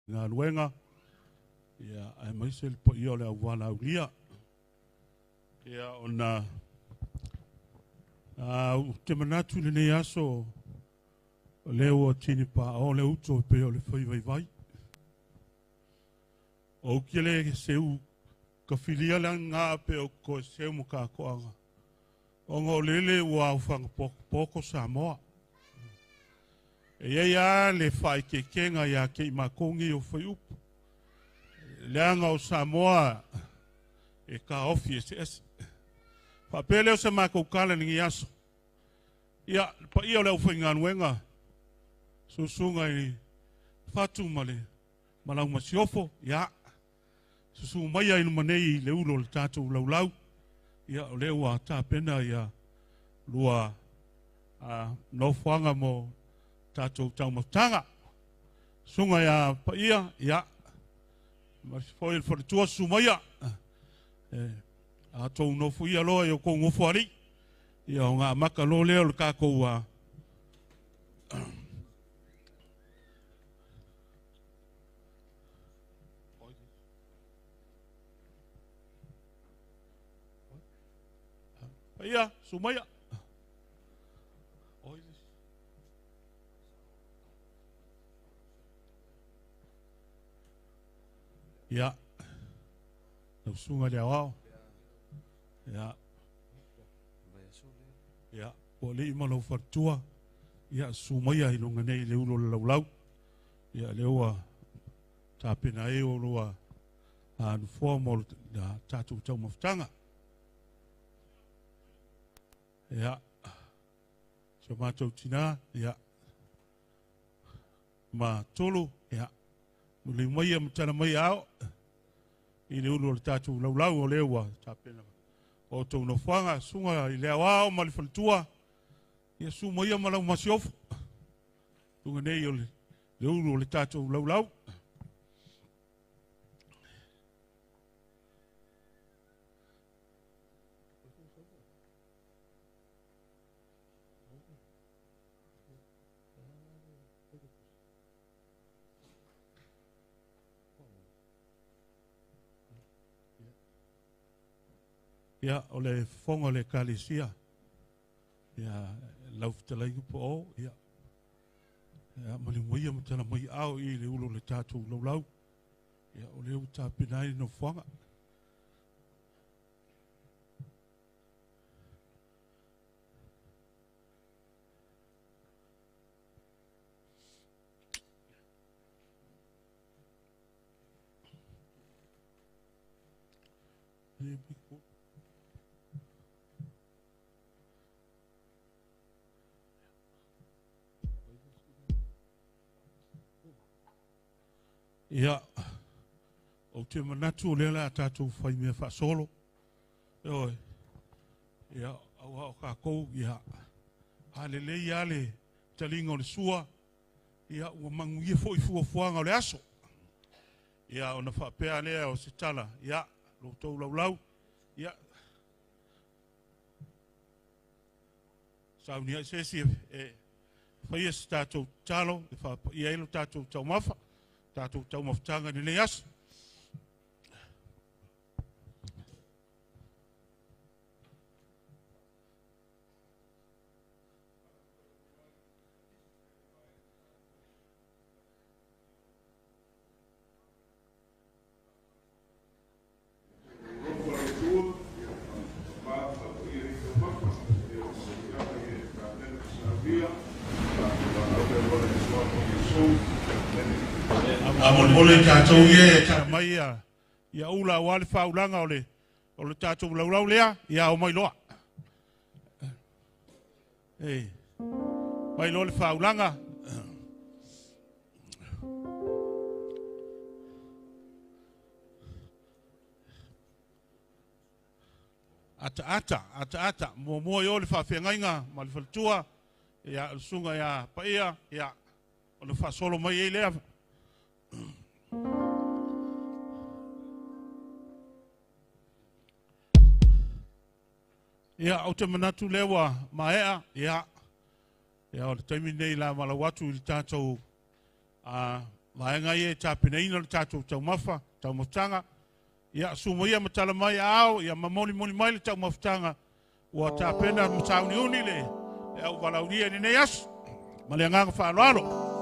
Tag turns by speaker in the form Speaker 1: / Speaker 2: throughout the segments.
Speaker 1: Galuega, ia, aemaise le paia o le auvalaulia. Ia, ona ou te manatu i lenei aso, o lea ua tini paao le uto e pei o le fai vaivai. Ou te le seu kafilia le aga pe o toe seu ma katoaga, ona o lele ua aofaga poto Samoa. E iai lava le faaeteetega ia te i matou nei o Faiupu, leaga o Samoa e taofi eseese. Faapea lea o se matou tala i lenei aso. Ia, le paia o le aufaigaluega, susuga i Fatu ma le Malau Masiofo, ia, susu maia i luma nei i le ulo o le tatou laulau, ia, o lea ua tapena ia lua nofoaga mo tatou taumafataga. Susuga ia Paia, ia, ma foi le faletua, susu maia, a tou nofoia loa i o kou nofoalii, ia o ngā maka loa lea o le tatou Paia, susu maia. Ia, lau susuga i le aoao. Ia, ia, po o alii ma lau faletua, ia, susu maia i luga nei i le ulo o le laulau. Ia, lea ua tapena ai o lua nofoa mo le tatou taumafataga. Ia, si o matou tina, ia, ma Tolu, ia, muli maia ma tala mai ao i le ulu o le tatou laulau o lea ua tapena o outou nofoaga. Susuga i le aoao ma le faletua, ia, susu maia ma lau masiofo luga nei o le ulu o le tatou laulau. Ia, o le fofoga o le Ekalesia, ia, lau fetalaiga po o, ia, ia, maliu maia ma tala mai ao i le ulo o le tatou laulau, ia, o lea ua tapena ai le nofoaga. Ia, ou te manatu o lea o le a tatou fai mea faasolo. Ioe. Ia, aua o tatou, ia, a lelei lava le taliga o le sua, ia, ua manuia foi fuafuaga o le aso. Ia, ona faapea lea o se tala, ia, lo outou laulau, ia, sauni ai se isi e faia se tatou tatalo e faapaia ai lo tatou taumafa, tatou taumafataga i lenei aso. A molemole tatou ia e tala mai ia, ia ula aua le faaulaga o le tatou laulau lea, ia o mai loa. Ei, mai loa le faaulaga. Ataata, ataata, muamua i o le faafeagaiga ma le faletua, ia, le susuga ia Paia, ia, ona faasolo mai ai lea. Ia, ou te manatu lea ua maea, ia, ia, o le taimi nei la malau atu i le tatou Vaega ia e tapenaina le tatou taumafa, taumafataga. Ia, susu ia ma tala mai aao, ia ma molimoli mai le taumafataga ua tapena ma sauniuni le au valaulia i lenei aso. Ma le agaga faaaloalo.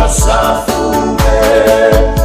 Speaker 2: Sa fu e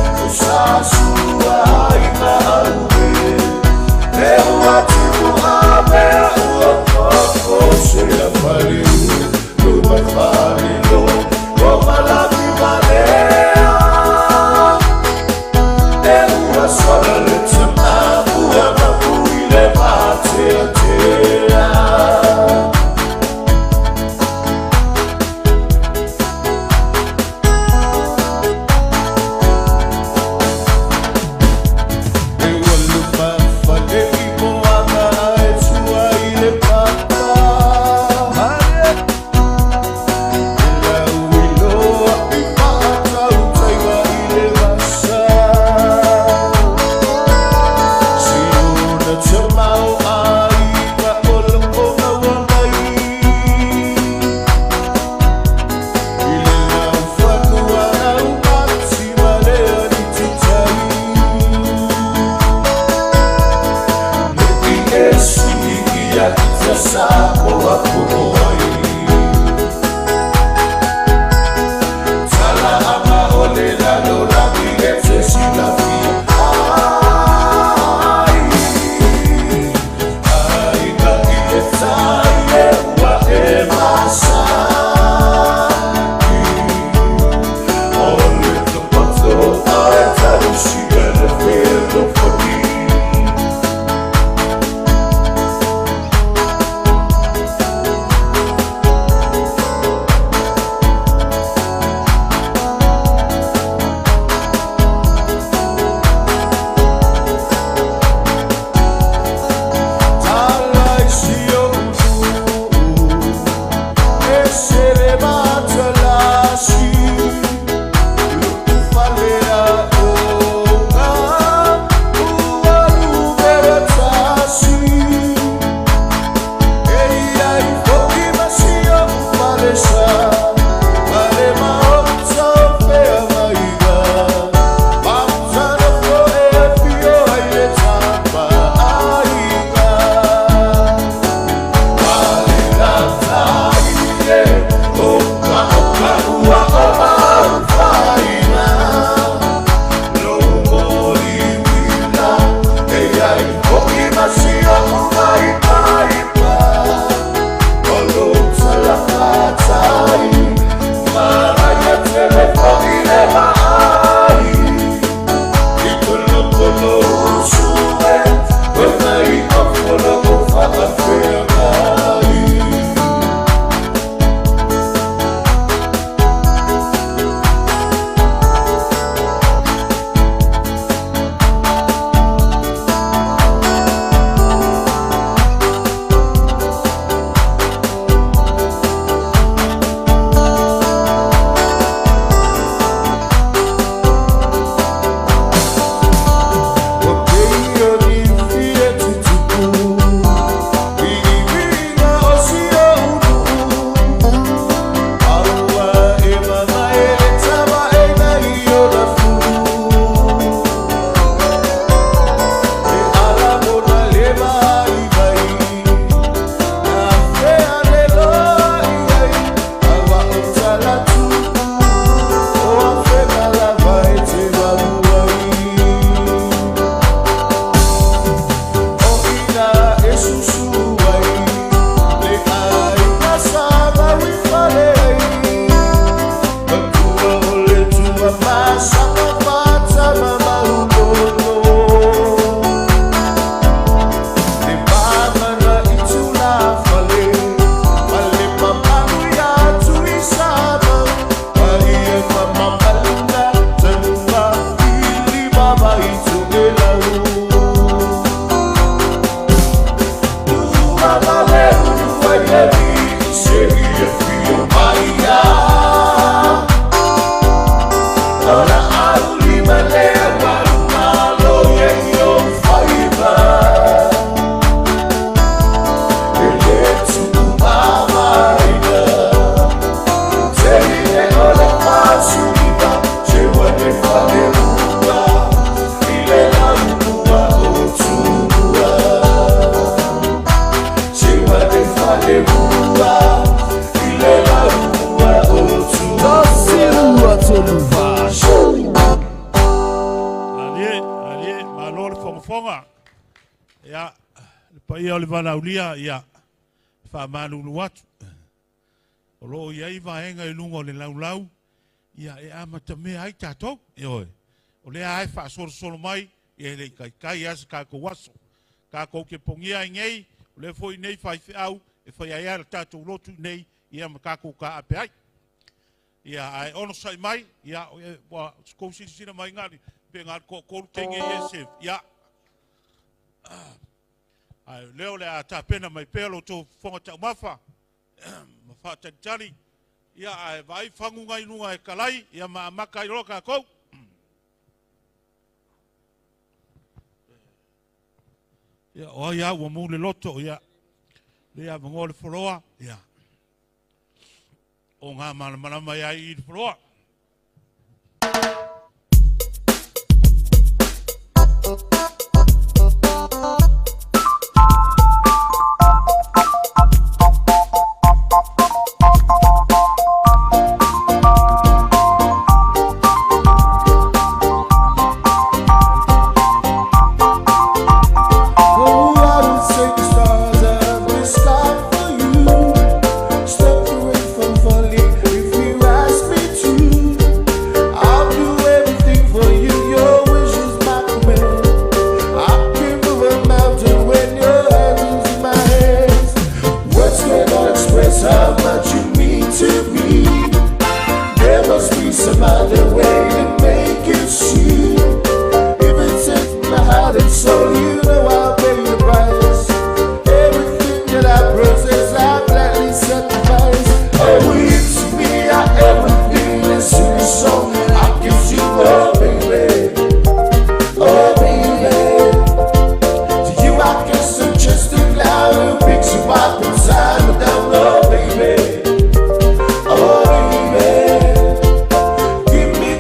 Speaker 2: 3, 4.
Speaker 1: Alie, alie, malo le fogafoga. Ia, le paia o le valaaulia, ia, faamalulu atu. O loo i ai vaega i luga o le laulau, ia e amatamea ai tatou. Ioe. O lea ai faasolosolo mai, ia e le i taitai lava se tatou aso. Tatou te pogia ai nei, o lea foi nei faifeau e fai ai le tatou lotu nei, ia ma tatou taape ai. Ia, ae onosai mai, ia, ua tou silasila mai gali, pe ngali toatolu teine ia se, ia. Ae lea o le a tapena mai pea lo outou fofoga taumafa, ma faatalitali, ia, ae vaai faguga i luga e kalai, ia ma amata ai loa tatou. Ia, o ai a ua mu le loto, ia, le avanoa le foloa, ia, o ngā malamalama ia i le foloa.
Speaker 2: Oh, I would take the stars out of the sky for you. Step away from folly if you ask me to. I'll do everything for you. Your wish is my command. I can move a mountain when your hands is in my hands. Words cannot express how much you mean to me. There must be some other way to make you see. If it's in my heart and soul, you know I'll pay the price. Everything that I possess, I gladly sacrifice. Oh, it's me, I everything. Let's sing a song. I give you more, baby. Oh, baby. To you, I can suggest a cloud who picks you up inside without no baby. Oh, baby. Give me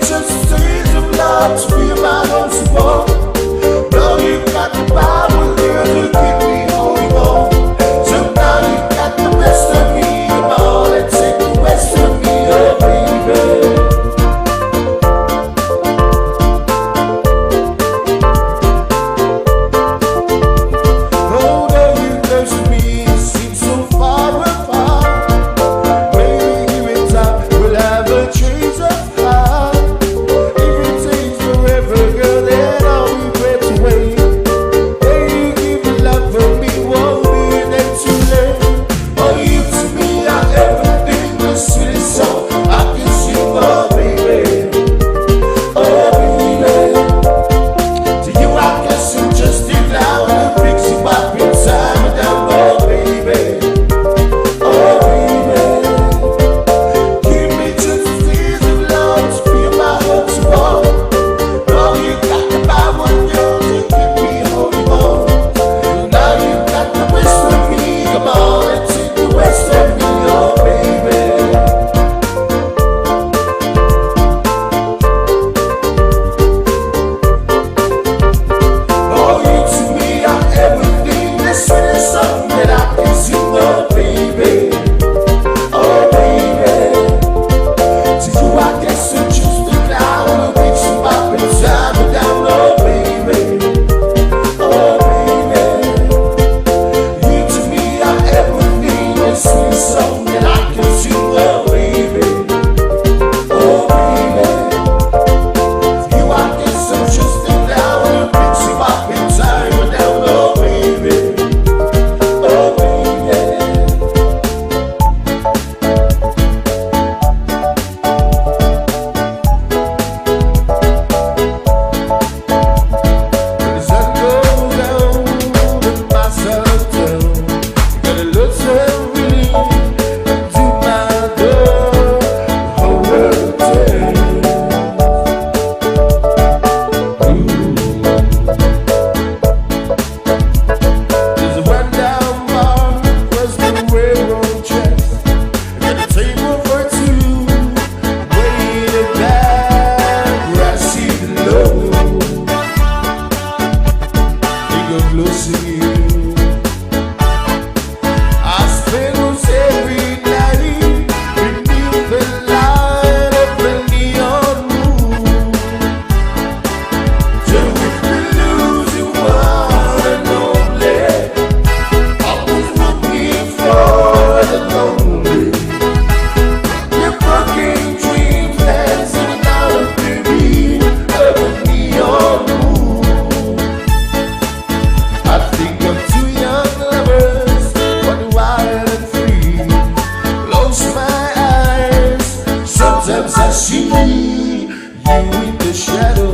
Speaker 2: You in the shadow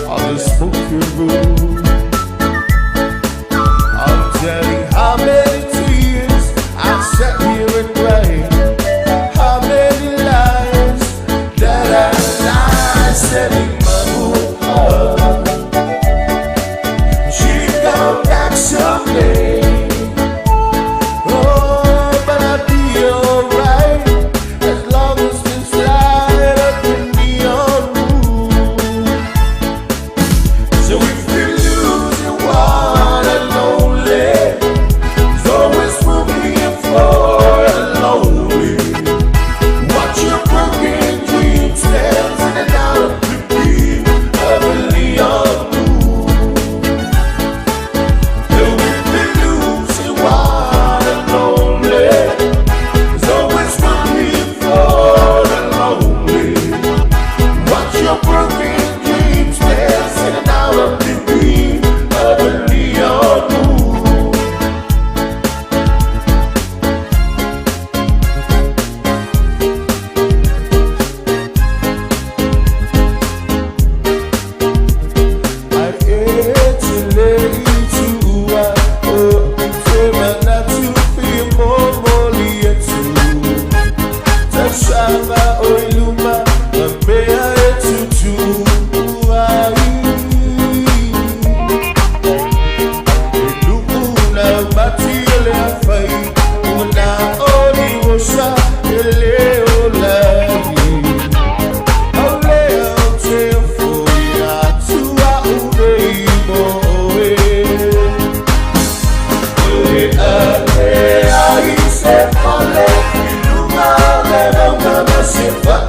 Speaker 2: of the smoky room. I'm telling how many tears I sat here and cried, how many lies that I lied, setting my whole heart. She come back someday. Oh, but I'll be alright as long as this light up the neon moon. So if you lose your one and lonely, there's always room here for the lonely. Watch your broken dreams dance in and out of the beam of a neon moon. So if you lose your one and lonely, there's always room here for the lonely. Watch your broken dreams dance in and out of the beam of a neon moon. Ai e te le i tua o te manatu fi momoli atu. Tausaga o i luma ma mea e tutu ai. E lu'u na mati o le afai ua na oli osa e le olai. Aule au te foi atu a unei mo e. E ale ai se fale i luga o le mauga ma se fale.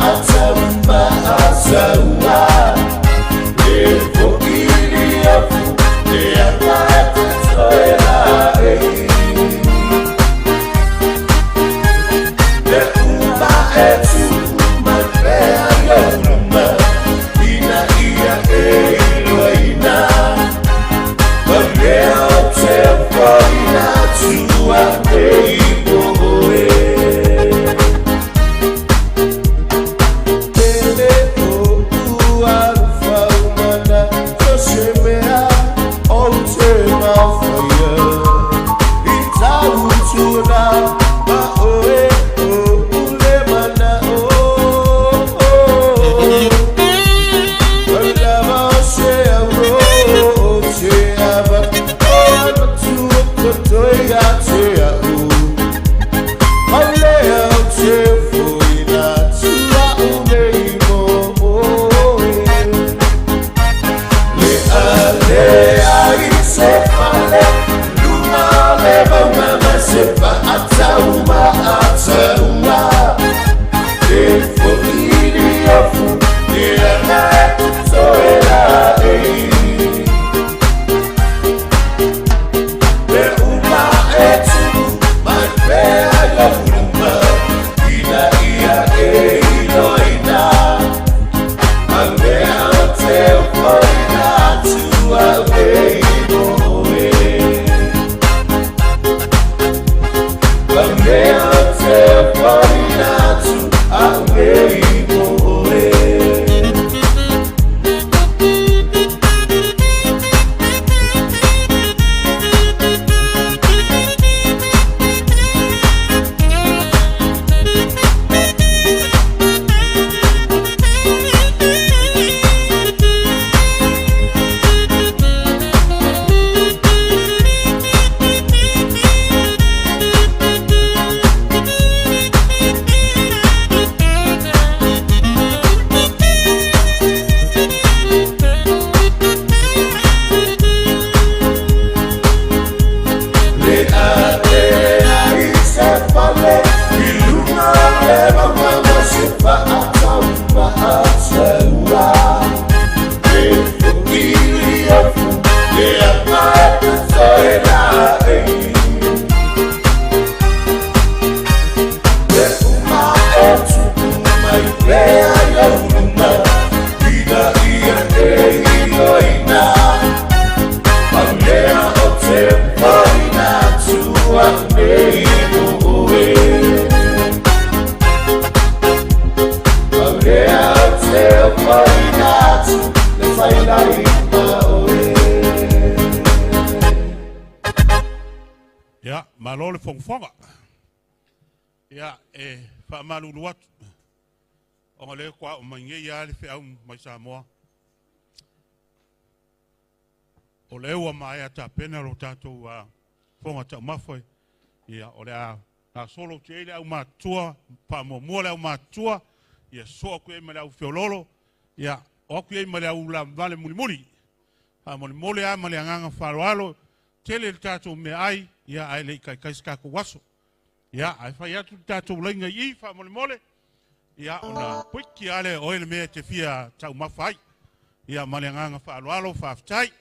Speaker 1: fofoga. Ia, e faamalulu atu, ona o lea faatoa oo mai nei lava le feau mai Samoa. O lea ua maea tapena lo tatou fofoga taumafa, ia o le a gasolo atu ai le aumatutua, faamuamua le aumatutua, ia sosoo atu ai ma le aufeololo, ia o atu ai ma le aulavale mulimuli. Faamolemole lava ma le agaga faaaloalo, tele le tatou meaai, ia ae le i taitai se tatou aso. Ia, ae fai atu le tatou laina i i, faamolemole, ia ona poiki lava lea o oe le mea e te fia taumafa ai. Ia ma le agaga faaaloalo, faafetai.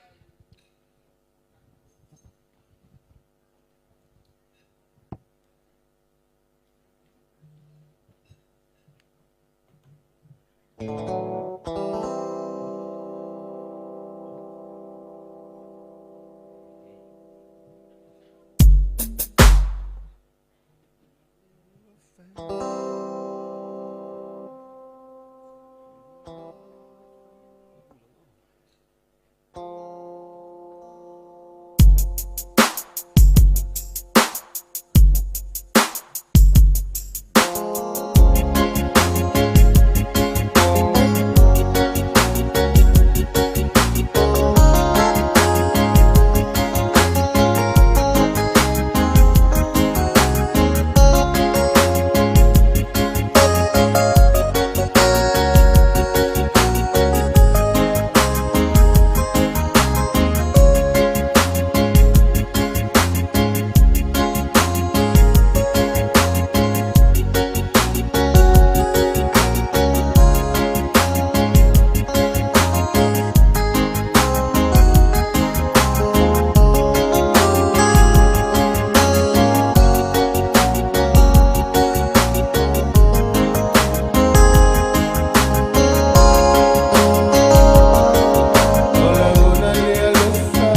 Speaker 2: O lagona le alofa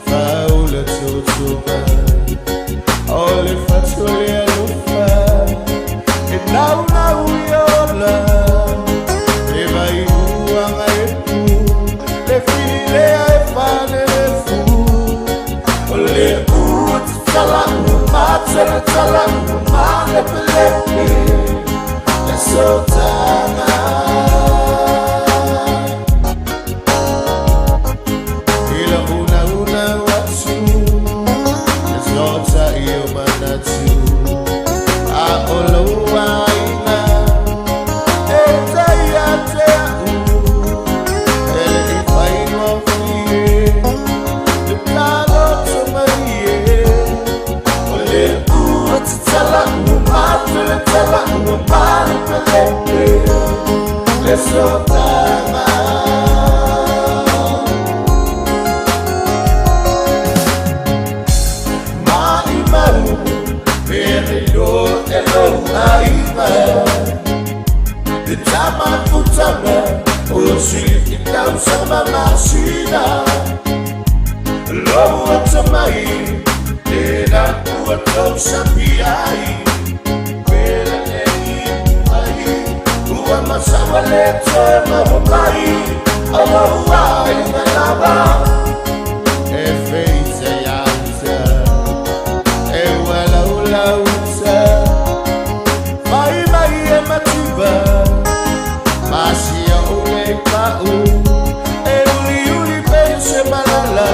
Speaker 2: faaula tutuga, o le fatu o le alofa e naulau i ola, le vaiuaga e pu le fililea e falelefu. O le ua tatala ua matalatala ua malepelepe le sotaga. Ila una una watu Zota iyo manatu A olo aina E te a te u Ele i whainwa whie Te talo to mai e O le ua tatala ua matele tala ua male pelepe Le sotaga. Mai mau Pere lo e lo aiga Te tama futama O sili tau sama masina Lo atamai Te na ua tau sapiai Pele nei mai Ua masawa le toe mawa mai Aloha e lava E feise iauta E walaulauta Mai mai e mativa Masia ule pau E uli uli pe se malala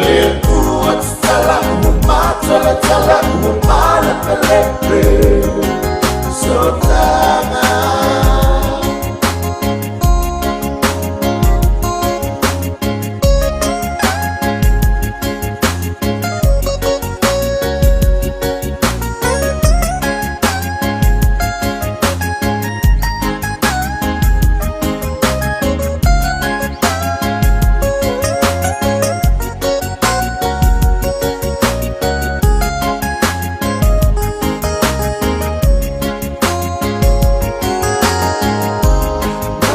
Speaker 2: Le ua tala ua matala tala ua mala pelepe Sotanga.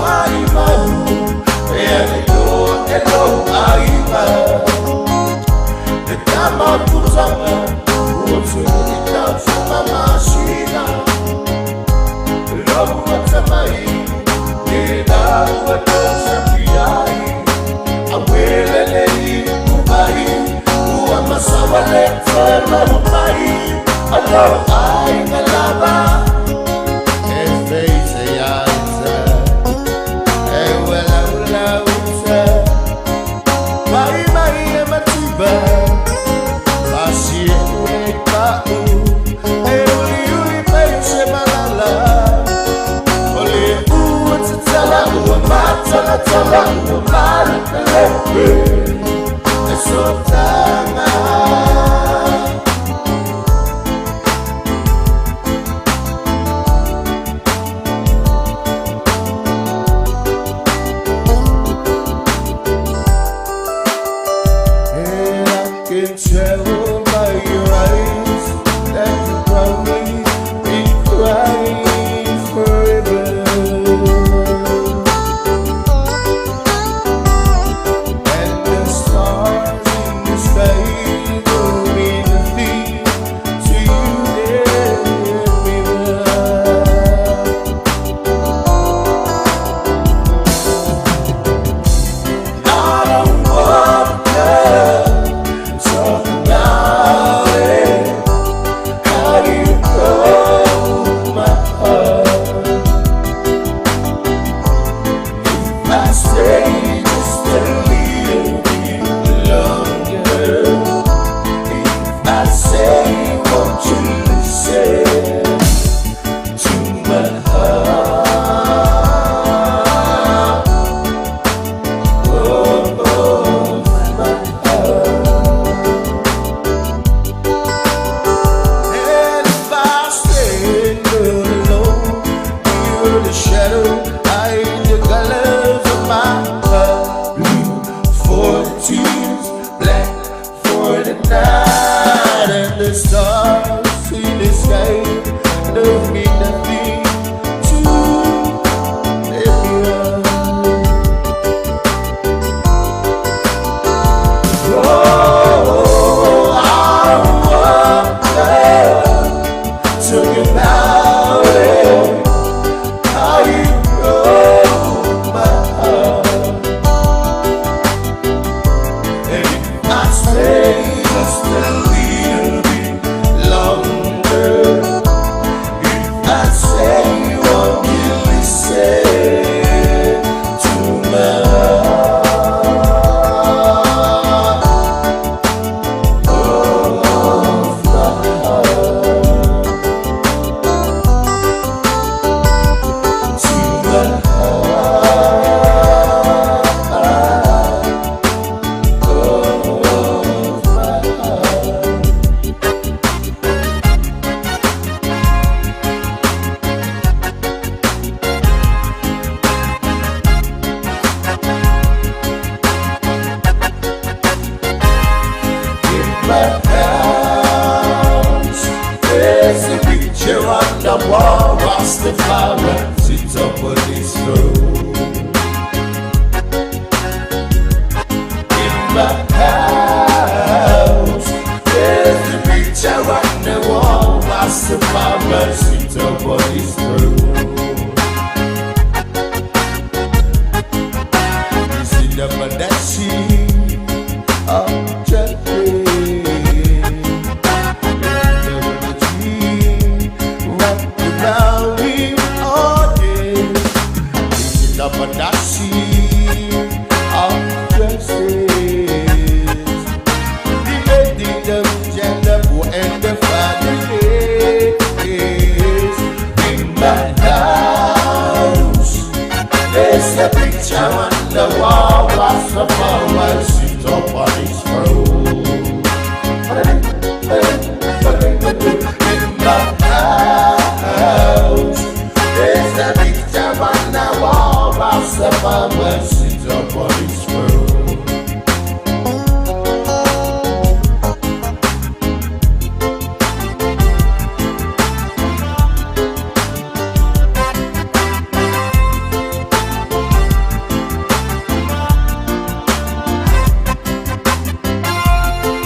Speaker 2: Mai mau E lo e lo aiga Te tama putanga Ua tunu i tau sama masina Lo atamai Te nā ua tau sapiai A wele le i kubai Ua masawa le Lau mai alo aiga lava e feise ia e ua laulau mai mai e mativa pasi e ule pa'u e uli uli mai se malala o le ua tatala ua matalatala ua malepelepe e sotaga. And I can tell by your eyes that you probably been crying forever. And the stars in the sky don't mean a thing to you anymore. I don't wanna talk about it. How you broke my heart. If I stay just a little bit longer, if I say, won't you listen to my heart? Oh, oh, my heart. And if I stand all alone, you're the shadow, hide the colors of my heart. Blue for the tears, black for the night, and the stars in the sky don't mean nothing to everyone. Oh, I wanna talk about it. How you broke my heart. And if I stay just a little bit longer, if I say, won't you listen to my heart? Oh, my heart. To my heart. Oh, my heart. In my house, there's a picture on the wall. Rastafari sits up on his throne. In my house, there's a picture on the wall. Rastafari sits up on his throne. You see the Madashi of Jeffrey. Wrapped around him all day. This is the Madashi of justice. The lady, the gender, and the father is in my house. There's a picture on the wall. Rastafari sits up on his throne. In my house, there's a picture on the wall. Rastafari sits up on his throne.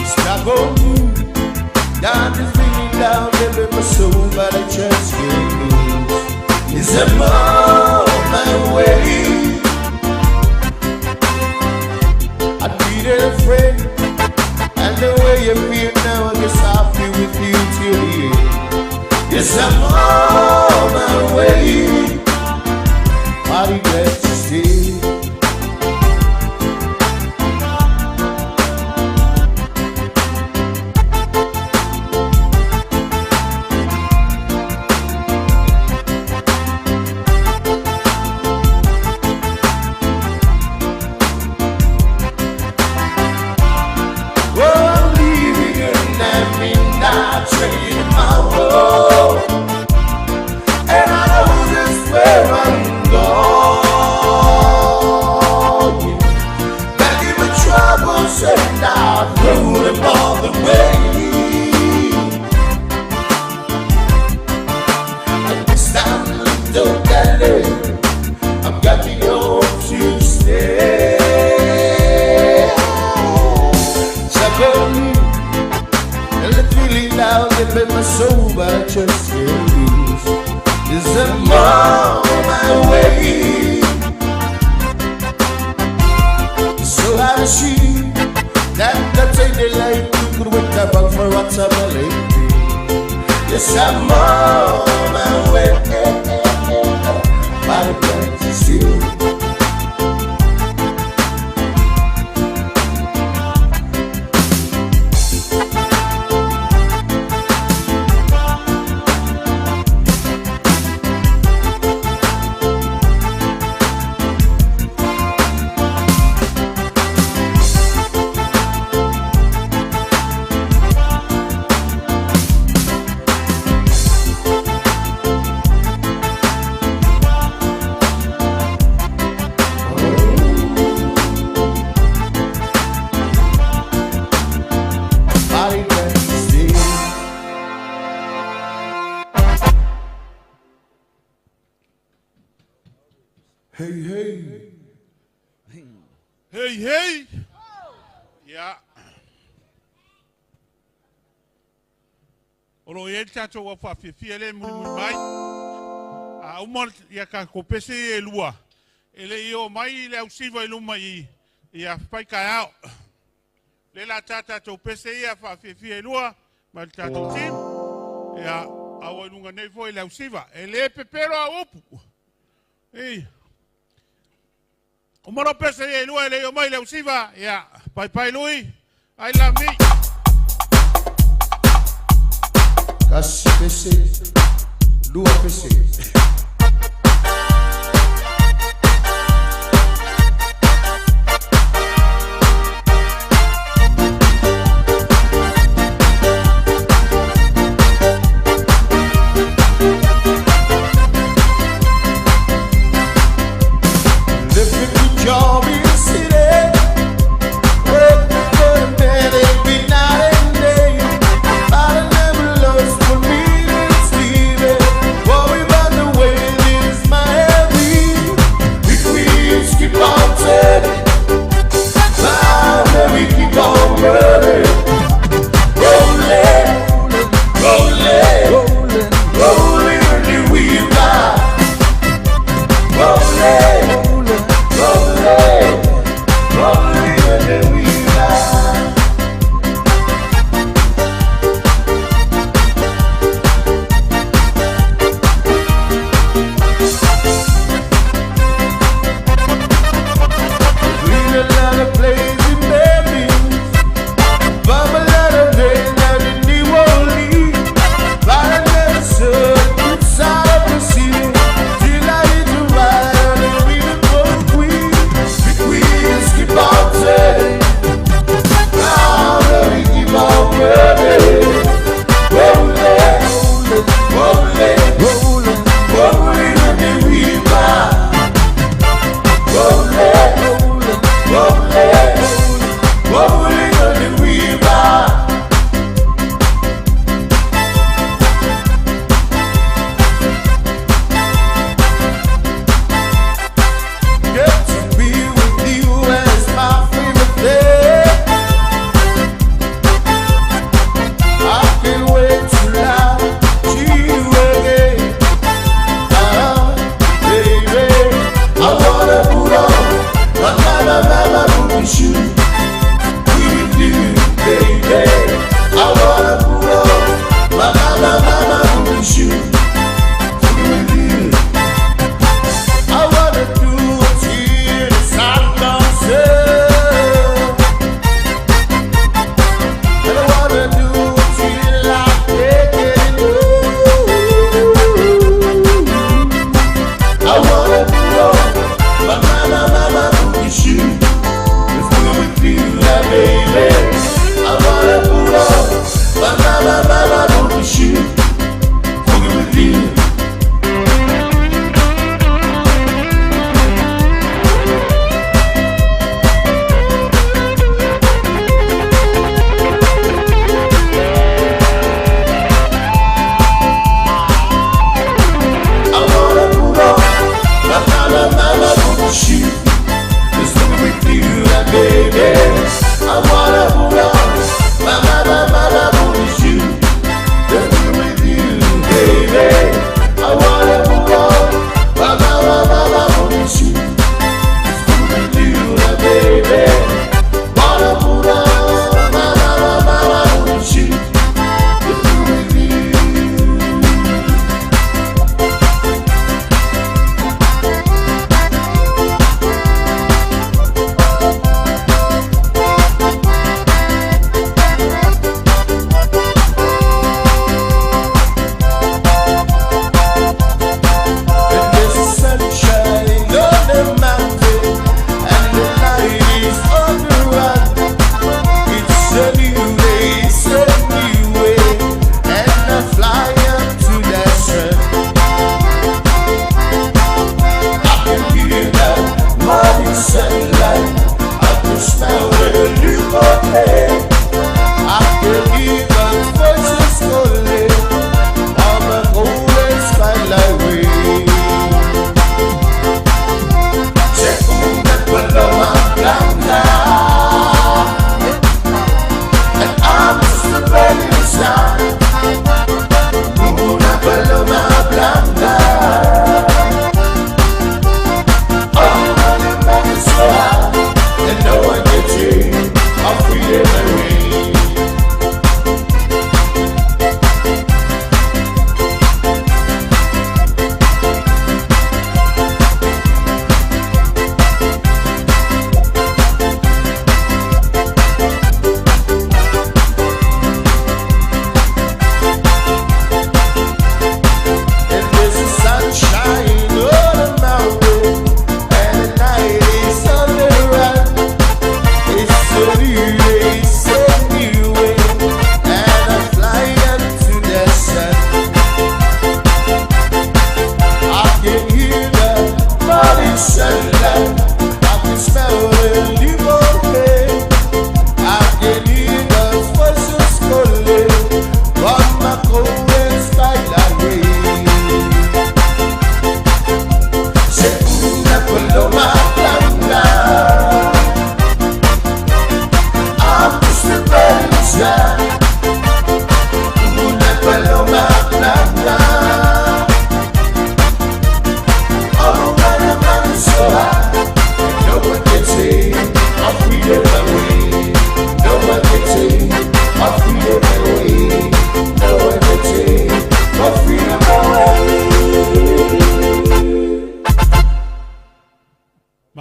Speaker 2: Struggle, God is bringing down every my soul, but I just can't lose. Is I'm on my way. I needed a friend, and the way you feel now, I guess I feel. I'm on my way. So how does she that take the light you could wake up for what's up lady. Yes, I'm on my way. Body glad to see you. Body glad to see you. Hey, hey.
Speaker 1: Hei, hei! Ia. O lo o i ai le tatou au faafiafia lea e mulimuli mai. A uma ia tatou pese ia e lua, e le i oo mai le ausiva i luma i i Afapai taeao. Lea la ta tatou pese ia faafiafia e lua ma le tatou team. Ia, a ua i luga nei foi le ausiva. E le pepelo au upu. Ei. Uma loa pese ia e lua e le i oo mai le ausiva. Ia, pai lui. I love me.
Speaker 2: Kasi pese, lua pese. Living the job in the city. Working for the man every night and day. I never lost for me to sleep. Worry about the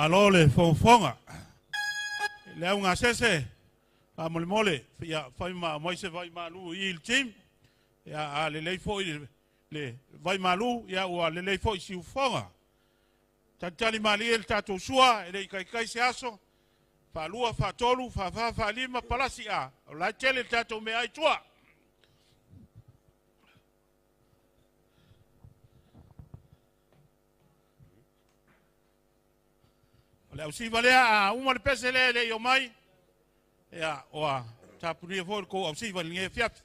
Speaker 1: Malo le fofoga. Le au gasese, faamolemole, ia fai ma aumai se vai malu i le team. Ia a lelei foi le vai malu, ia ua lelei foi siufoga. Talitali malie le tatou sua, e le i kaikai se aso, faalua, faatolu, faafa, faalima, palasi a, o la e tele le tatou meaai i tua. O le ausiva lea, a uma le pese lea e le i omai, ia, ua tapunia foi le kou ausiva i lenei afiafi.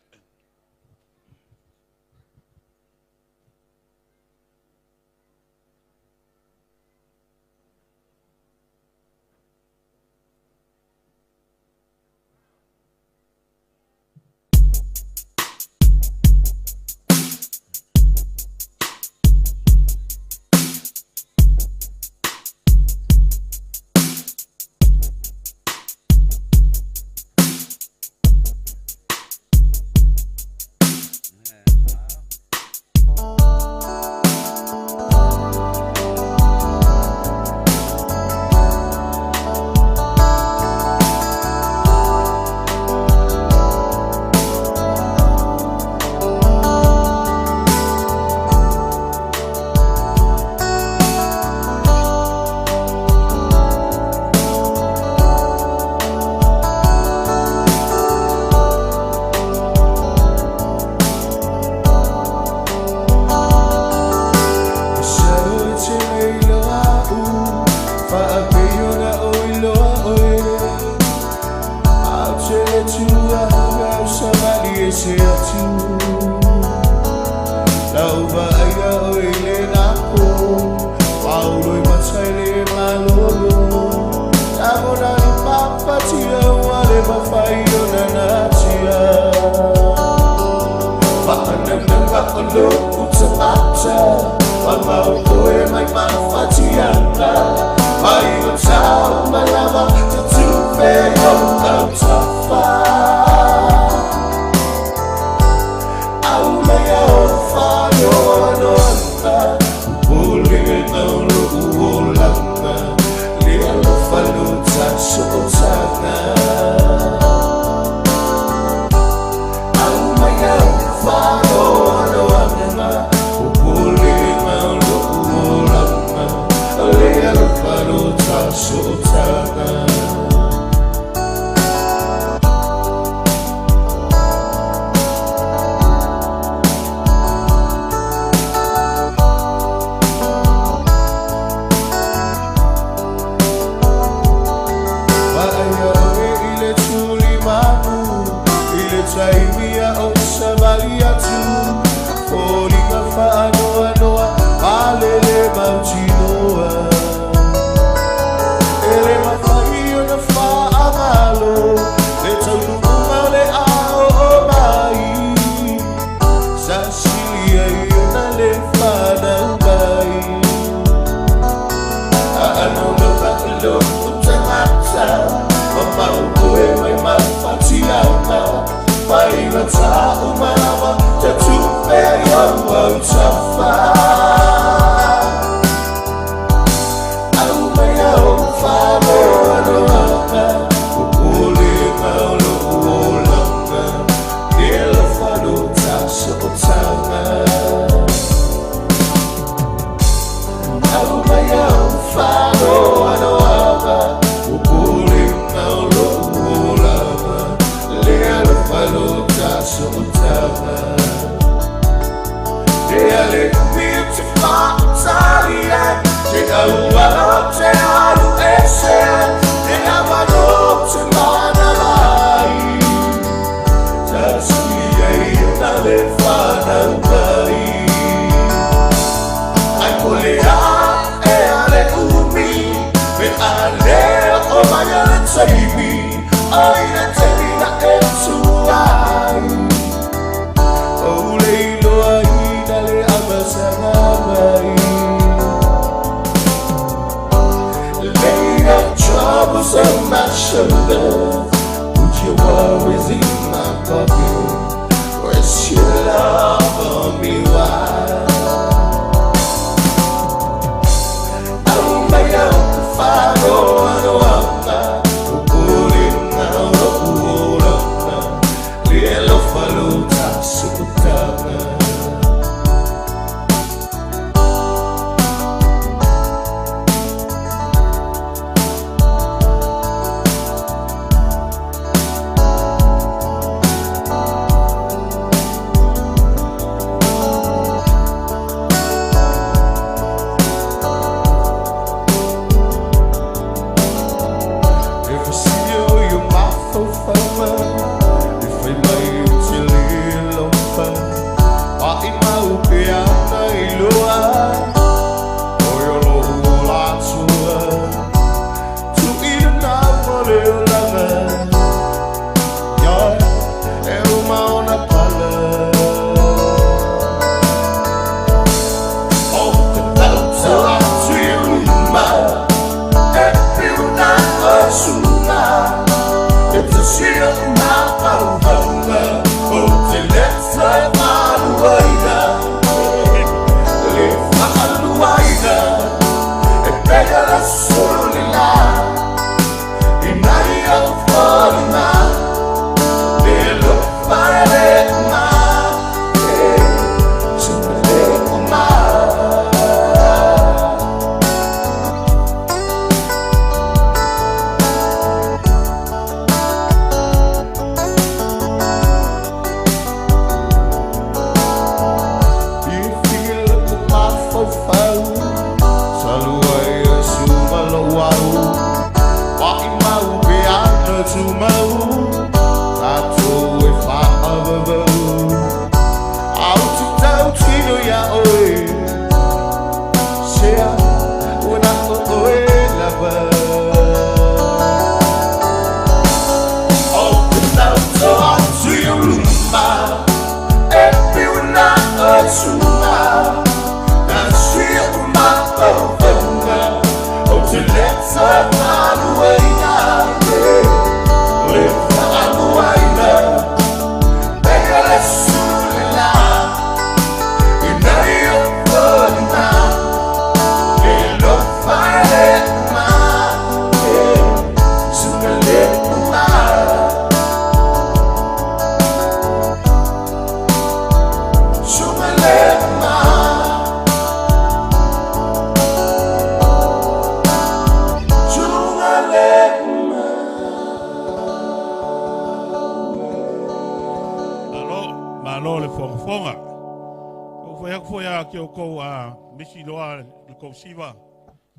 Speaker 1: atu foi ia te outou a misi loa le tou siva,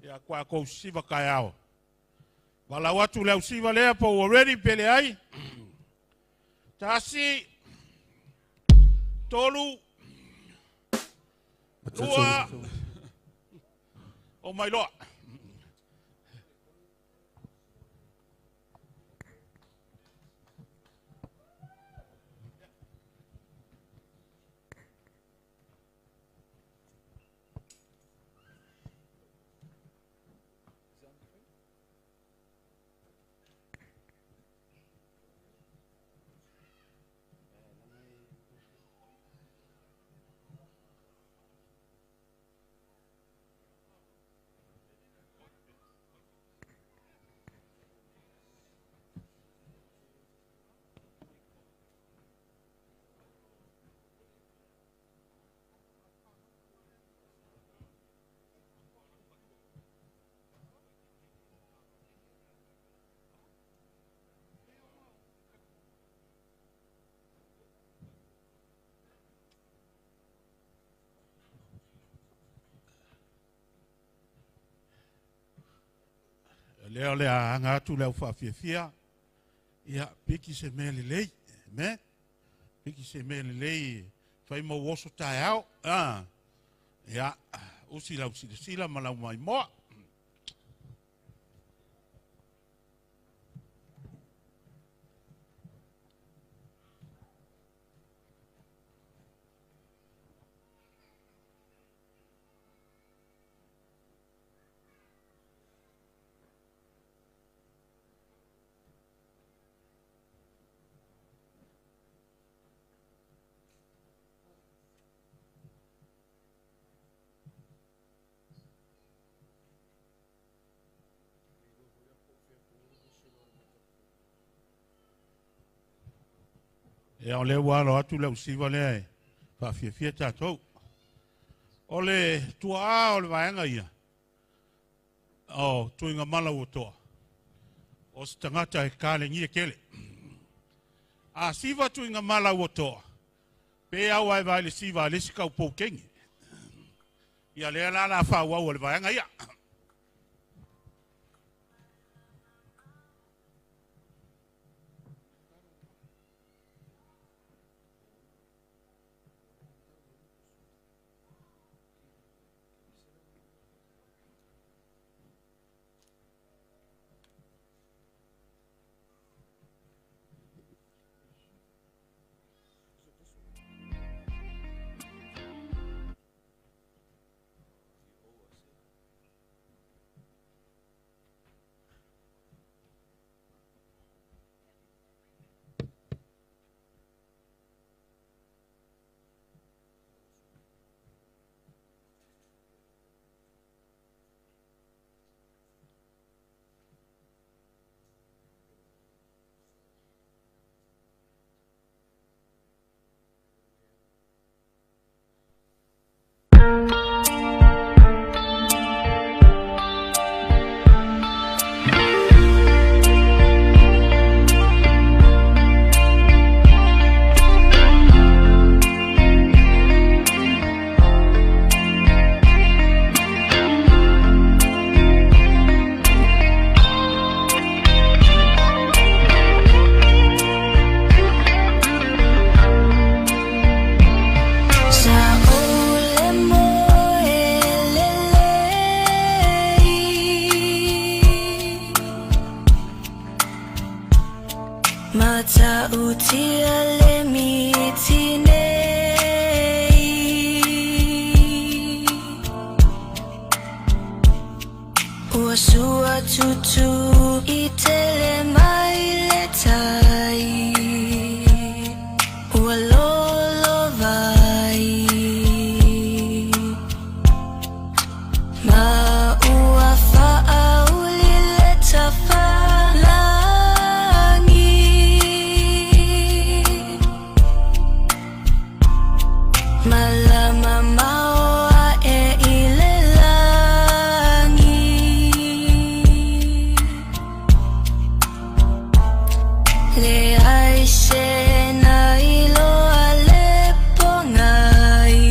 Speaker 1: ia kua tou siva taeao. Valaau atu le au siva lea po ua ready pe leai. Tasi, tolu, lua, omai loa. Lea o le a aga atu le au faafiafia, ia piki se mea lelei, amen. Piki se mea lelei, fai ma ou oso taeao, ia, usi lau silasila ma lau maimoa. Ia o lea ua alo atu le au siva lea e faafiafia tatou. O le tuaa o le vaega ia, o Tuigamala ua toa, o se tagata e kalegia tele. A siva Tuigamala ua toa, pe au ai vai le siva a le isi taupou kenge. Ia lea la la faaauau o le vaega ia.
Speaker 3: Le ai se na iloa le pogai.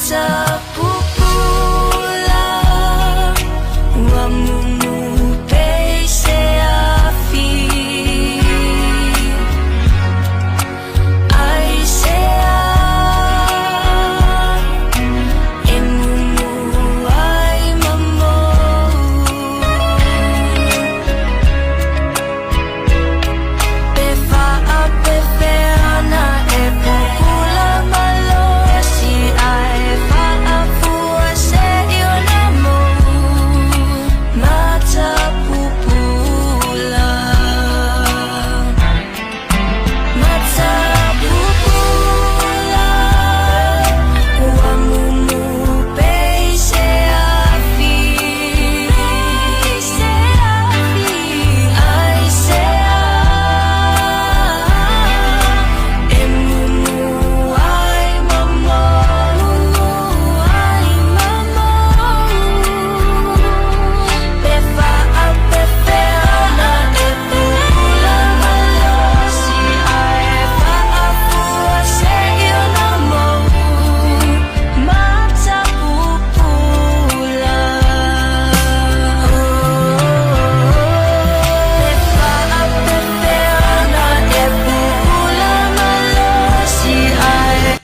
Speaker 3: Matapupula ua mumu pei se afi Aisea e mumu ai ma mou Pe faapefea ona e pupula malosi ae faafua se'i ona mou Matapupula Matapupula ua mumu pei se afi Aisea e mumu ai ma mou Pe faapefea ona e pupula malosi ae faafua se'i ona mou Matapupula Pe faapefea ona e pupula malosi ae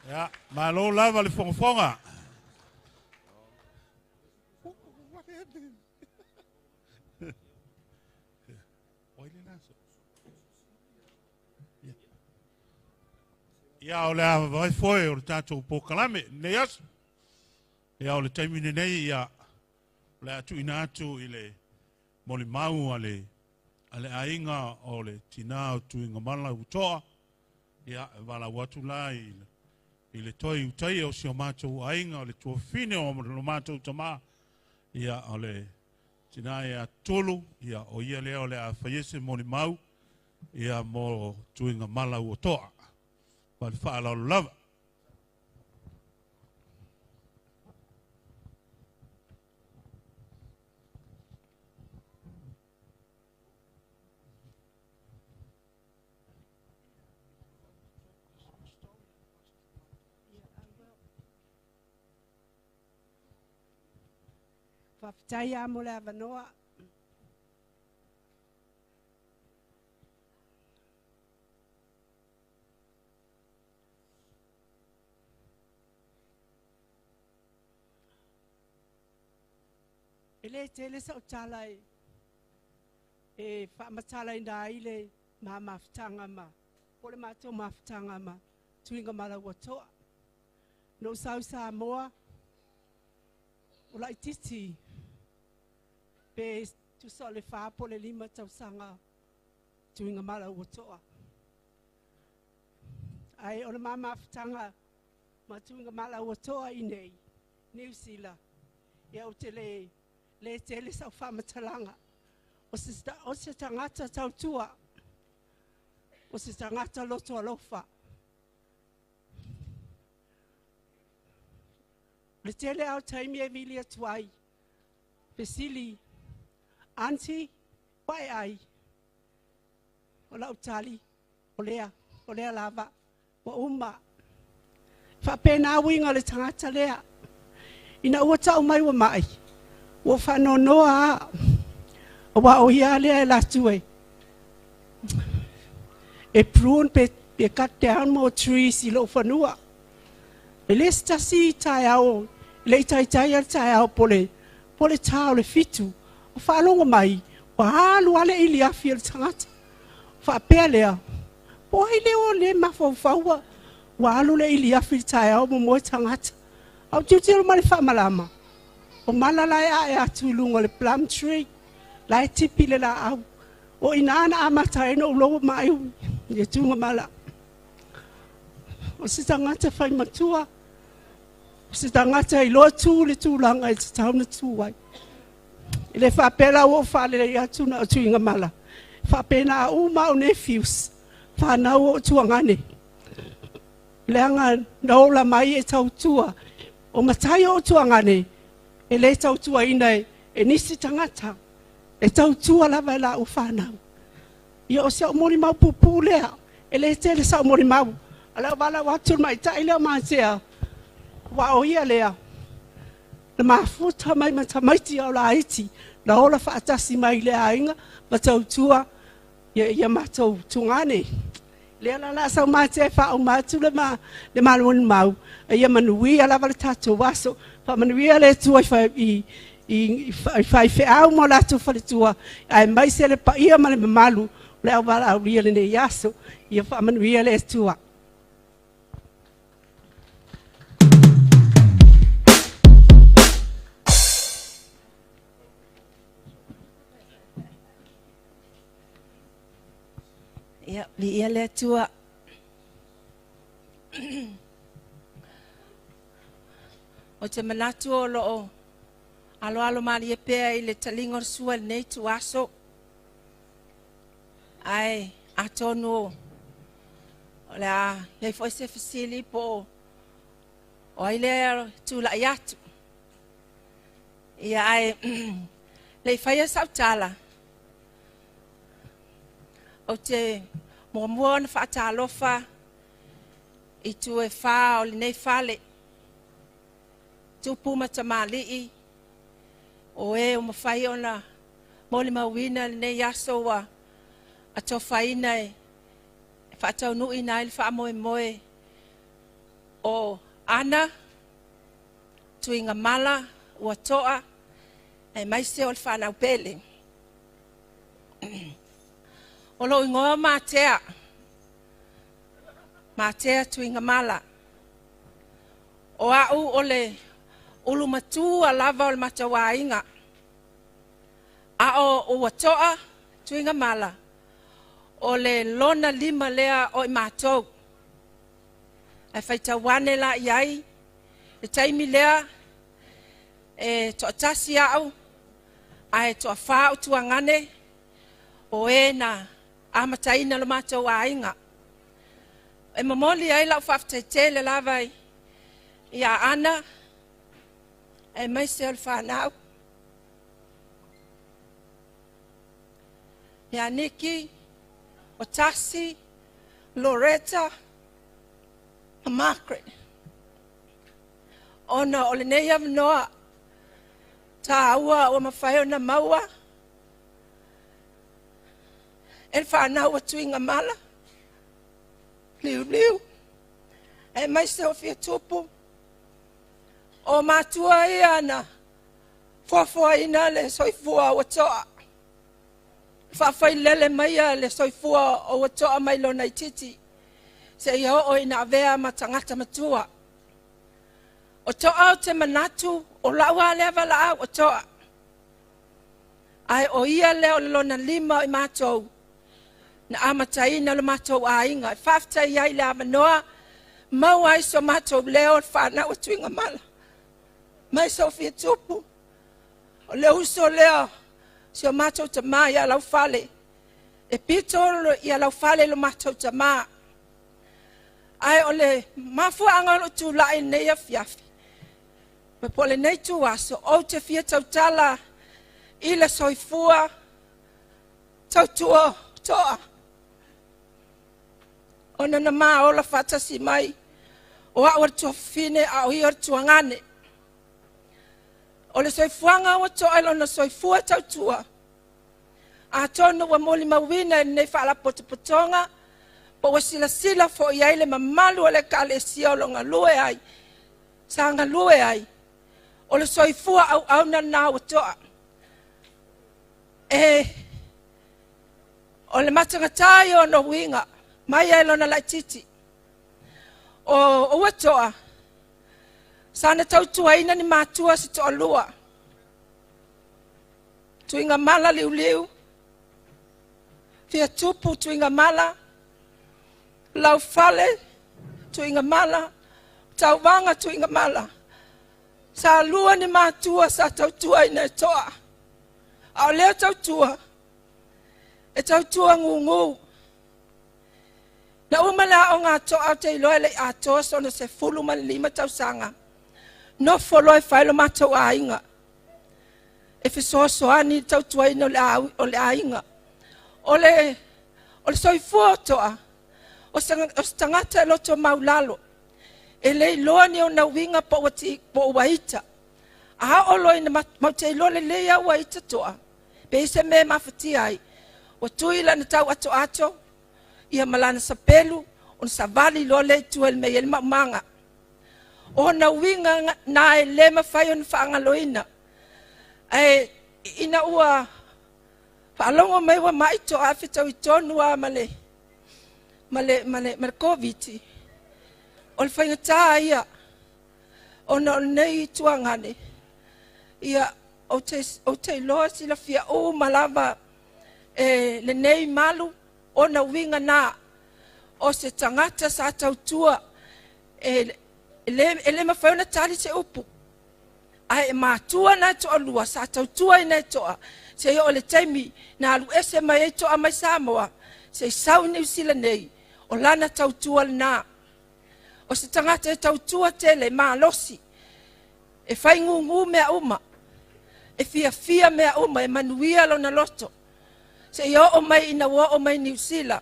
Speaker 1: Ia, malo lava le fogafoga. Ia, o le ava foi o le tatou polokalame lenei aso. Ia, o le taimi lenei, ia, o le a tuuina atu i le molimau a le a le aiga o le tina o Tuigamala ua toa. Ia, e valaau atu la i i le toe utaia o si o matou aiga, o le tuafafine o lo matou tama, ia, o le tina ia Tulu, ia, o ia lea o le a faia se molimau, ia, mo Tuigamala ua toa. Ma le faaaloalo lava.
Speaker 4: Faafetai lava mo le avanoa. E le tele sau tala e e faamatalaina ai le ma mafutaga ma po o le matou mafutaga ma Tuigamala ua toa. Na ou sau i Samoa o laitiiti pe tusa o le 4 po o le 5 tausaga Tuigamala ua toa. Ae o le ma mafutaga ma Tuigamala ua toa i inei Niu Sila, ia ou te le le tele sau faamatalaga. O se, o se tagata tautua, o se tagata loto alofa. O le tele lava o taimi e vili atu ai, fesili, Aunty, ua e ai? O lau tali, o lea, o lea lava, ua uma. E faapena uiga o le tagata lea. Ina ua tau mai ua mai, ua faanoanoa lava, aua o ia lea e alu atu e e prune pe e cut down more trees i lou fanua. E le se tasi taeao, e le i taitai lava le taeao po o le ta o le 7, o faalogo mai ua alu lava le iliafi o le tagata. Faapea lea, po o ai lea o le mafaufau ua alu le iliafi i le taeao momoe tagata. Ae ou tilotilo mai i le faamalama, o mala la e ae atu i luga o le plum tree, la e tipi le laau. O i ina na amata ai ona ou loa mai i le Tuigamala. O se tagata fai matua, o se tagata iloa tu le tulaga e tatau ona tu ai. E le faapea la ua ou faalelei atu na o Tuigamala. E faapena uma au nephews, fanau o ou tuagane. Leaga na ola mai e tautua. O matai o ou tuagane, E lē tautuaina e nisi tagata, e tautua lava e laua fanau. Ia o si a'u molimau pupū lea, e lē tele sa'u molimau, a le valaau atu le maita'i lea o Matea, ua o ia lea na mafuta mai ma tamaiti ao laiti na ola faatasi mai le aiga ma tautua ia, ia matou tugane. Lea la la sau Matea e faauma atu le ma le maluani mau, ia manuia lava le tatou aso. Faamanuia le Atua i faifeau ma o latou faletua, aemaise le paia ma le mamalu o le auvalaaulia lenei aso. Ia faamanuia le Atua.
Speaker 5: Ia, viia le Atua. O te manatu o loo aloalo malie pea i le taliga o le sua i lenei ituaso. Ae atonu o le a i ai foi se fesili po o ai lea tulai atu. Ia ae le i faia sau tala, ou te muamua ona faatalofa i itu e fā o lenei fale, tupu ma tamalii, o e ua mafai ona molimauina lenei aso ua atofaina e faataunuuina ai le faamoemoe o Ana, Tuigamala, ua toa, aemaise o le fanau pele. O lou igoa o Matea, Matea Tuigamala. O au o le ulumatua lava o le matauaiga. A o ua toa Tuigamala, o le lona lima lea o i matou. Ae faitau ane la i ai, le taimi lea e toatasi au, ae toafa o tuagane, o e na amataina le matou aiga. E momoli ai lau faafetai lava ia Ana, aemaise o le fanau, ia Niki, o Tasi, Loretta, ma Margaret. Ona o lenei avanoa tāua ua mafai ona maua e le fanau a Tuigamala, Liuliu, aemaise o fia tupu, o matua ia na fuafuaina le soifua ua toa. Faafailele maia le soifua o ua toa mai lona itiiti, seia oo ina avea ma tagata matua. O toa o te manatu, o lau a lea valaau o toa. Ae o ia lea o le lona lima o i matou, na amataina le matou aiga. E faafetai ai le avanoa, maua ai so matou leo o le fanau a Tuigamala. Mai Sofia Tupu, o le uso lea, si o matou tamā ia Laufale. E pito ia Laufale i lo matou tamā. Ae o le mafuaaga o lou tulai i lenei afiafi, ma po o lenei ituaso, ou te fia tautala i le soifua tautua toa. Ona na maola faatasi mai, o au o le tuafafine a o ia o le tuagane. O le soifuaga ua toa i lona soifua tautua, atonu ua molimauina i lenei faalapotopotoga, po ua silasila foi ai le mamalu o le ekalesia o lo o galue ai, sa galue ai, o le soifua auauna lena ua toa. O le matagata ia ona uiga, mai ai lona laititi. O ua toa, sa na tautuaina ni matua se toalua. Tuigamala Liuliu, fia tupu Tuigamala, Laufale Tuigamala, Tauvaga Tuigamala. Sa lua ni matua sa tautuaina e toa. A o lea tautua, e tautua gugu. Na uma le aoga a toa ou te iloa e le i atoa sona 15 tausaga. Nofo loa e fai lo matou aiga. e fesoasoani i le tautuaina o le aiga. O le soifua o toa, o se tagata e loto maulalo, e le iloa ni ona uiga po ua ita. A oo loa ina matou iloa lelei lava ua ita toa, pe i ai se mea e mafatia ai, ua tui lana tau atoato ia ma lana sapelu, ona savali loa lea i tua i le mea e i ai le maumaga. O ona uiga na e le mafai ona faagaloina. Ae ina ua faalogo mai ua mai toa ae fetaui tonu lava ma le Koviti, o le faigata ia ona o lenei itu agane, ia, ou te iloa silafia uma lava e lenei malu ona uiga na o se tagata sa tautua e le mafai ona tali se upu, ae e matua na e toalua sa tautua ina e toa seia oo i le taimi na alu ese mai ai toa mai Samoa se i sau i Niu Sila nei, o lana tautua lena. O se tagata e tautua tele, malosi, e faigugu mea uma, e fiafia mea uma, e manuia lona loto, seia oo mai ina ua oo mai Niu Sila.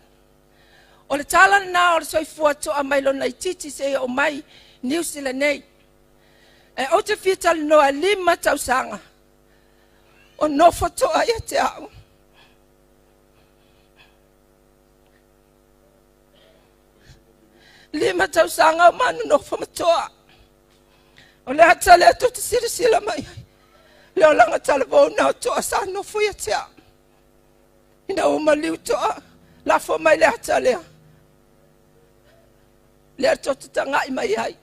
Speaker 5: O le tala lena o le soifua toa mai lona itiiti seia oo mai Niu Sila nei. E ou te fia talanoa 5 tausaga o nofo toa ia te au. 5 tausaga o manu nofo ma toa. O le ata lea tou te silasila mai ai. Le olaga talavou na o toa sa nofo ia te au. Ina ua maliu toa, lafo mai le ata lea. Lea tou te tagai mai ai.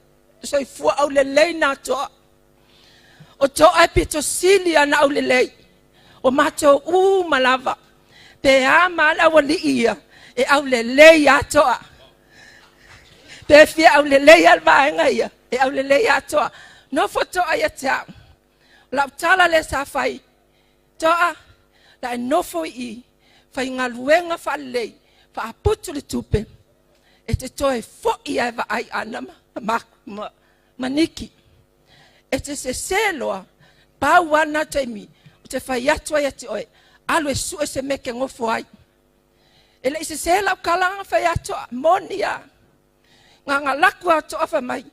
Speaker 5: Soifua aulelei na toa. O toa e pito sili ana aulelei. O matou uma lava. Pe a ma le aualii ia, e aulelei a toa. Pe fia aulelei a le vaega ia, e aulelei a toa. Nofo toa ia te au. Lau tala le sa fai, toa, la e nofo i faigaluega faalelei, faaputu le tupe, e te toe foi ai vaai ana ma niki. E te sese loa, pau ana taimi, o te fai atu ai ati oe, alu e sue se meke ngofo ai. E le i sese lau kalanga fai atoa, moni a. Ngā laku atoa fa mai.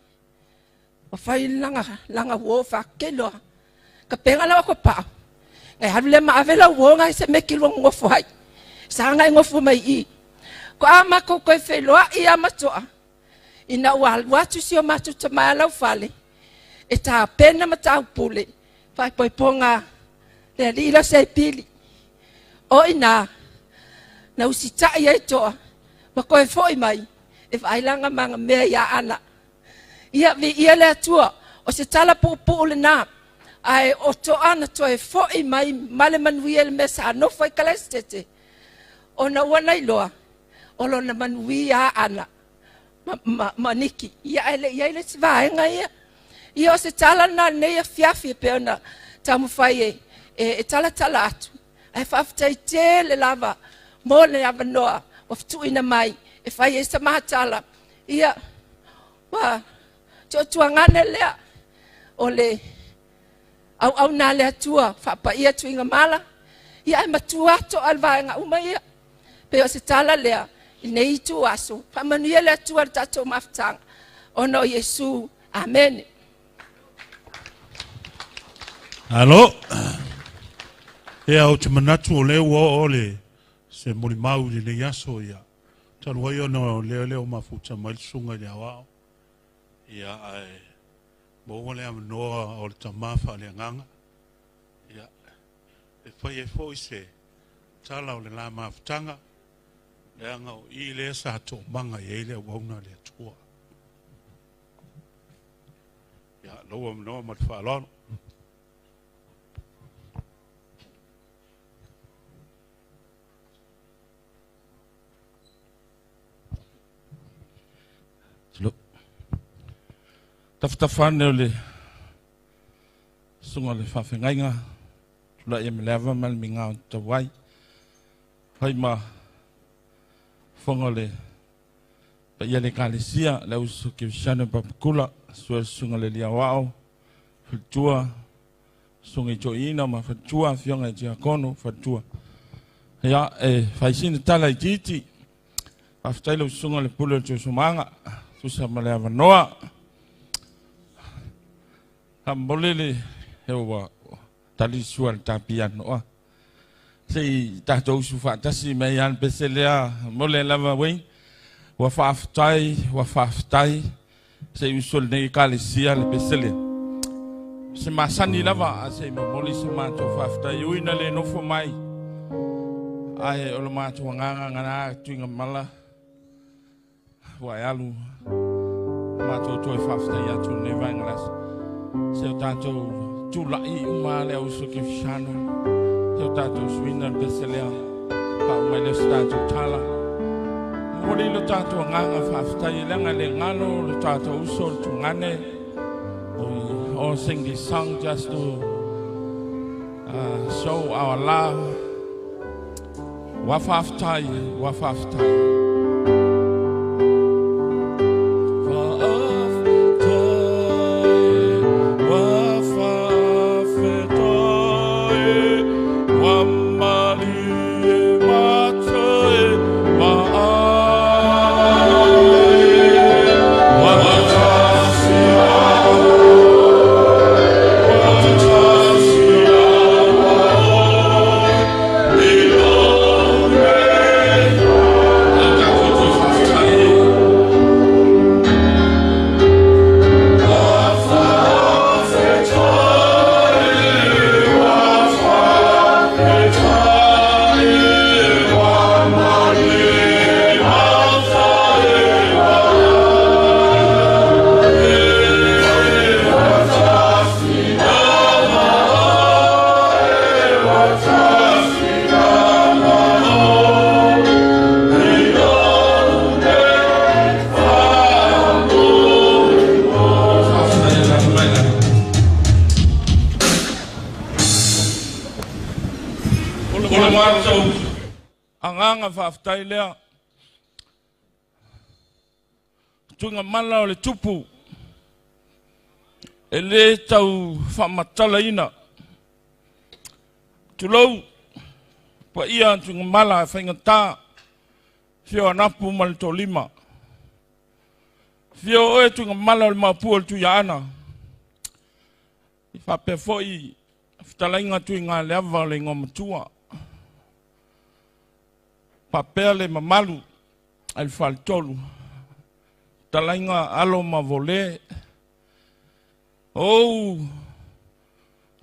Speaker 5: O fai langa uo whakeloa. Ka penga lau ako pao. Ngai haru le maave lau uo ngai se meke lua ngofo ai. Sa ngai ngofo mai i. Ko a mako koe wheloa i a matoa. Ina ua alu atu si o matu tamai lau fale. E tā pena ma tā upule. Whai poiponga le ali ila se pili. O ina, na usitai ai toa. Ma koe foi mai. E whailanga manga mea ia ana. Ia vi ia le atua. O se tala puupuu le nā. Ae o toa na toe foi mai male manuia le mea sa nofo i Kalesitete. O na ua nei loa. O lona manuia ana. Ma niki. Ia ele ia ile si vaenga ia. Ia o se tala nā nei a fiafi e pe ona taumafai e tala tala atu. Ae faafetai tele lava mo le avanoa o fetuuina mai e fai ai sa mahatala. Ia, ua tuatuagane lea o le auauna le atua faapaia tuiga mala. Ia ae matua ato a le vaega uma ia. Pe o se tala lea i nei itu aso. Faamanuia le Atua le tatou mafutaga. Ona o Iesu. Amene.
Speaker 1: Alo. Ia o te manatu o lea ua oo le se molimau i lenei aso ia. Talu ai ona o lea lea o mafuta mai le susuga i le aoao. Ia ae maua le avanoa o le tama faaleagaga. Ia e fai ai foi se tala o le la mafutaga. Leaga o i lea sa toomaga i ai le auauna le Atua. Ia lau avanoa ma le faaaloalo.
Speaker 6: Tafatafane o le susuga o le faafeagaiga tulai e meleava ma le miga o tauai. Fai ma fofoga o le paia le ekalesia, le auso kerisiano e papakula, sua le susuga le lia oao, faletua, Susuga i toeaina ma faletua, afioga i tiakono, faletua. Ia, e fai sina tala itiiti. Faafetai lau susuga i le pule o le Siosiomaga, tusa ma le avanoa. Faamomoli le ua tali le sua i le ta pianoa. Se i tatou usu faatasi mai lava le pese lea mo le lava Wayne. Ua faafetai, ua faafetai. Se i usu lenei ekalesia le pese lea. Se masani lava a se i momoli se matou faafetai ui na le nofo mai. Ae o le matou agaga gana tuigamala ua e alu matou toe faafetai atu lenei vaega le aso. Se o tatou tula'i uma le au uso kerisiano. Se o tatou suina le pese lea. Faauma ai lea o se tatou tala. Momoli lo tatou agaga faafetai e leaga e le galo lo tatou uso le tugane. We all sing this song just to show our love. Ua faafetai, ua faafetai. Ua faafetai, ua malie mata e maai. Ua tasi ua tasi i lou nei. Lau tatou toe faafetai. Ua faafetai, ua faafetai, ua malie mata e maai. Ua tasi ua tasi i lou nei. Faafetai mai la. O le matou agaga faafetai lea. Tuigamala o le tupu e le tau faamatalaina. Tulou paia Tuigamala e faigata fio anapu ma le tolima. Fio oe Tuigamala o le maopu o le Tuiaana. I faapea foi fetalaiga Tuigaleava o le igoa matua. Faapea le mamalu ai le faletolu. Talaiga alo ma vole. Ou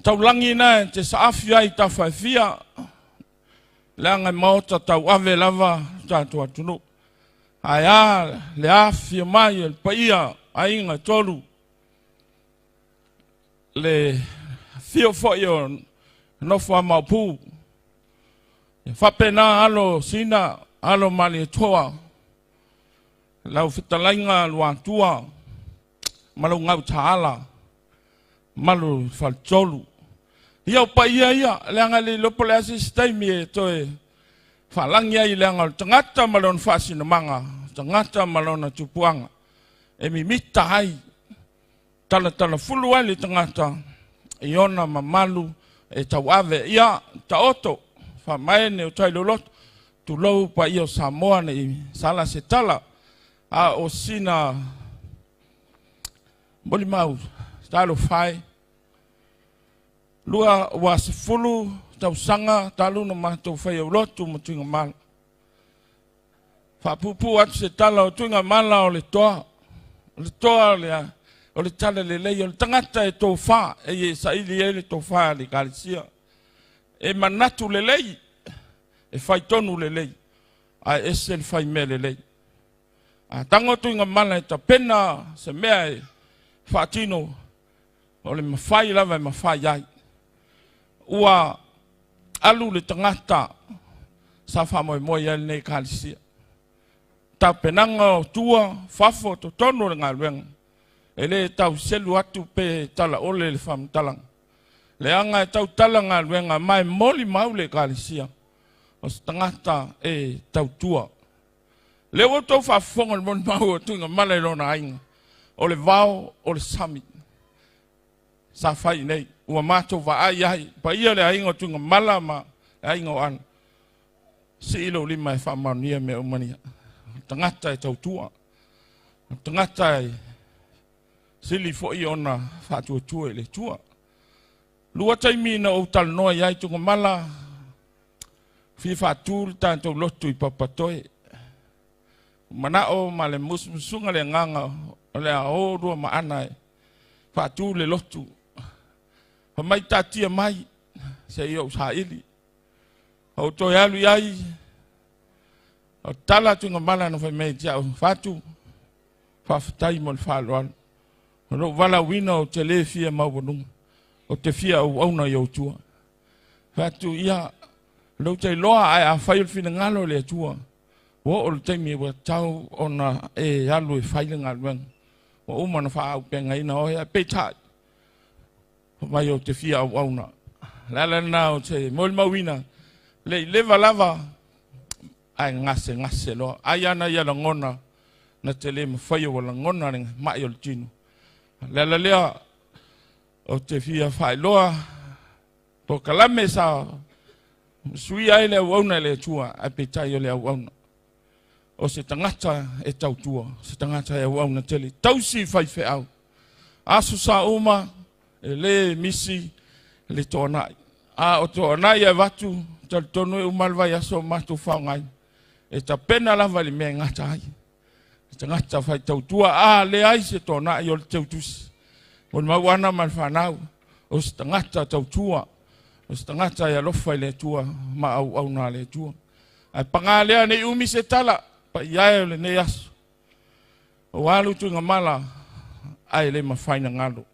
Speaker 6: taulagi na e te saafi ai tafa e fia. Leaga e maota tauave lava tatou atunuu. Ae a le afifio mai o le paia aiga e tolu. Le afio foi o nofo a Maopu. E faapena alo Sina, alo Malietoa, lau fetalaiga Luatua ma lou gautaala malu faletolu. Ia o paia ia, leaga le iloa po o le a se isi taimi e toe faalagi ai leaga o le tagata ma lona faasinomaga, tagata ma lona tupuaga. E mimita ai, talatala fulu ai le tagata i ona mamalu e tauave. Ia, taoto, faamaene o tailoloto, tulou paia o Samoa nei sala se tala, a o sina molimau talofa e. 20 tausaga talu na matou faia ulotu ma Tuigamala. Faapuupuu atu se tala o Tuigamala o le toa. O le toa o le tala lelei, o le tagata e tofa, e ie saili ai le tofa a le ekalesia. E manatu lelei, e faitonu lelei, ae ese le faimea lelei. A tago Tuigamala e tapena se mea e faatino, o le mafai lava e mafai ai. Ua alu le tagata sa faamoemoe ai lenei ekalesia. Tapenaga o tua, fafo, totonu o le galuega. E le tau selu atu pe talaole le faamatalaga. Leaga e tautala galuega ma e molimau le ekalesia. O se tagata e tautua. Lea ua outou faafofoga i le molimau o Tuigamala i lona aiga. O le vao o le sami. Sa fai nei. ua matou vaai ai, paia le aiga o Tuigamala ma le aiga o Ana. Sii lou lima e faamaonia mea uma ia. O tagata e tautua. O tagata e sili foi ona faatuatua i le Atua. Lua taimi na ou talanoa i ai Tuigamala, fia faatu le tatou lotu i Papatoe. Manao ma le musumusuga le agaga o le a o lua ma Ana e faatu le lotu. Fa mai taatia mai se i ou saili. Ou toe alu i ai, o tala Tuigamala na fai mai te au, Fatu, faafetai mo le faaaloalo. O lou valaauina ou te le fia maualuga, ou te fia auauna i ou tua. Fatu, ia, lou te iloa ae a fai o le finagalo o le Atua, ua oo le taimi ua tau ona e alu e fai le galuega. Ua uma na faaaupegaina oe, ae peitai, mai ou te fia auauna. Le ala lena o te molimauina, le i leva lava, ae gasegase loa. Ai ana ia lagona, na te le mafai ua lagona le mai o le tino. Le ala lea, o te fia faailoa, polokalame sa suia ai le auauna i le Atua, ae peitai o le auauna. O se tagata e tautua, se tagata e auauna tele, tausi faifeau. Aso sa uma, e le misi le toanai. A o toanai e avatu, talitonu e uma le vaiaso o matou faaaogaina. E tapena lava i le mea e gata ai. Le tagata fai tautua, a leai se toanai o le teutusi. O le mau ana ma le whanau, o se tagata tautua, o se tagata e alofa i le Atua, ma auauna a le Atua. Ae paga lea nei umi se tala, paia e o lenei aso. O alu Tuigamala, ae le mafai na galo.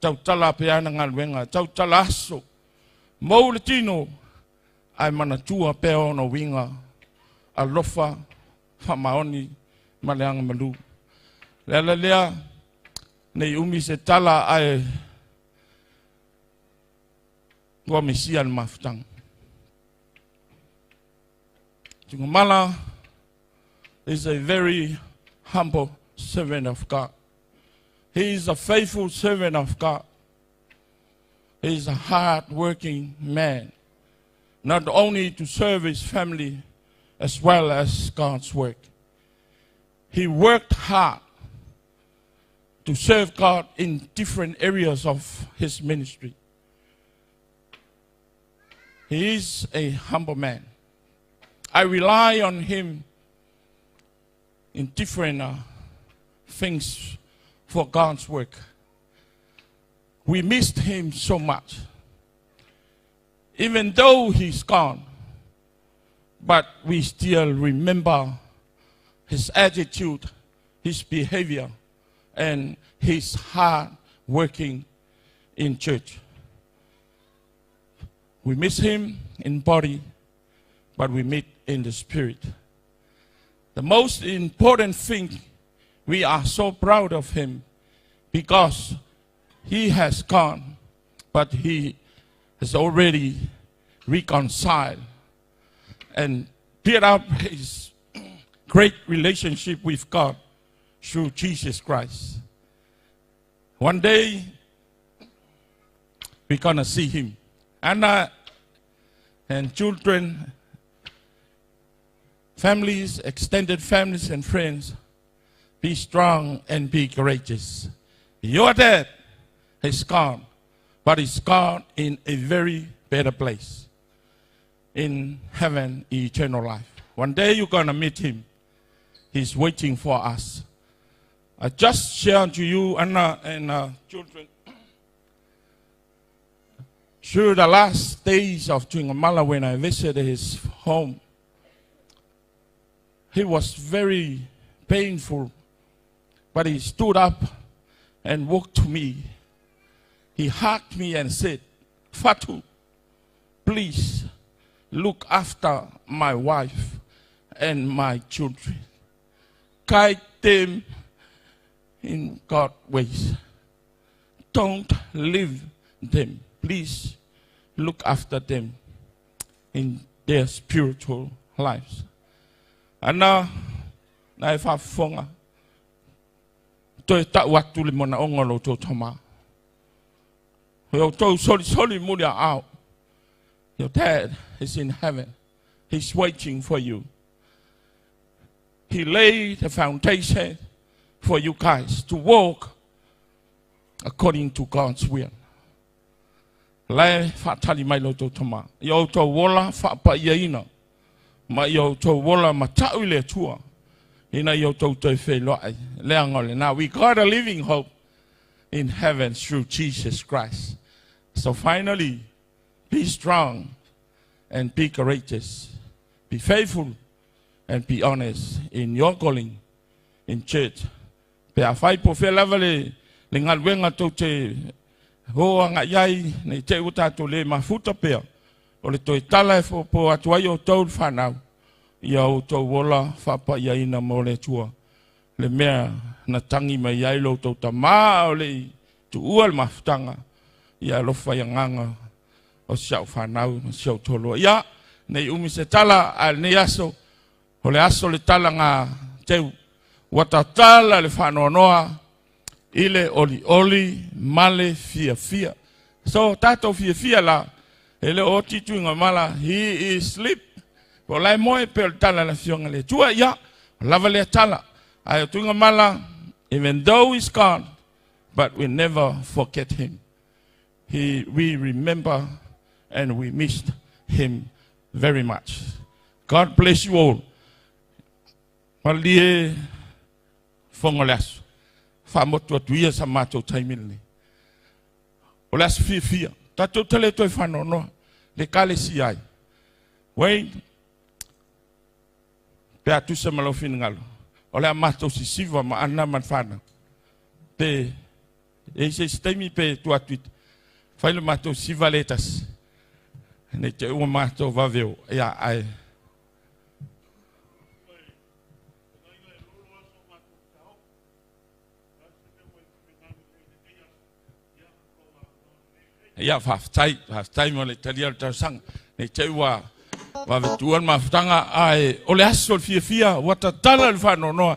Speaker 6: Tautala pea na galuega, tautala aso. Mou le tino, ae manatua pea ona uiga, alofa, faamaoni, ma le agamalu. Le ala lea, nei umi se tala ae ua misia le mafutaga. Tuigamala is a very humble servant of God. He is a faithful servant of God. He is a hard-working man, not only to serve his family as well as God's work. He worked hard to serve God in different areas of his ministry. He is a humble man. I rely on him in different things for God's work. We missed him so much. Even though he's gone, but we still remember his attitude, his behavior, and his hard working in church. We miss him in body, but we meet in the spirit. The most important thing, we are so proud of him because he has gone, but he has already reconciled and built up his great relationship with God through Jesus Christ. One day, we're going to see him. Anna and children, families, extended families and friends, be strong and be courageous. Your dad has gone, but he's gone in a very better place, in heaven, eternal life. One day you're going to meet him. He's waiting for us. I just share to you, Anna and children, through the last days of Tuigamala when I visited his home, he was very painful, but he stood up and walked to me. He hugged me and said, Fatu, please look after my wife and my children. Guide them in God's ways. Don't leave them. Please look after them in their spiritual lives. Ana, na e faafofoga. Toe tau atu le manaoga o lo outou tamā. O outou solisoli muli aao. Your dad is in heaven. He's waiting for you. He laid the foundation for you guys to walk according to God's will. Lae faatali mai lo outou tama. Ia outou ola faapaiaina. Ma ia outou ola matau i le Atua. Ina ia outou toe feiloai. Leaga o lena. We got a living hope in heaven through Jesus Christ. So finally, be strong and be courageous. Be faithful and be honest in your calling in church. Pe afai po fea lava le le galuega tou te o agai ai, nei te i ua tatou le mafuta pea, o le toe tala e fopoo atu ai outou le fanau, ia outou ola faapaiaina mo le Atua, le mea na tagi mai ai lo outou tamā a o le i tuua le mafutaga, ia alofa i agaga o si au fanau ma si ou toalua. Ia, nei umi se tala, a lenei aso, o le aso le talaga teu, ua tatala le faanoanoa i le olioli ma le fiafia. So, tatou fiafia la, e le o oti Tuigamala, he is sleep. Po o la e moe pei o le tala a le Afioga i le Atua, ia, lava lea tala. Ae o Tuigamala, even though he's gone, but we never forget him. He, we remember and we missed him very much. God bless you all. Malie fofoga o le aso. Faamotu atu ia sa matou taimi lenei. O le aso fiafia. Tatou te le toe faanoanoa le ekalesia ai. Wayne, pe a tusa ma lou finagalo, o le a matou sisiva ma Ana ma le fanau. Pe e i se isi taimi pe tuu atu i fai le matou siva le tasi. Nei te ua matou vave o, ia ae. Ia, faafetai, faafetai mo le talia o le talosaga. Nei te i ua vave tuua le mafutaga, ae o le aso o le fiafia, ua tatala le faanoanoa.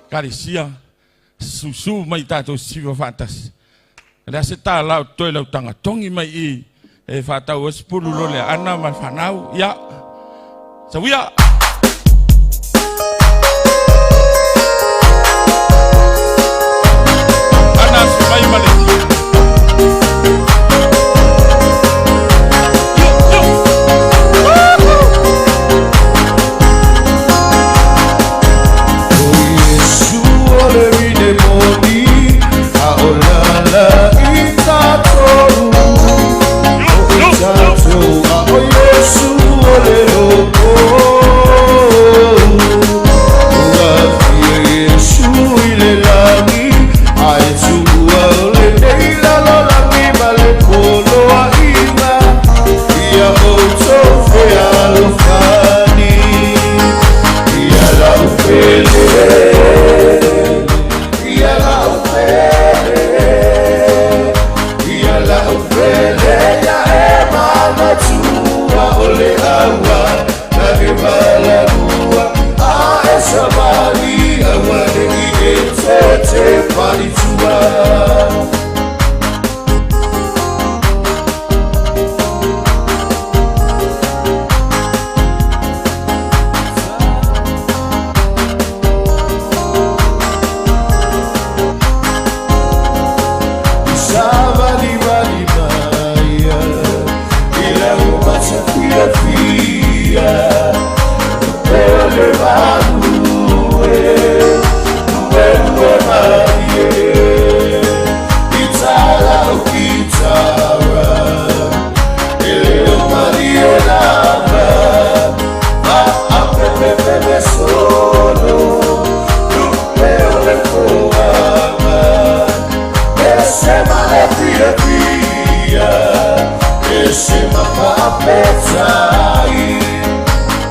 Speaker 6: Ekalesia, susu mai tatou sisiva faatasi. O le a se tālā o totoe lau taga togi mai i e faatau ai se pulu lole a Ana ma le fanau. Ia, sauia! Ana aso mai ma le. Yo, yo! Woohoo!
Speaker 2: O Iesu o le mine moni, a o lala i tatou.
Speaker 1: Yo,
Speaker 2: O i
Speaker 1: yo, yo!
Speaker 2: tatou, a o Iesu o le loko. Ua afia Iesu i le lagi, a e tuua o lenei lalolagi ma le poloaiga, ia outou fealofani. Ia lau pele, ia lau pele, ia lau pele, ia e manatua o le aua na e malalua, a e savali aua ne i e te paitua. I savalivali mai i lau mata fiafia, pele malu e, lue malie, i tā lau kitara, e leo malie lava, faapepepepe solo, lupe o le foaga. E se ma le fiafia, e se ma faapetai,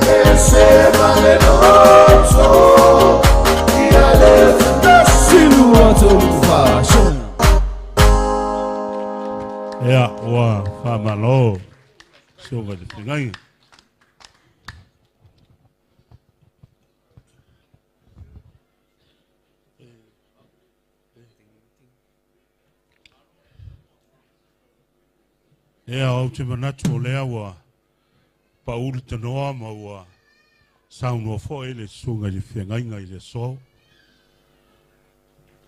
Speaker 2: e se ma le loto, ia le Silu
Speaker 1: Ia, ua faamalo susuga i le feagaiga. Ea ou te manatu o lea ua paʻu le tanoa ma ua saunoa foi le susuga i le feagaiga i le aso.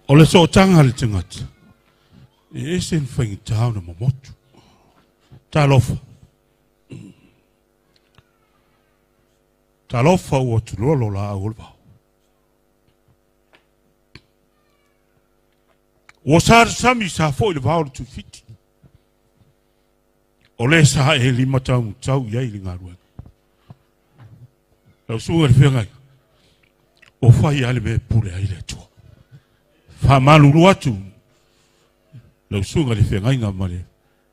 Speaker 1: O le sootaga a le tagata, e ese le faigata ona momotu. Talofa. Talofa ua tulolo laau o le vao. Ua sa le sami sa foi le vao o le Tuifiti. O le sa e lima tau i ai le galuega. Lau susuga i le feagaiga, ua fai lava le mea e pule ai le Atua. Faamalulu atu lau susuga i le feagaiga ma le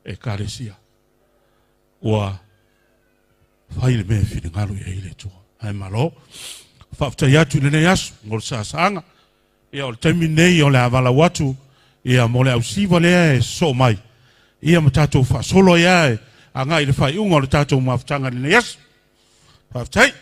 Speaker 1: Ekalesia. Ua fai le mea e finagalo i ai le Atua. Ae malo, faafetai atu i lenei aso mo le saasaaga. Ia o le taimi lenei o le a valaau atu ia mo le ausiva lea e sosoo mai ia ma tatou faasolo ai lava e agai i le faaiuga o le tatou mafutaga i lenei aso. Faafetai.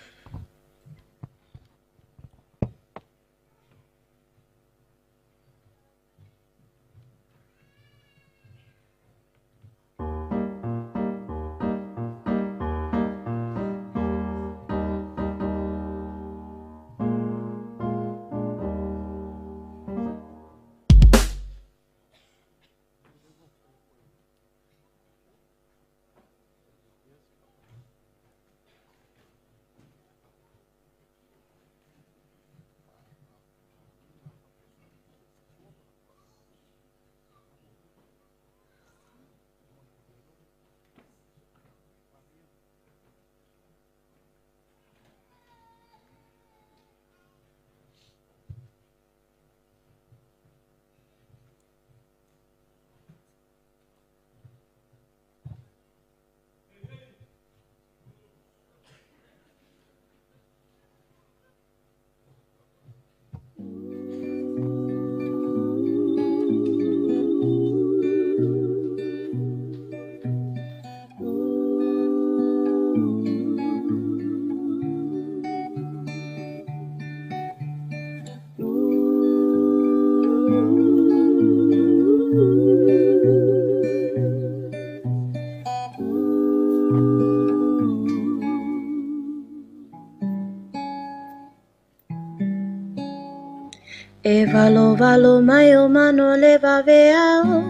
Speaker 3: E valovalo mai o mano le vaveao,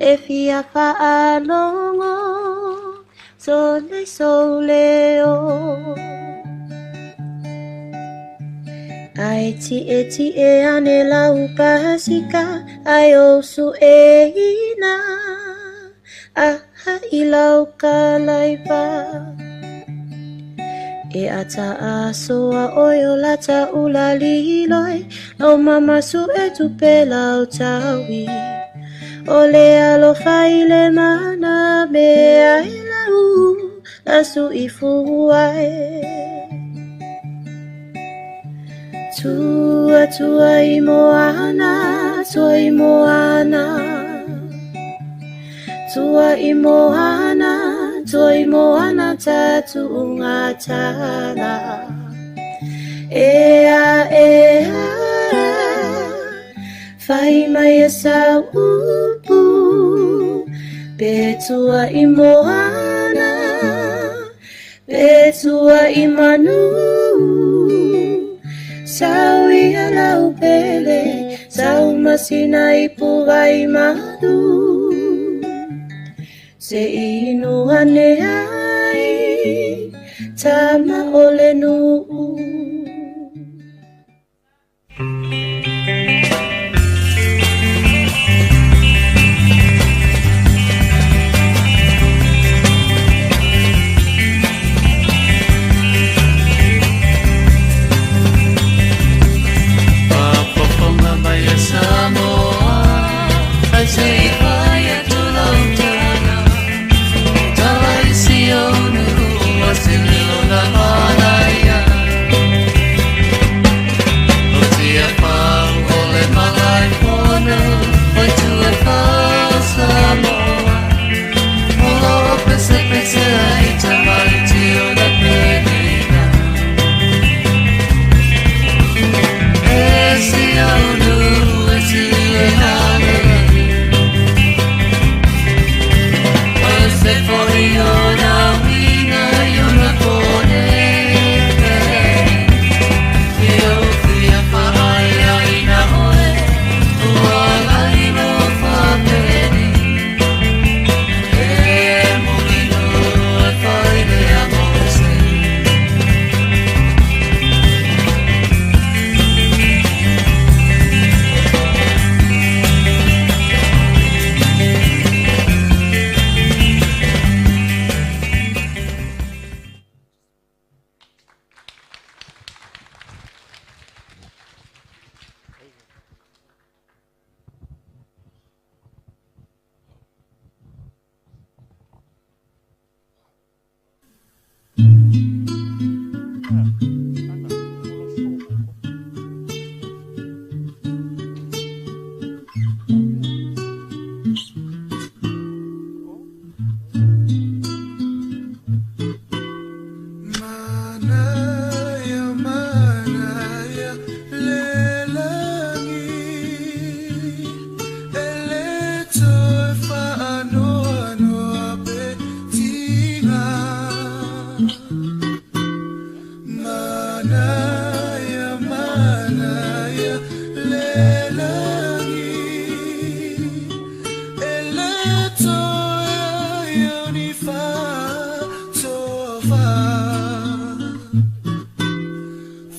Speaker 3: e fia faalogo sole souleo. Ai ti'e ti'e ane lau pasika, ai o su'eina, aha i lau kalaiva. E ata asoa oi o lata ula liloi, lau mama su e tupe lau taui. O le alofa i le mana me ai lau, la su i fuai. Tua tua i moana, tua i moana. Tua i moana, tua i moana tatu ngā tala. Ea, ea, whai mai e sa upu, pe tua i moana, pe tua i manu. Sau ia lau pele, sau masina i puai madu. Se inu ane ai, tama o le nuu.
Speaker 7: Faafofoga mai e Samoa, ae se i fai atu lau tala. Tala i si ou nuu o se leo na manaia.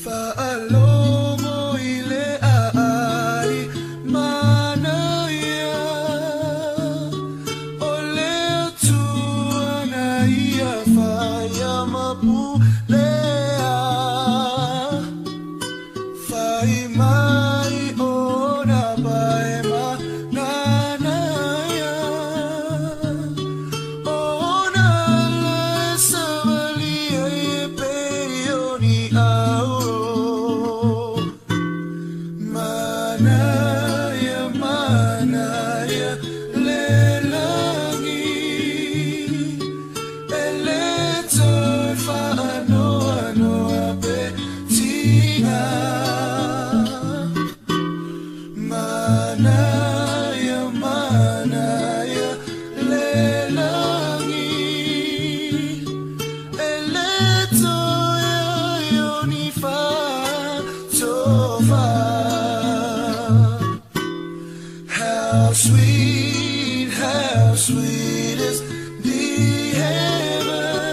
Speaker 2: Faalogo i le aai manaia O le Atua na ia faia ma pulea Fai mai ona pae ma nanaia Ona le savalia e pei o ni ao Manaia, manaia, le lagi E le toe whaanoanoa pe tinga Manaia, manaia, le lagi E le toe ai o ni whatofa how sweet is the heavens.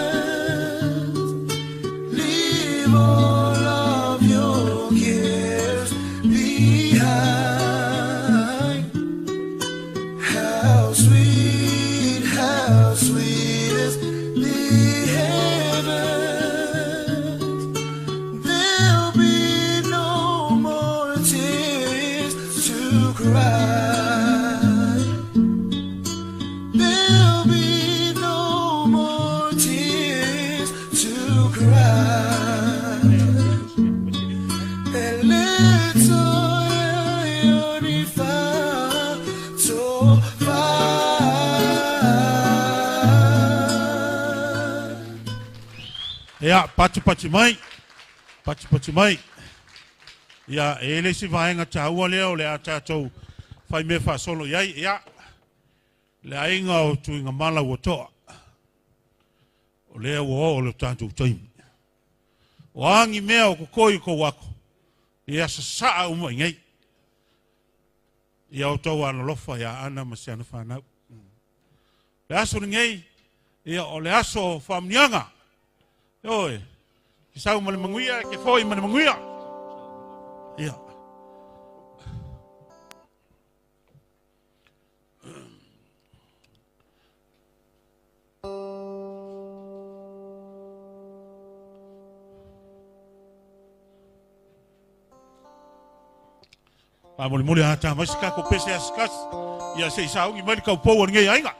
Speaker 2: Leave all of your cares behind. How sweet is the heavens. There'll be no more tears to cry. There'll be no more tears to cry. E le toe ai o ni whatofa.
Speaker 1: Ia, patipati mai, patipati mai. Ia, e le isi vaega taua lea o le a tatou faimea faasolo i ai. Ia, le aiga o Tuigamala ua toa. O lea ua oo le tatou taimi. O agi mea o kokoi kou ako, ia sasaa uma i nei. Ia o tau alolofa ia ana ma se ana whanau. Le aso lenei, ia o le aso o whaamnianga. Ioe, ke sau ma le manuia, ke foi ma le manuia. Ia. Faamolemole a tā mai se kako pese a se kasi. Ia se i sauni mai le kaupou a lenei aiga.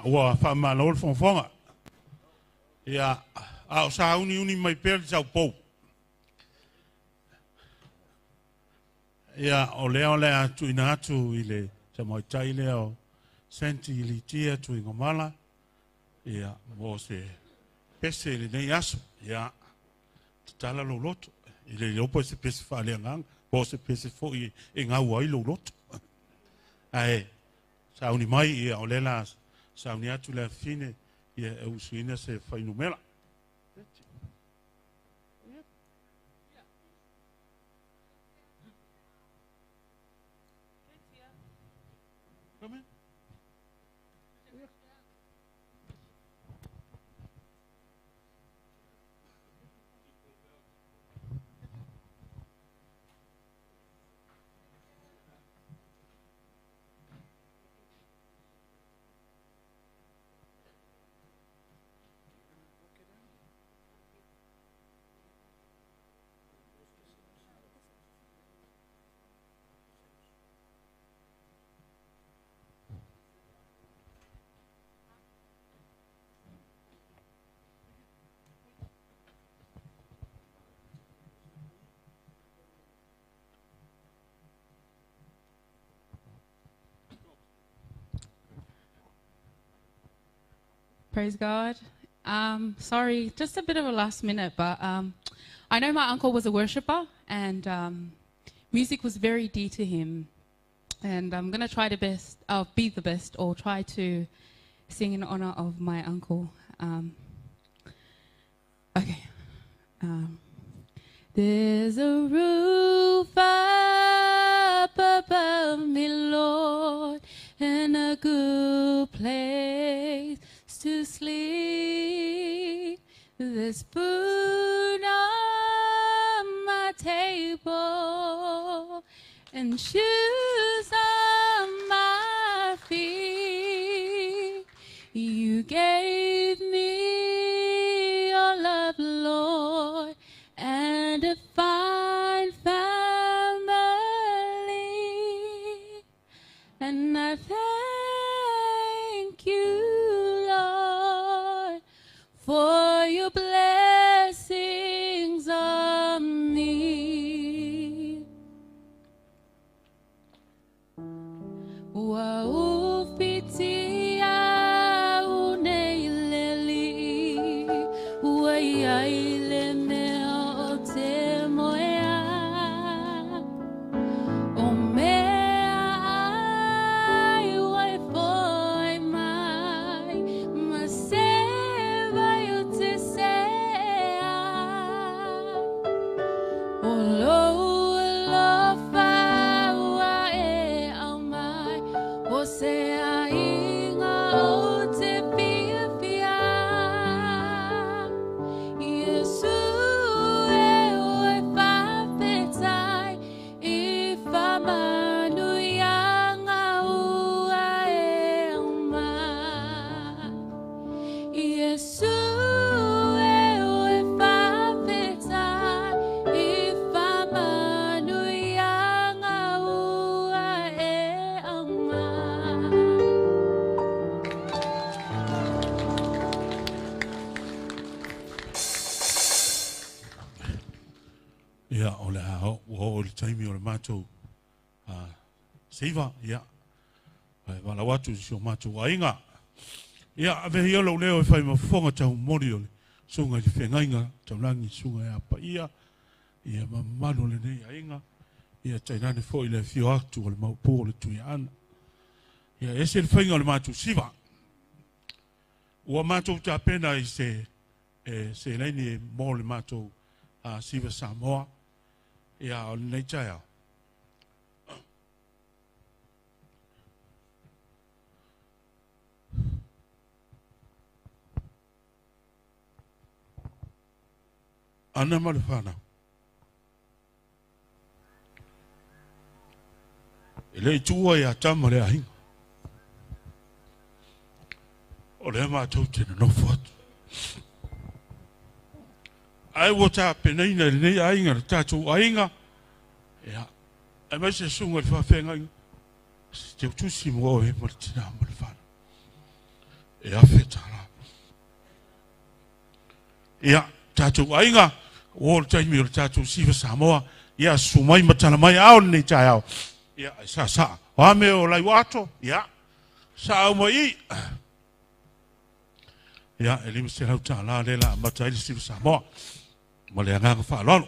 Speaker 1: Ua faamalo le fogafoga. Ia, a o sauniuni mai pea le taupou. Ia, o lea o le a tuuina atu i le tamaitai lea o Senti Litia Tuigamala, ia, mo se pese i lenei aso. Ia, tatala lou loto. I le iloa po o se pese faaleagaga, po o se pese foi e gau ai lou loto. Ae sauni mai, ia, o lea la sauni atu le afine, ia, e usuina se fuainumera.
Speaker 8: Praise God. Sorry, just a bit of a last minute, but I know my uncle was a worshipper, and music was very dear to him. And I'm going to try to best, be the best, or try to sing in honor of my uncle. Okay. There's a roof up above me, Lord, and a good place to sleep. There's food on my table and shoes on my feet. You gave And a fine family. And I thank you, Lord, for your blessings on me. Ua ufitia unei leli, ua iai le mea o te moea. O mea ai wai foi mai, ma se vai o te sea. O lou alofa ua e au mai, o se aiga o te fiafia. Iesu e oe faafetai i faamanuiaga ua e aumai. Iesu e oe faafetai i faamanuiaga ua e aumai.
Speaker 1: Ia, o le a ua oo i le taimi o le matou siva, ia, e valaau atu i si o matou aiga. Ia, ave ia lou leo e fai ma fofoga taumoli o le susuga i le feagaiga taulagi, susuga ia Paia, ia ma mamalu o lenei aiga, ia tainane foi le afio atu o le Maopu o le Tuiaana. Ia, e ese le faiga o le matou siva. Ua matou tapena i se seleni e mo le matou siva Samoa, ia o lenei taeao. Ana ma le whanau. E le i tuua ia tama le aiga. O lea matou te nonofo atu. Ai ua tapenaina i lenei aiga, le tatou aiga, ia, aemaise susuga i le faafeagaiga, se teutusi mo oe ma le tina ma le whanau. E $1,000. Ia, tatou aiga, ua oo le taimi o le tatou siva Samoa, ia, susu mai ma tala mai ao lenei taeao. Ia, e saa. O a mea o lai ua ato, ia, saa au mai i. Ia, e $500 le la amata ai le siva Samoa. Ma le agaga faaaloalo.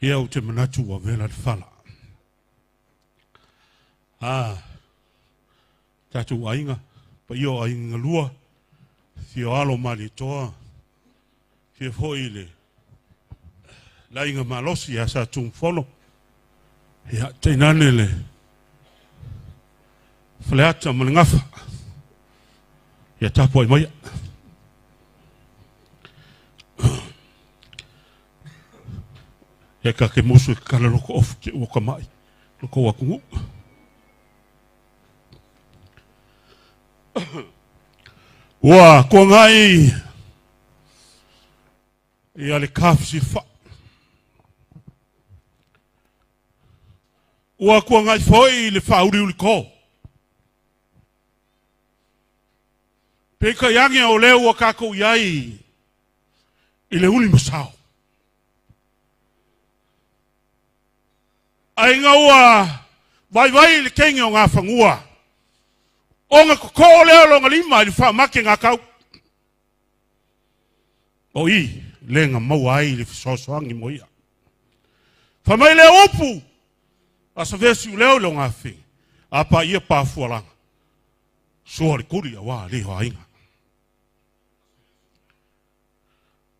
Speaker 1: Ia ou te manatu ua vela le fala. A tatou aiga, paia o aiga galua, fio alo Malietoa, fia foi le laiga malosi ia Sa Tunumafono, ia tainane le Faleata ma le Gafa, ia tapuai maia. Ia ka ke musu e kala loko ofu ke ua ka mai, loko wakungu. Ua kua ngai ia le kafisi fa. Ua kua ngai foi le whauri uli ko. Pe ka iange o leo ua kako iai i le uli masao. Ai ngā ua vai vai le kenge o ngā whangua. O ngā koko leo longa lima i le whaamake ngā kau. O i, le ngā maua ai le whisoasoangi mo ia. Whamai le upu, a sa vesi u leo leo ngā whing. A pa ia pā fualanga. Sua le kuri a wā le hoa inga.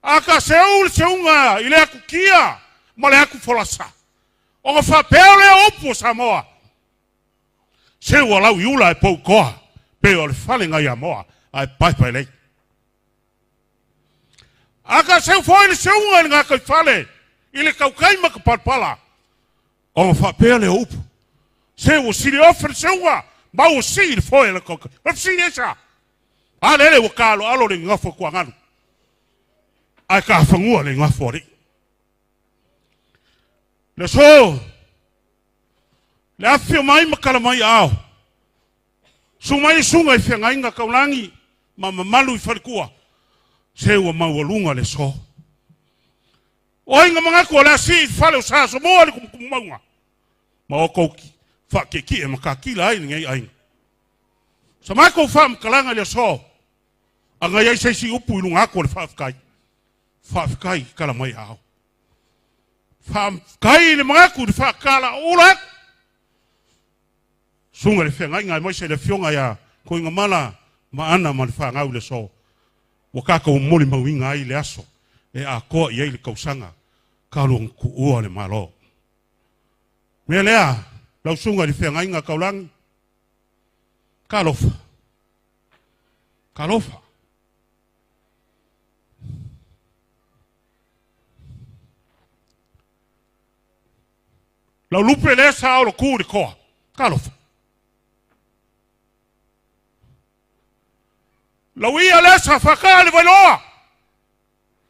Speaker 1: A ka seu le seunga i le aku kia ma le aku folasa. O ngā whapeo leo upu o Samoa. Seu a lau iula e pou koa. Pe o le whale ngai a moa. Ai pai pai lei. A ka seu foi le seunga i le ngā kai whale. I le kaukai ma ka palpala. O ngā whapeo leo upu. Seu o siri ofe le seunga. Mau o si le foe le kaukai. O siri esa. A lele ua ka alo alo le ngafo kua ngalu. Ai ka whangua le ngafo ari. Le so, le awhio mai makala mai ao. Su mai sunga i whiangainga kaulangi, ma mamalu i whalikua. Se ua maualunga le so. O inga mangaku o le asi i whale o sa so moa le kumukumu maunga. Ma o kouki, wha ke e makakila ai ngai ainga. Sa mako wha makalanga le so. A ngai ai seisi upu i lunga ako le whaafkai. Whaafkai kala mai ao. Whaafkai le mangaku le whaakala ula aku. Sunga le whengai ngai mai se le fionga ia ko inga mala ma ana ma le whangau le so. Wa kaka o moli mauinga ai le aso. E a koa i ai le kausanga. Ka luang ku ua le malo. Mea lea, lau sunga le whengai ngā kaulangi. Ka lofa. Ka lofa. Lau lupe le sa o lo ku le koa. Ka lofa. Lau ia le sa whaka le wailoa.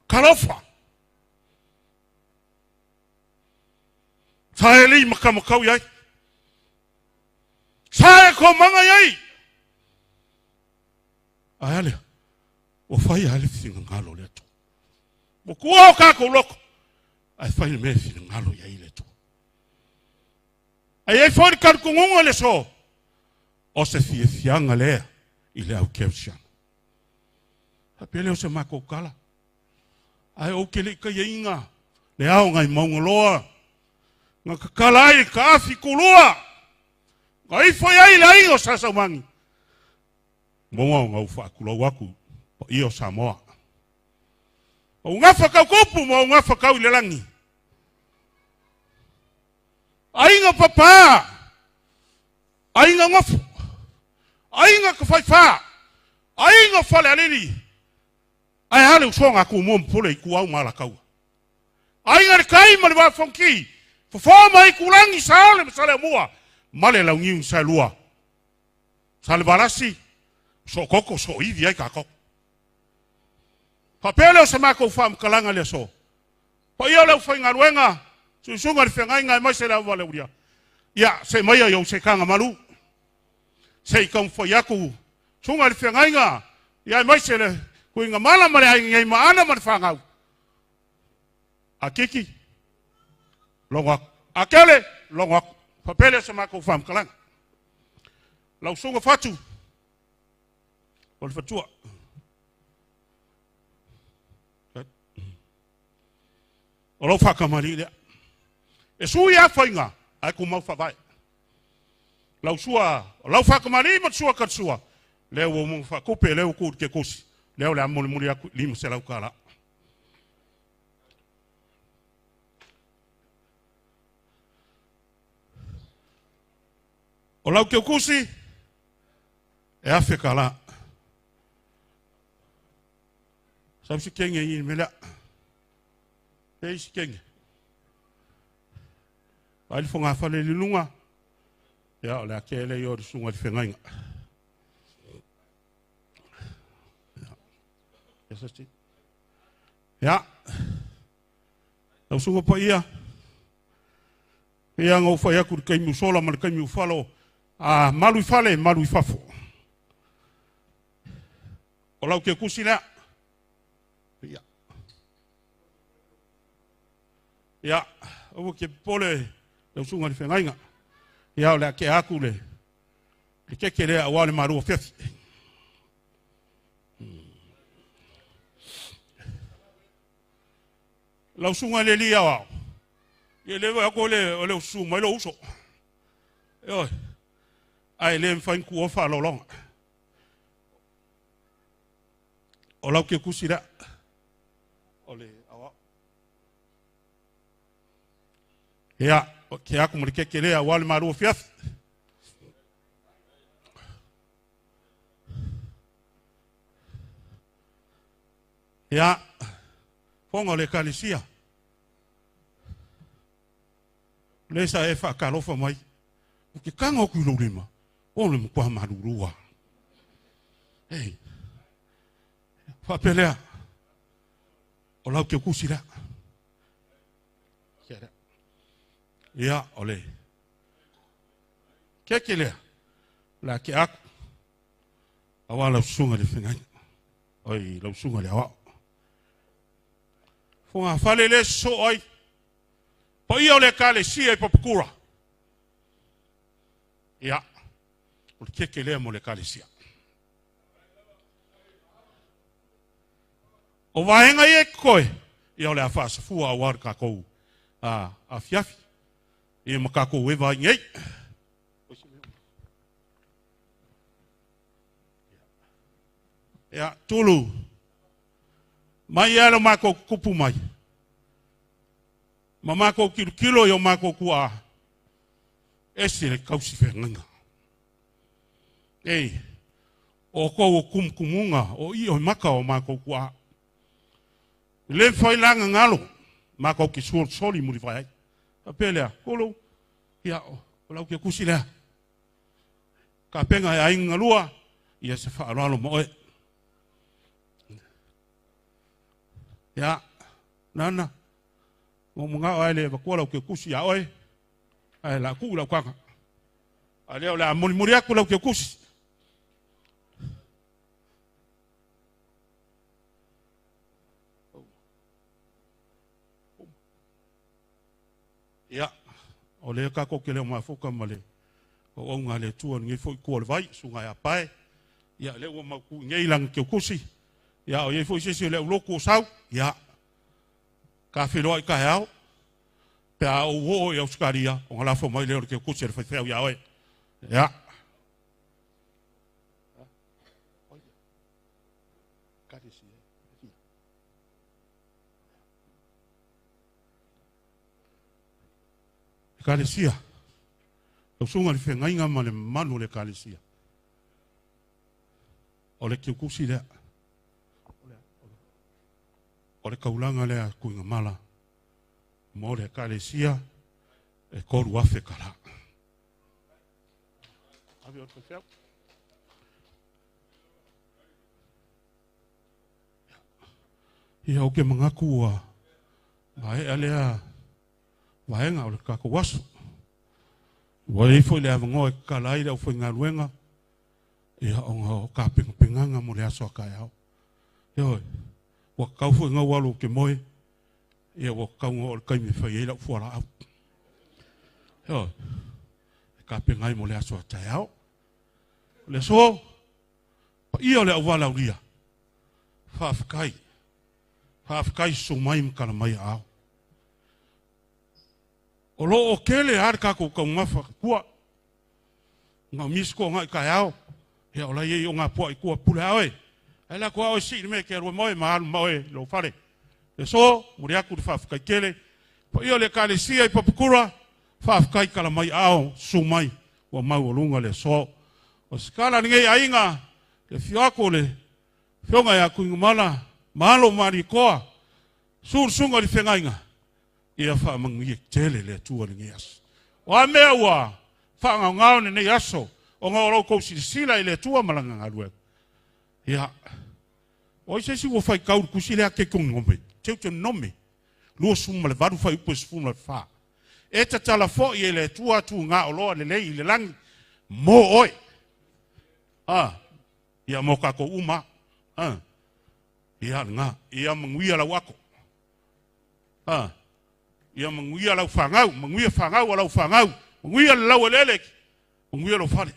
Speaker 1: Ka lofa. Sa e li makamakau iai. Sa e ko manga iai. Ai ale, o whai ale whinga ngalo le atu. Mo kua o kākou loko. Ai whai le mea whinga ngalo iai le atu. Ai ai fori karukungunga le so. O se fia fianga lea i le au keusiana. A pele o se mako kala. Ai o ke le ka inga. Le ao ngai maungaloa. Nga kakala ai ka afi kulua. Nga ifo iai le ainga o sasaumangi. Monga o ngau whaakulau aku. Pa ia o Samoa. O ngafa kau kupu ma o ngafa kau i le langi. Ainga papa. Ainga ngofu. Ainga ka whaiwha. Ainga whale alili. Ai hale usonga ku mua mpule i ku au malakaua. Ainga le kai ma le wafonki. Fofo mai kulangi sa ole masale mua. Male lau ngiu sa lua. Sa le valasi. So koko so ivi ai kako. Papele o sa mako wha mkalanga le so. Pa ia leu whai ngaluenga. Susunga le whangai ngai mai se lau wale uria. Ia, se maia iau se kanga malu. Se i kaum whai aku. Sunga le whangai ngā. Ia mai se le kuinga mala ma le ai ngai maana ma le whangau. A kiki. Longo aku. A kele. Longo aku. Papele o sa mako wha mkalanga. Lau sunga whatu. O le whatua. O lau whakamari lea. E sui a faiga, ai ku mau whawai. Lau sua, lau whakamari ma sua ka sua. Leo o munga whakupe, leo ku ke kusi. Leo le amuli muli aku lima se lau kala. O lau ke kusi, e afe kala. Sau si kenge i melea. E si kenge. Ai le fonga fale le lunga. Ia o le ake le i o le sunga le whengainga. Ia. Lau sunga pa ia. Ia ngau whai aku le kaimi usola ma le kaimi ufalo. A malu i fale, malu i fafo. O lau ke kusi lea. Ia. Ia, o ke pole lau sunga le whengainga. Ia o le ake aku le keke lea awa le marua fiafi. Lau sunga le lia wao. Ia le wa ko le o le usu mai lo uso. Oi. Ai le mfain ku ofa lolonga. O lau ke kusi lea. O le awa. Ia, ke aku mo le keke lea awa le marua fiafi. Ia, fonga o le kalisia. Le sa e whakalofa mai. O ke kanga o kuilo lima. O le mkwa marurua. Ei. Whapelea. O lau ke kusi lea. Ia, o le. Keke lea. La ke aku. Awa lau sunga le whengai. Oi, lau sunga le awa. Fonga fale le so ai. Pa ia o le kale sia i papakura. Ia. O le keke lea mo le kale sia. O vaenga i e koe. Ia o le a whaasafua au ar kakou. A fiafi. Ia ma kakou e vai ngei. Ia, tulu. Mai alo mako kupu mai. Ma mako kilo kilo yo mako kua. Ese le kausi whenganga. Ei, o kou o kumkumunga, o i o maka o mako kua. Le whai langa ngalo, mako ki suol soli muri whai ai. A pelea, kolo, ia, o lau kia kusi lea. Ka penga e ainga lua, ia se whaaloalo mo oe. Ia, nana, mo mga o aile wakua lau ke kusi a oe, ai la ku lau kanga. A leo la muri muri aku lau ke kusi. Ia, o lea kako ke leo mafuka ma le o au ngā le tua ngi foi kua le vai, sunga ia pae. Ia, leo ua mau ku ngei lang ke kusi. Ia, o iei foi sesi o leo loku o sau. Ia, ka whiloa i ka heao, pea o o i Australia, o ngā lafo mai leo le ke kusi le whaiwheo ia oe. Ia. Kalesia. Lau sunga le whengainga ma le manu le kalesia. O le kiukusi lea. O le kaulanga lea kuinga mala. Mo le kalesia e koru afe kala. Ia o ke mangaku a vae alea vaenga o le kako waso. Ua ifo le avangoa e kala ai au whaingaluenga. Ia o ngā o ka pengapenganga mo le aso a kai au. Ia oi, ua kau fo ngau alo ke moe. Ia ua kau ngau o le kaimi whai ei lau fuala au. Ia oi, e ka pengai mo le aso a tai au. Le aso, pa ia o le au wala ulia. Whaafkai. Whaafkai sumai mkala mai au. O lo o kele a le kākou kaumafa kua. Ngā misi ko ngai kai ao. Ia o lai ei o ngā pua i kua pule a oe. Ai la kua oe si i me ke arua moe ma alu ma oe lo fale. Le so, muri aku le whaafkai kele. Pa ia le kalesia i papakura, whaafkai kala mai ao, su mai, ua mau o lunga le so. O skala ni ngei ainga, le fioako le fionga ia kuinga malo mari koa, sur sunga li whengainga, ia wha mangu tele le atua le ngei aso. O a mea ua, wha ngau ngau nei aso, o ngau rau kou sila i le atua malanga ngalue. Ia, o ise si ua whai kauru kusi lea ke kong ngome, teu te nome, lua suma le varu whai upu e sufuna le wha. E tatala fo i le atua atu ngā oloa le lei i le langi, mō oe. Ah, ia mō kako uma. Ah, ia ngā, ia manguia lau ako. Ah, ia manguia lau whangau, manguia whangau lau whangau, manguia lau elele, manguia lau whare,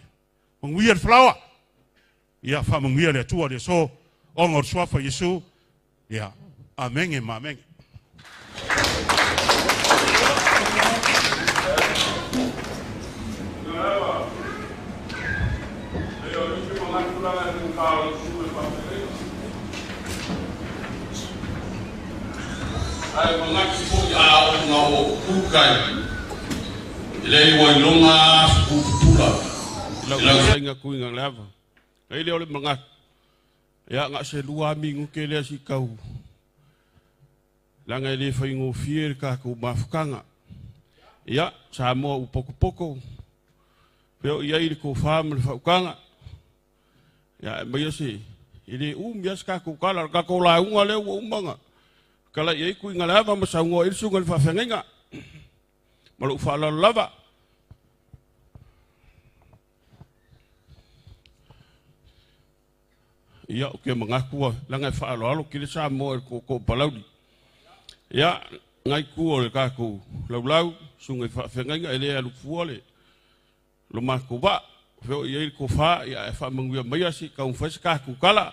Speaker 1: manguia le flawa. Ia wha manguia le atua le so, o ngor suafa Yesu, ia, amenge ma amenge.
Speaker 9: Ai mangaki fo i a o ngā o kukai. I lei wailonga pupula.
Speaker 10: Lau inga kuinga lava. Ngai leo le mangaki. Ia ngā se lua mingu ke lea si kau. Langa e le whaingo fie le kākou mafukanga. Ia, Samoa upoko poko. Peo ia i le kōwha ma le whaukanga. Ia, mai ase, i le umi ase kākou kala, kākou la unga leo ua umanga. Kala ia iku inga lava ma saungoa i le sunga le whaafengainga. Ma lou whaalalo lava. Ia, o ke mangakua, langa e whaaloalo ki le Samoa i le koko palauli. Ia, ngai kua o le kākou laulau, sunga i whaafengainga, e le alufua le lo mākou wa. Feo ia i le kōwha, ia e whaamanguia mai asi, ka umwhaisa kākou kala.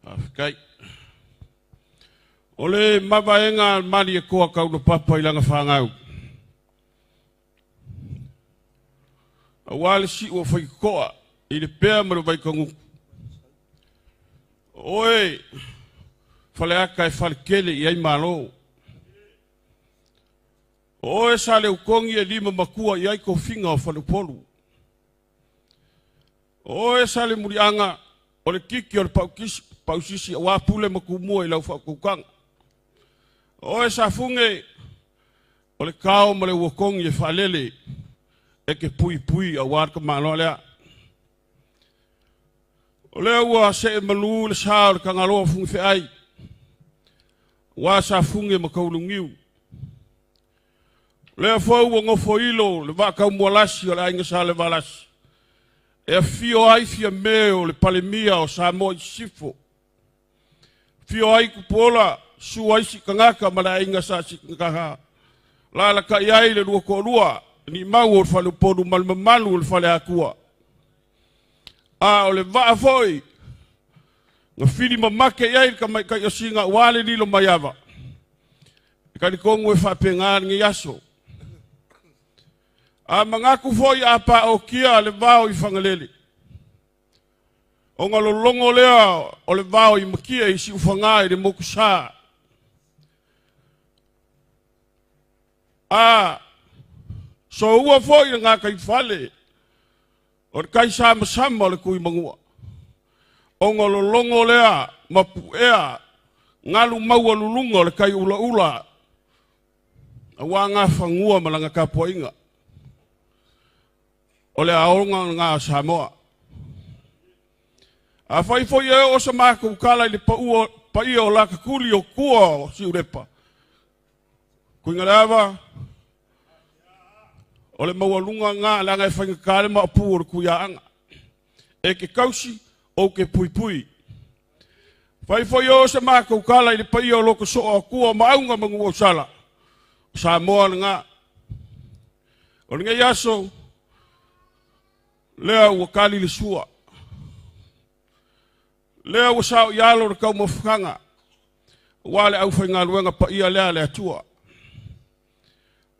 Speaker 10: Awhikai. O le mavaenga mali e koa kaula papa i langa whangau. A wale si ua whai koa i le pea ma le waikanguku. Oe, whaleaka e whalekele i ai malo. Oe sa le ukongi e lima makua i ai kofinga o whalepolu. Oe sa le murianga o le kiki o le pausisi a wapule makumua i lau whakukanga. Oe sa funge o le kao ma le uakongi e whalele e ke pui pui a wāka maloa lea. O lea ua se e malu le sa o le kangaloa fungi wheai. Wā sa funge makaulungiu. O lea fau ua ngofo ilo le wakau mualasi o le ainga sa le valasi. E fio ai fia meo le palemia o Samoa i sifo. Fio ai kupola su ai si kangaka ma le ainga sa si kangaka. La la kai ai le lua ko lua ni mau o le fale upolu ma le mamalu o le fale akua. A o le vaa foi nga fili mamake i ai le kamaikai o singa ua le lilo mai ava. E kalikongu e whaapenga ngi aso. A mangaku foi a pa o kia le vao i whangalele. O ngā lolongo lea o le vao i makia i si uwhanga i le mokusa. A so ua foi le ngā kai whale o le kai sama sama o le kui mangua. O ngā lolongo lea mapuea ngalu maua lulunga o le kai ula ula. A wā ngā whangua malanga kapuainga. O le aonga ngā Samoa. A whai foi e o sa mākou kala i le paua, paia o lakakuli o kua o siurepa. Kuinga lava, o le maualunga ngā langa e whainga kare ma apu o le kuiaanga. E ke kausi o ke pui pui. Whai foi e o sa mākou kala i le paia o loko soa o kua maunga mangu o sala. O Samoa le ngā. O le ngai aso, lea ua kali le sua. Lea ua sao i alo le taumafataga, ua le aufaigaluega paia lea a le Atua.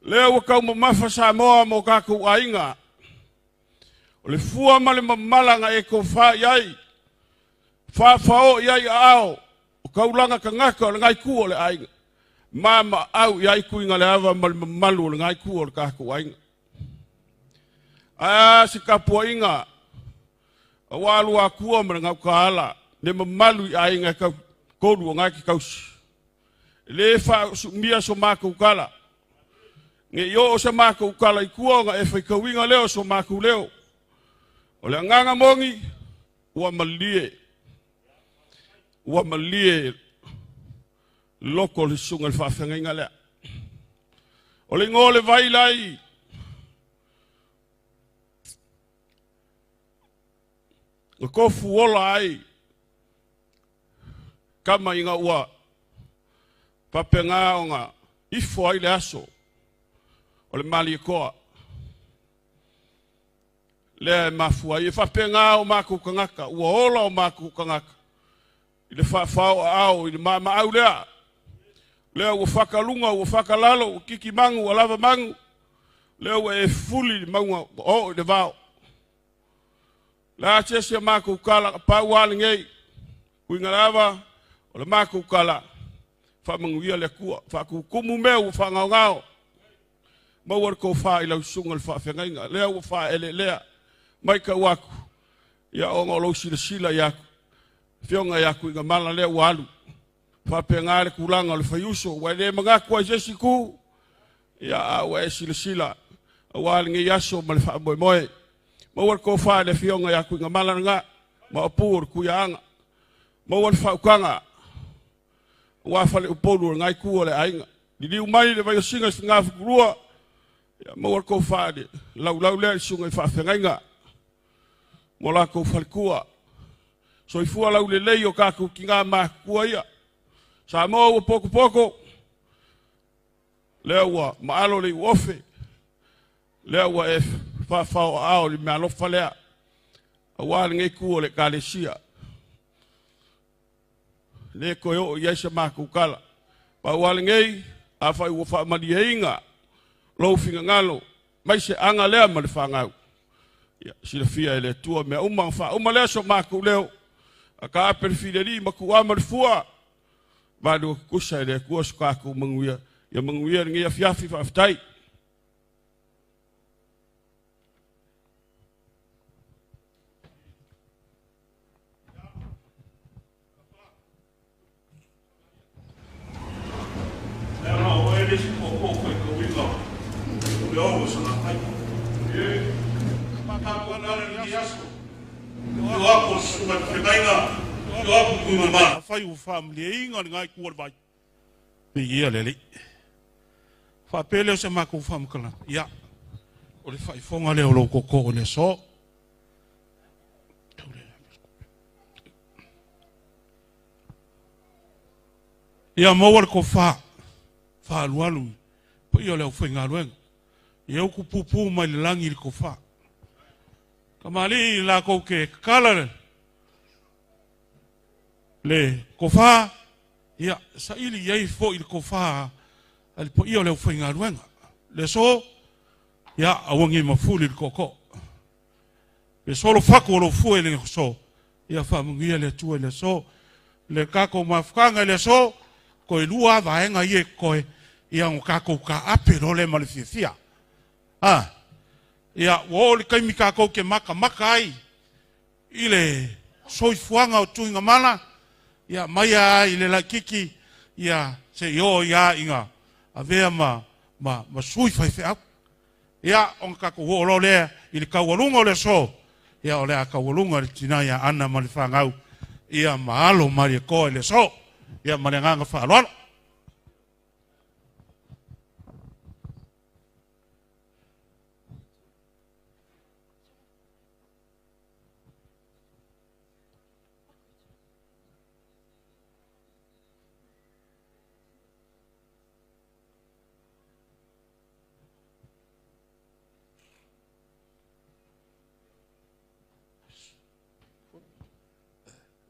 Speaker 10: Lea ua taumamafa Samoa mo tatou aiga. O le fua ma le mamala na e tofa i ai, faafao i ai aao, o taulaga tagata o le nai itu o le aiga. Ma maau i ai tuiga le ava ma le mamalu o le nai itu o le tatou aiga. Ae a se tapuaiga, aua lua atua ma le gautaala, le mamalu i aiga e tau tolu o ngai te tausi. E le faasumia so matou tala. Ne i o se matou tala i tua ona e faitauina leo so matou leo. O le agaga moni, ua malie. Ua malie loko le susuga i le faafeagaiga lea. O le igoa o le vai lai, na tofu ola ai kama ina ua faapena ona ifo ai le aso o le Malietoa. Lea e mafua ai e faapena o matou tagata, ua ola o matou tagata i le faafao aao i le maamaau lea. Lea ua fakaluga, ua fakalalo, ua kiki magu, ua lava magu. Lea ua e fuli le mauga ua oo i le vao. La se se matou tala pau a lenei. Kuinga lava o le matou tala faamanuia le Atua, faatutumu mea ua faagaogao. Maua le tofa i lau susuga i le faafeagaiga. Lea ua faaeleelea mai tau atu, ia ona o lou silasila i aku. Afioga ia Tuigamala lea ua alu. Faapena le tulaga o le faiuso, ua e le manatu ai se isi itu, ia a ua e silasila, aua lenei aso ma le faamoemoe. Maua le tofa i le afioga ia Tuigamala lena, ma opu o le Tuiaaga. Maua le faautaga, aua faleupolu o lena itu o le aiga. Liliu mai le vaiosina i Sinafukulua, ia maua le tofa i le laulau lea i le susuga i faafeagaiga mo latou faletua. Soifua laulelei o tatou tina matutua ia. Samoa ua potopoto, lea ua maalo le iuofe, lea ua e faafao aao i le meaalofa lea, aua lenei itu o le Ekalesia. Le toe oo i ai se matou tala. Pau lava lenei, afai ua faamalieina lou finagalo, mai se aga lea ma le fanau. Ia, silafia e le Atua mea uma, ona faauma lea so matou leo. A ka ape le fileli ma tuua ma le fua, valu tutusa e le Atua so tatou manuia. Ia manuia lenei afiafi, faafetai.
Speaker 1: Afai ua faamalieina le nai tua o le vai, viia le Alii. Faapea lea o se matou faamatalaga, ia, o le faaifoga lea o lou tootoo i le aso. Ia maua le tofa faaalualu i paia o le aufaigaluega. Ia utu pupu mai le lagi le tofa. Kamalii latou te tatala le tofa, ia saili i ai foi le tofa a le paia o le aufaigaluega. Le aso, ia aua nei mafuli le tootoo. Le solo fatu o lou fue i le aso, ia faamanuia le Atua i le aso. Le tatou mafutaga i le aso, toe lua vaega ia e totoe, ia ona tatou taape loa lea ma le fiafia. Ia, ua oo le taimi tatou te matamata ai i le soifuaga o Tuigamala, ia mai lava i le laititi, ia se i oo ia ina avea ma sui faifeau. Ia, ona tatou oo loa lea i le taualuga o le aso, ia o le a taualuga le tina ia Ana ma le fanau, ia ma alo Malietoa i le aso. Ia ma le agaga faaaloalo.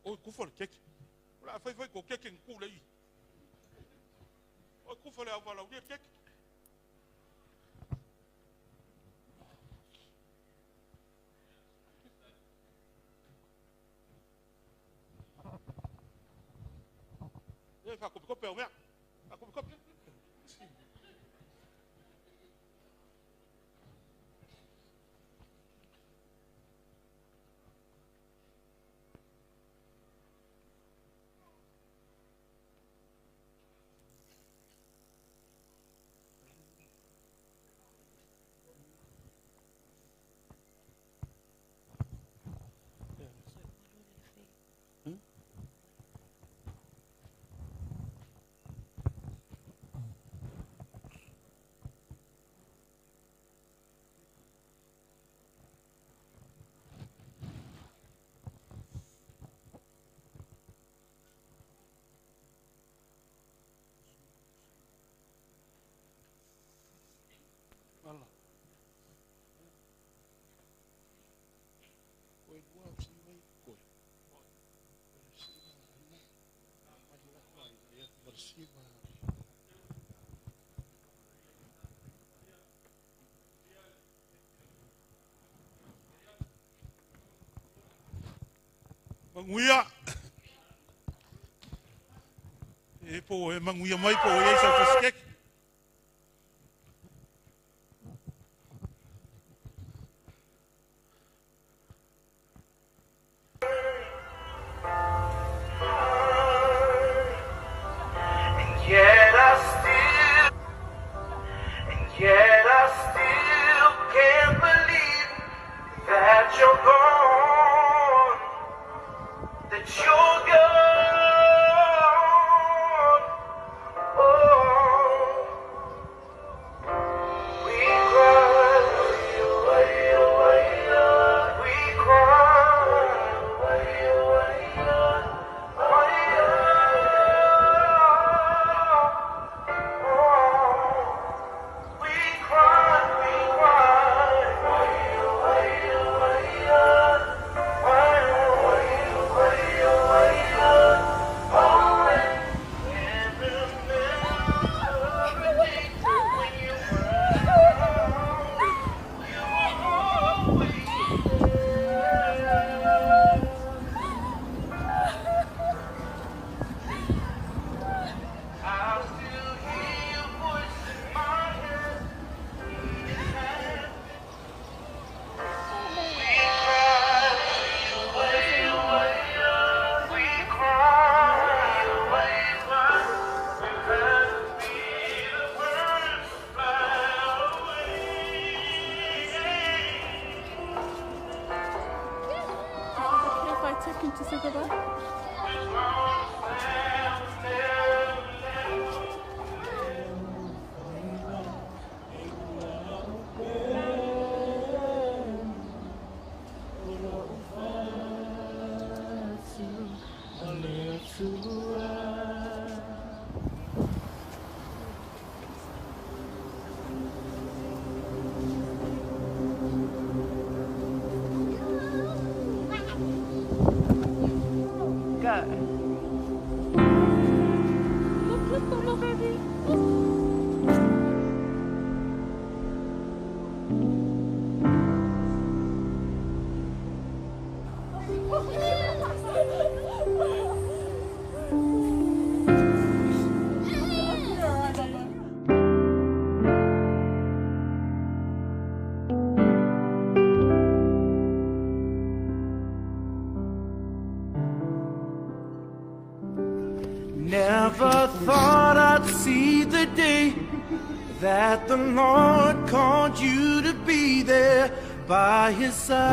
Speaker 1: Oi kufa le keke. O le a faifai ko keke ni ku le i. Oi kufa le au valaulia keke. E whakopekope au mea. Whakopekope. Ala. Koe lua o si mai koe. Manguia. E po e manguia mai po e sa fiskek.
Speaker 7: Yet I still, and yet I still can't believe that you're gone, that you're gone. Oh, we cry, we cry, we cry, we I still hear your voice in my head. We cry, we cry, we had to be the birds to fly away.
Speaker 11: If I take him to say goodbye.
Speaker 5: Go.
Speaker 11: Look, look, look, baby. Look.
Speaker 2: Never thought I'd see the day that the Lord called you to be there by his side.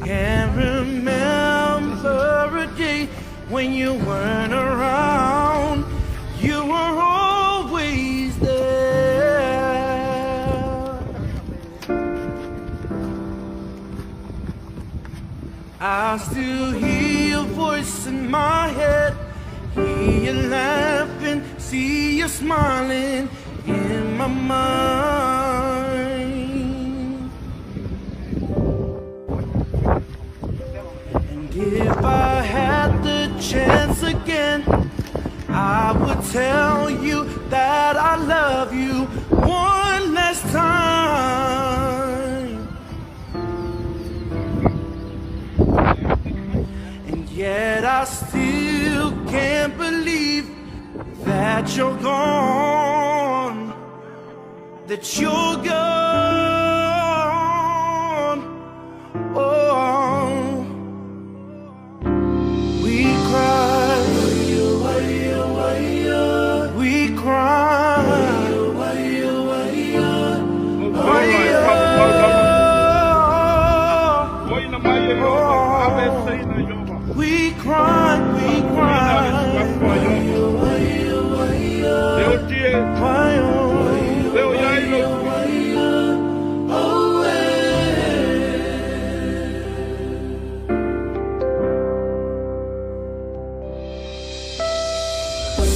Speaker 2: Can't remember a day when you weren't around. You were always there. I still hear your voice in my head. Hear you laughing, see you smiling in my mind. the chance again, I would tell you that I love you one last time. And yet I still can't believe that you're gone, that you're gone. Oh, we cry, we cry. We cry, we cry.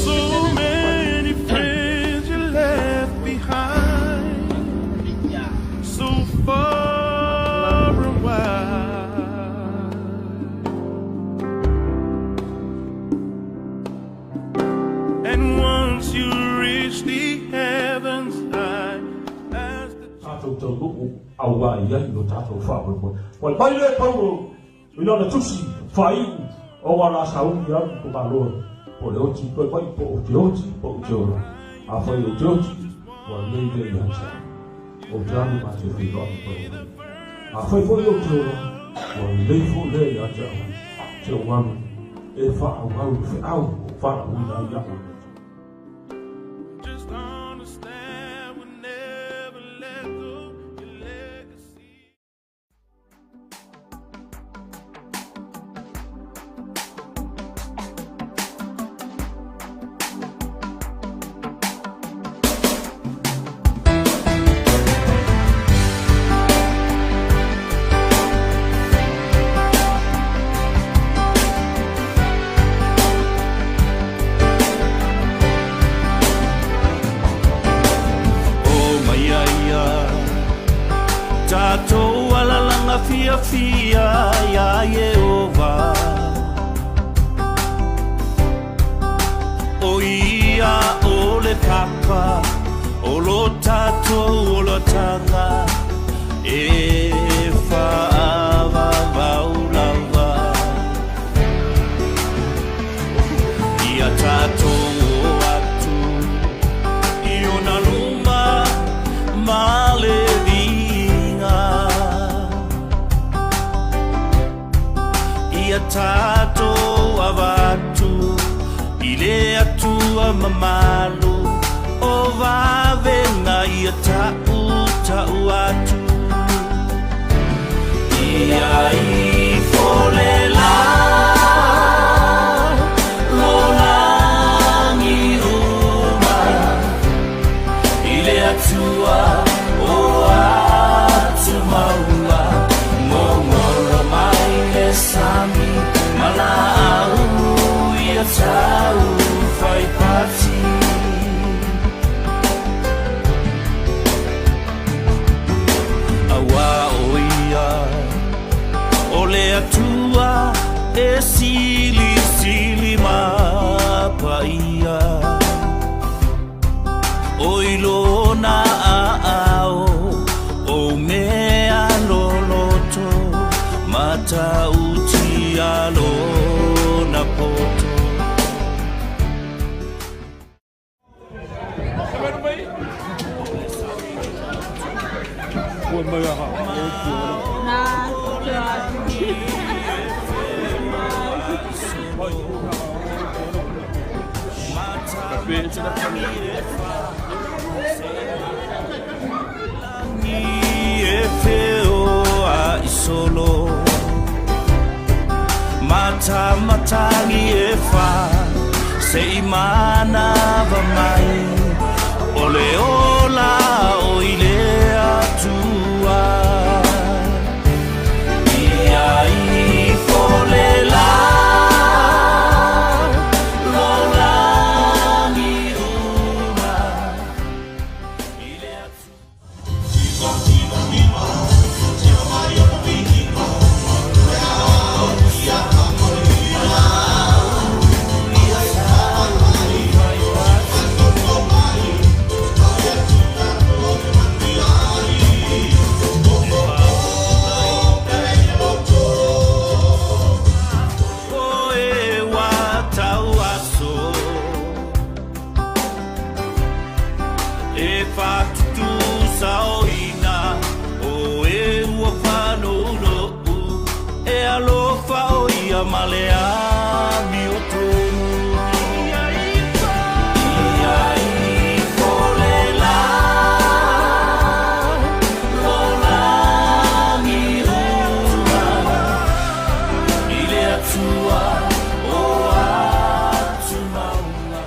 Speaker 2: So many friends you left behind, so far away. And once you reach the heavens high, as the
Speaker 12: Tatou taunuu auā i ai lo tatou faamoemoe. Ua le mai lea Paulo i lana tusi faaiu o ua la sauni alu i Togaloa po o le oti toe mai po o te oti po o te ola. Afai ou te oti, ua lelei lea ia te au. Ou te alu ma te feiloai ma oe. Afai foi ou te ola, ua lelei foi lea ia te au. Te ou alu e faaauau le feau ua ou valaauina ai au e le Atua.
Speaker 2: just understand we'll never let go your legacy.
Speaker 7: O mai ia tātou alalanga fiafia ia Iehova. O ia o le papa o lo tātou olataga e whaavavau lava. Ia tātou o atu i ona luma ma le viiga. Ia tātou avatu i le Atua mamalu o vavenga ia ta'u ta'u atu. Ia ifo le la lo lagi uma i le Atua o atu maua gogolo mai le sami ma laau ia tau faipati. Auā o ia o le Atua e silisili ma paia o i lona aao o mea loloto matautia lona poto. E feoai solo matamatagi e fa se i manava mai o le ola o i le Atua. Ia ifo le la lo lagi uma i le Atua. ia ma le amiotonu. Ia ifo le la, lo lagi ola, i le Atua o atumauga.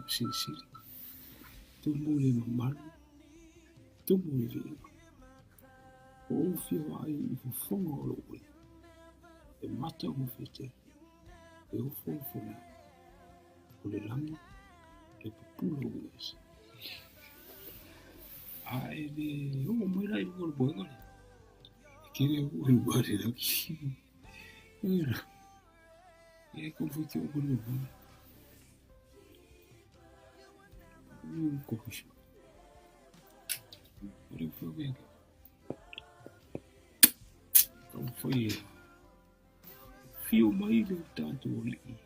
Speaker 13: Silisili tumu le mamalu, tumu le viiga. O ou fia ai i fofoga o lou uli, e mata o fete, e ofo ofo nei, o le lagi e pupula uiga ese. A e le oo mai la i luga o le moega lea, e kele ua i luga le lagi. Ela, e konfoi ke o le moega. Ko O le fia wea. Kau whai e. Whio mai le o tātou o lii.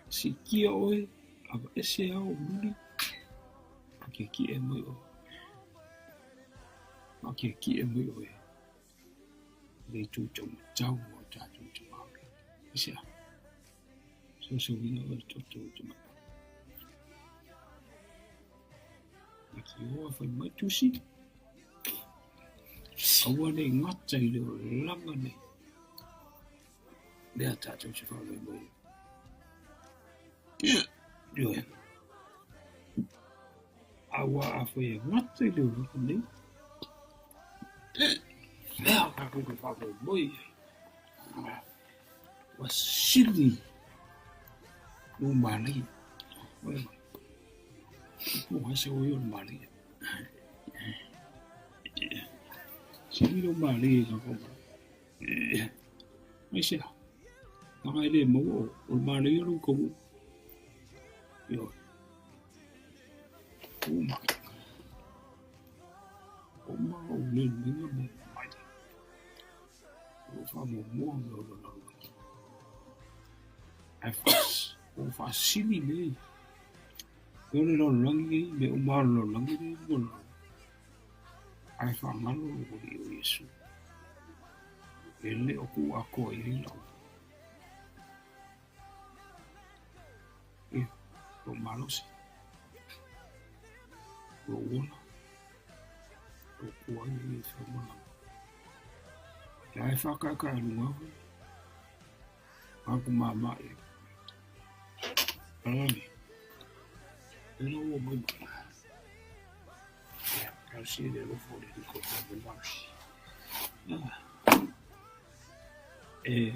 Speaker 13: Si kia oe, awa ese ao muli, a kia ki e mai oe. A kia ki e mai oe. Le tū tau matau o tātou te māori. Ese a. So so wina o le toto o te mata. A ki oa whai mai tusi. Aua nei ngata i le o langa nei. Lea tātou te whanau mai. Ioe. Aua a whai e ngata i le o langa nei. Lea tātou te whanau mai. Wa sili. Lu mali. Oi. Ko hase o yo mali. Sili lo mali ka ko. Mai se. Nanga ile mo o mali yo ko. Yo. O ma. O ma o le ninga me mai. O fa mo mo lo lo lo. Ai fa o fa sili le. O le lalolagi lenei, mea uma lava o le lalolagi lenei i luga o le lalolagi, ae faagalo lou Alii o Iesu, e le o tuu atoa i ai lau ia, lou malosi, lou ola, lou tuai e feamalama. La e whakakae lunga koe. Aku māmā e. Alani. E lau o mai mai. Ia, kau si le lofo le liko o le malosi. E,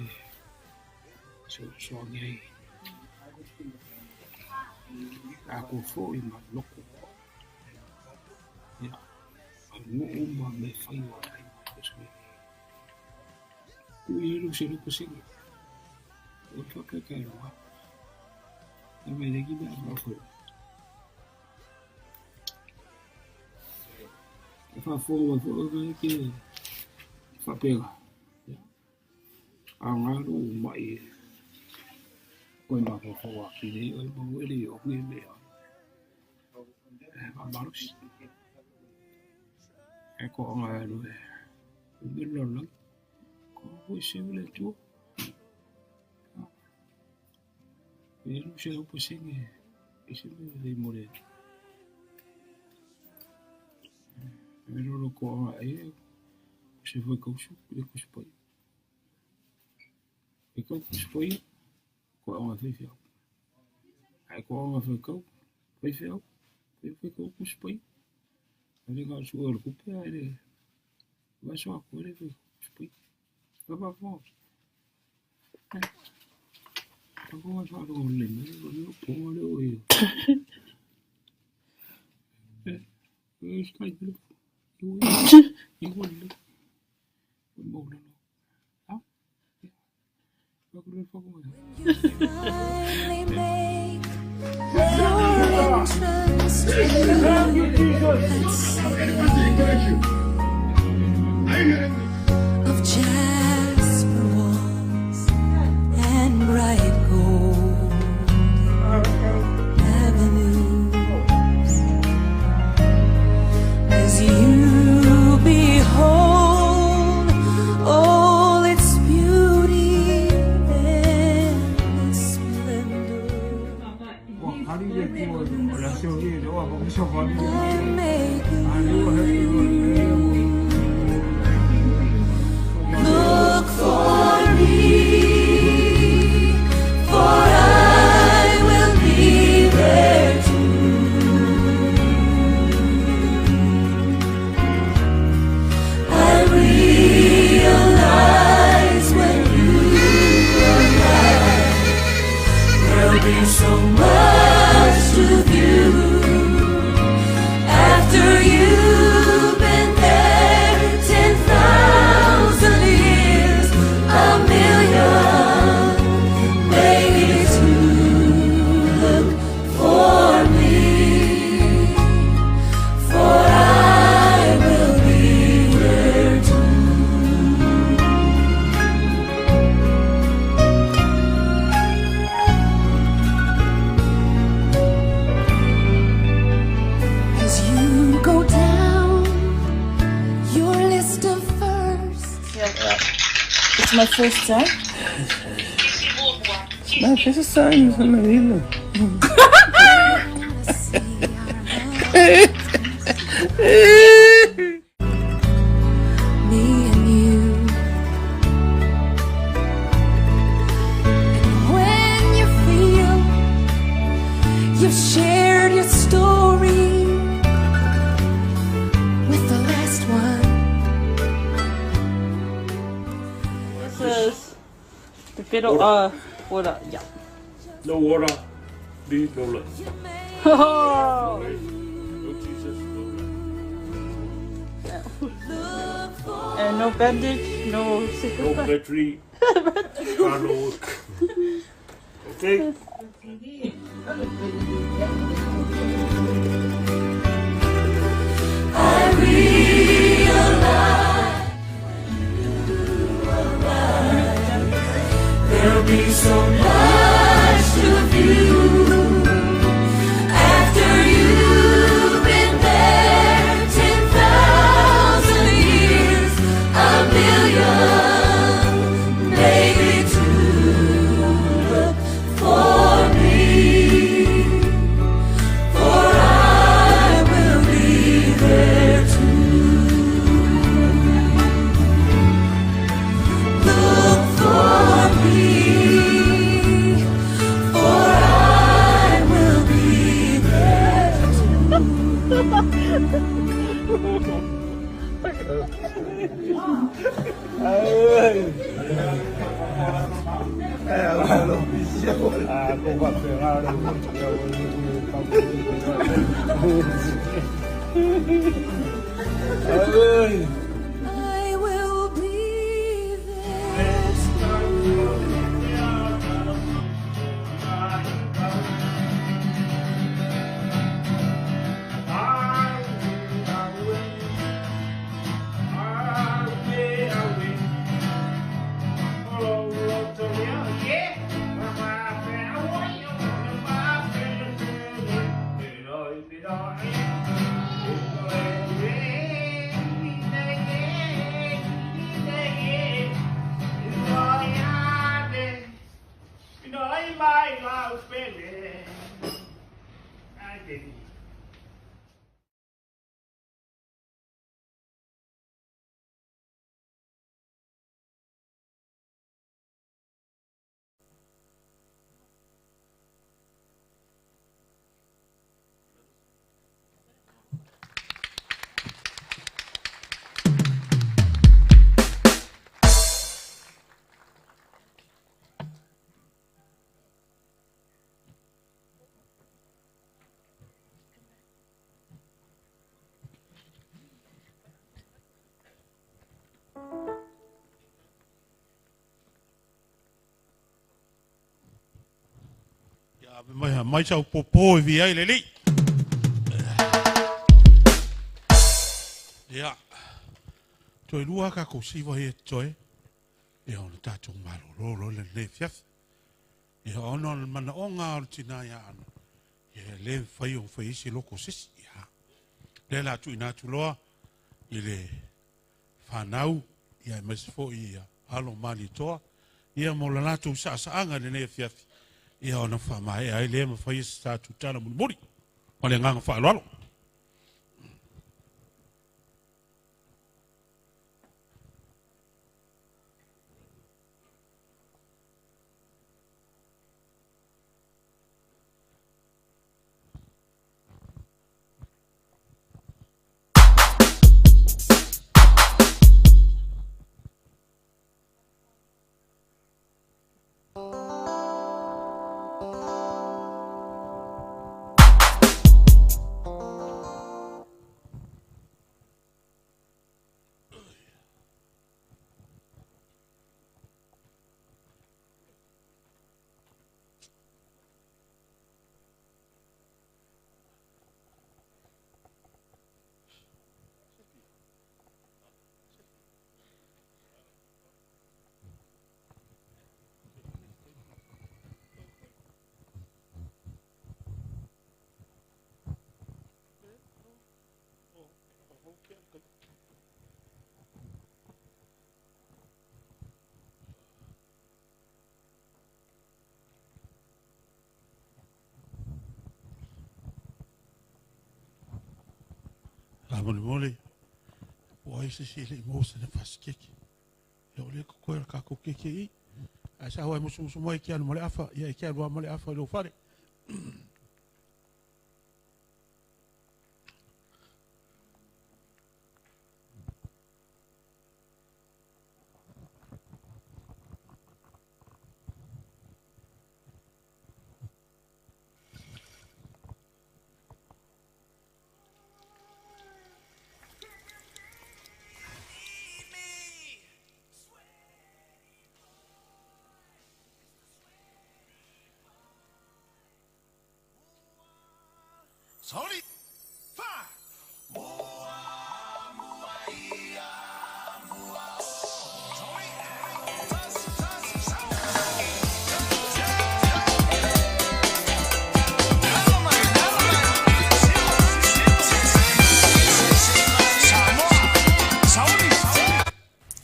Speaker 13: so soangi ai. A ko fo i ma loko. Ia, a ngoo ma me whai o ai ma koe. Ku i ru se lupu singi. O whakakae lunga. E mai le ki mea ma koe. E whaafonga mai fo o ke whapega. A ngā ro mai e. Koe mā ko whawa ki nei oi mau ele o nge mea. E wha marosi. E ko anga e rue. E me lalolagi. Ko koe se ule tua. E ru se upo senge. E se me le more. E roro ko anga e. Se foi kausu, e ko spai. E kau ko spai, ko anga fei feau. Ai ko anga fei kau, fei feau, fei fei kau ko spai. A le ngā sua le kupe ai le. Vai soa ko le fei spai. Ka pa fo. Ka ko wa fa ro le me ro le po le o i. E, e skai le. I o le. Mo le. Ah. Ka ko le fa ko.
Speaker 7: Finally make your entrance to that city of jasper walls and bright gold avenues. As you behold all its beauty and its splendor. I make Look for me, for I will be there too. I realize when you arrive, there'll be so much to view. After you've been there 10,000 years, a million, maybe two. Look for me, for I will be there too. As you go down your list of firsts.
Speaker 14: It's my first time.
Speaker 15: My first time na hilo.
Speaker 7: Me and you. And when you feel you've shared your story with the last one.
Speaker 11: This is the bit of water. Yeah.
Speaker 10: No water, be no life.
Speaker 11: Oh.
Speaker 10: No Jesus, no life.
Speaker 11: And no bandage, no
Speaker 10: No
Speaker 11: cigarette.
Speaker 10: battery, car no work. Okay?
Speaker 7: I realize there'll be so much to view after I will be there.
Speaker 1: Mai mai sau popo e via i le li. Ia. Toe lua ka ko siva e toe. Ia ona tātou malolo le le fiafi. Ia ona o le mana o ngā o le tina ia ano. Ia le whai o whai isi loko sisi. Ia. Le la tu ina tu loa i le whanau. Ia e maisi fo i alo mali toa. Ia mo la lātou sa saanga le le fiafi. Ia ona wha mai ai le ma whai isi tātou tala mulimuli. Ma le nganga wha alo. Mole mole, o ai se se le mo se na fas keke. E o le ko koe ka ko keke i. A sa hoi musu musu mai ki anu mole afa, ia ki anu mole afa lo fare.
Speaker 2: Sorry.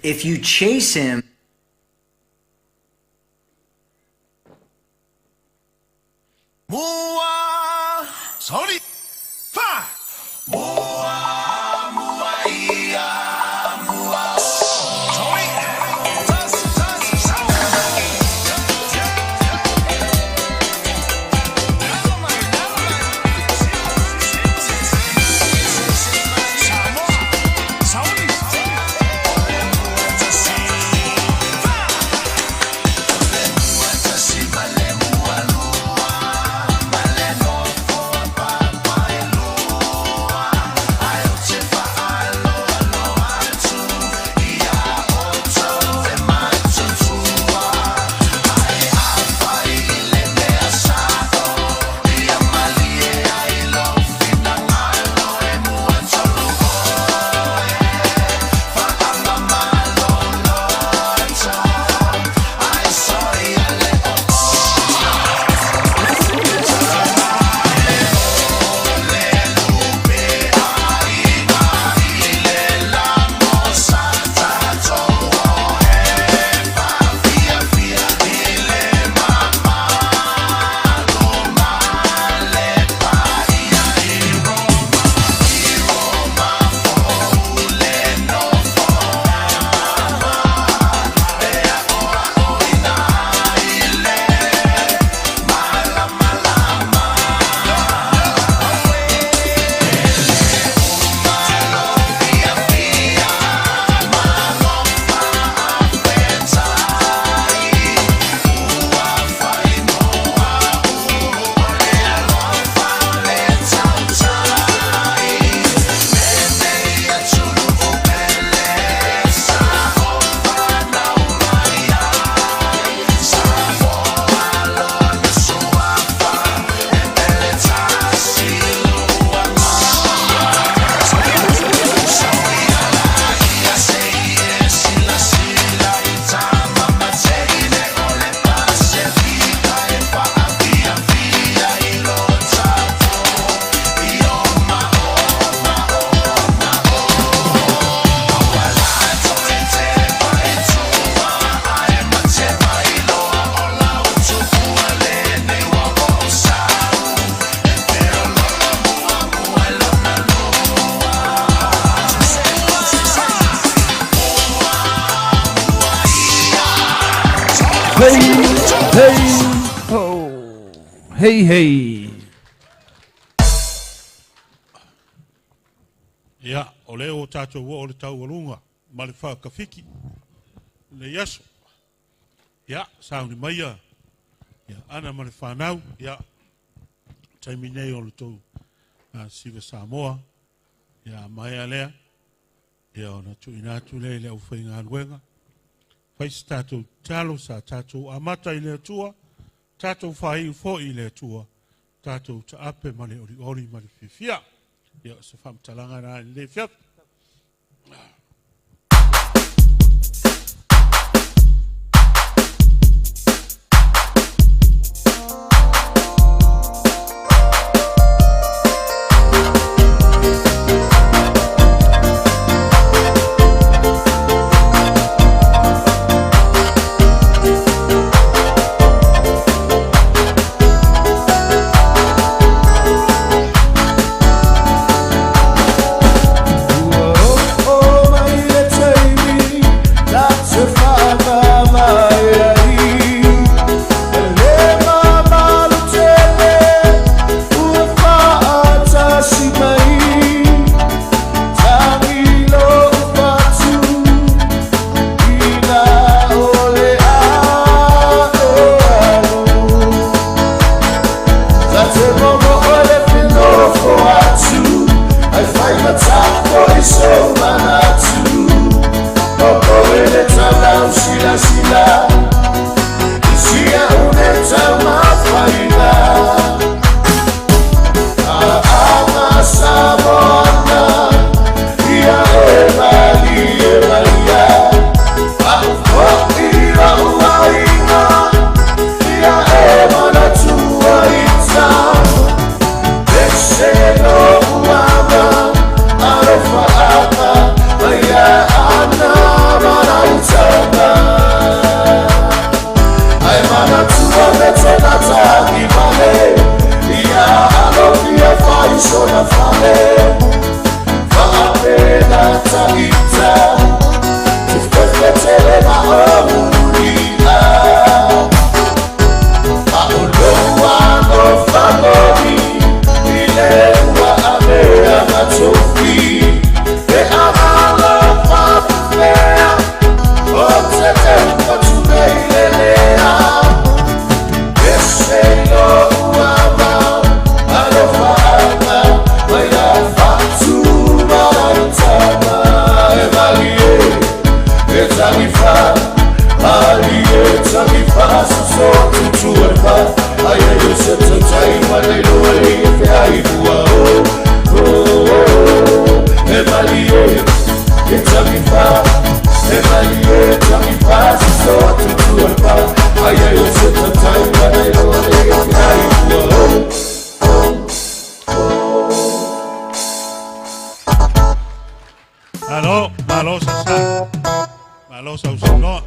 Speaker 16: If you chase him,
Speaker 2: Mua, sorry. Fa. Mua, mua, ia, mua. Sorry. Tas, tas, sau.
Speaker 15: Hey, hey, ho. Hey, hey.
Speaker 1: Ia, o lea ua tatou oo i le taualuga ma le faakafiki lenei aso. Ia, sauni maia ia Ana ma le fanau, ia, taimi nei o le tou Siva Samoa, ia, maea lea, ia, ona tuuina atu lea i le aufaigaluega. Fai se tatou tatalo, sa tatou amata i le Atua, tatou faaiu foi i le Atua, tatou taape ma le olioli ma le fiafia. Ia, o se faamatalaga lena i lenei afiafi. Malo, malo sasa. Malo sausaunoa.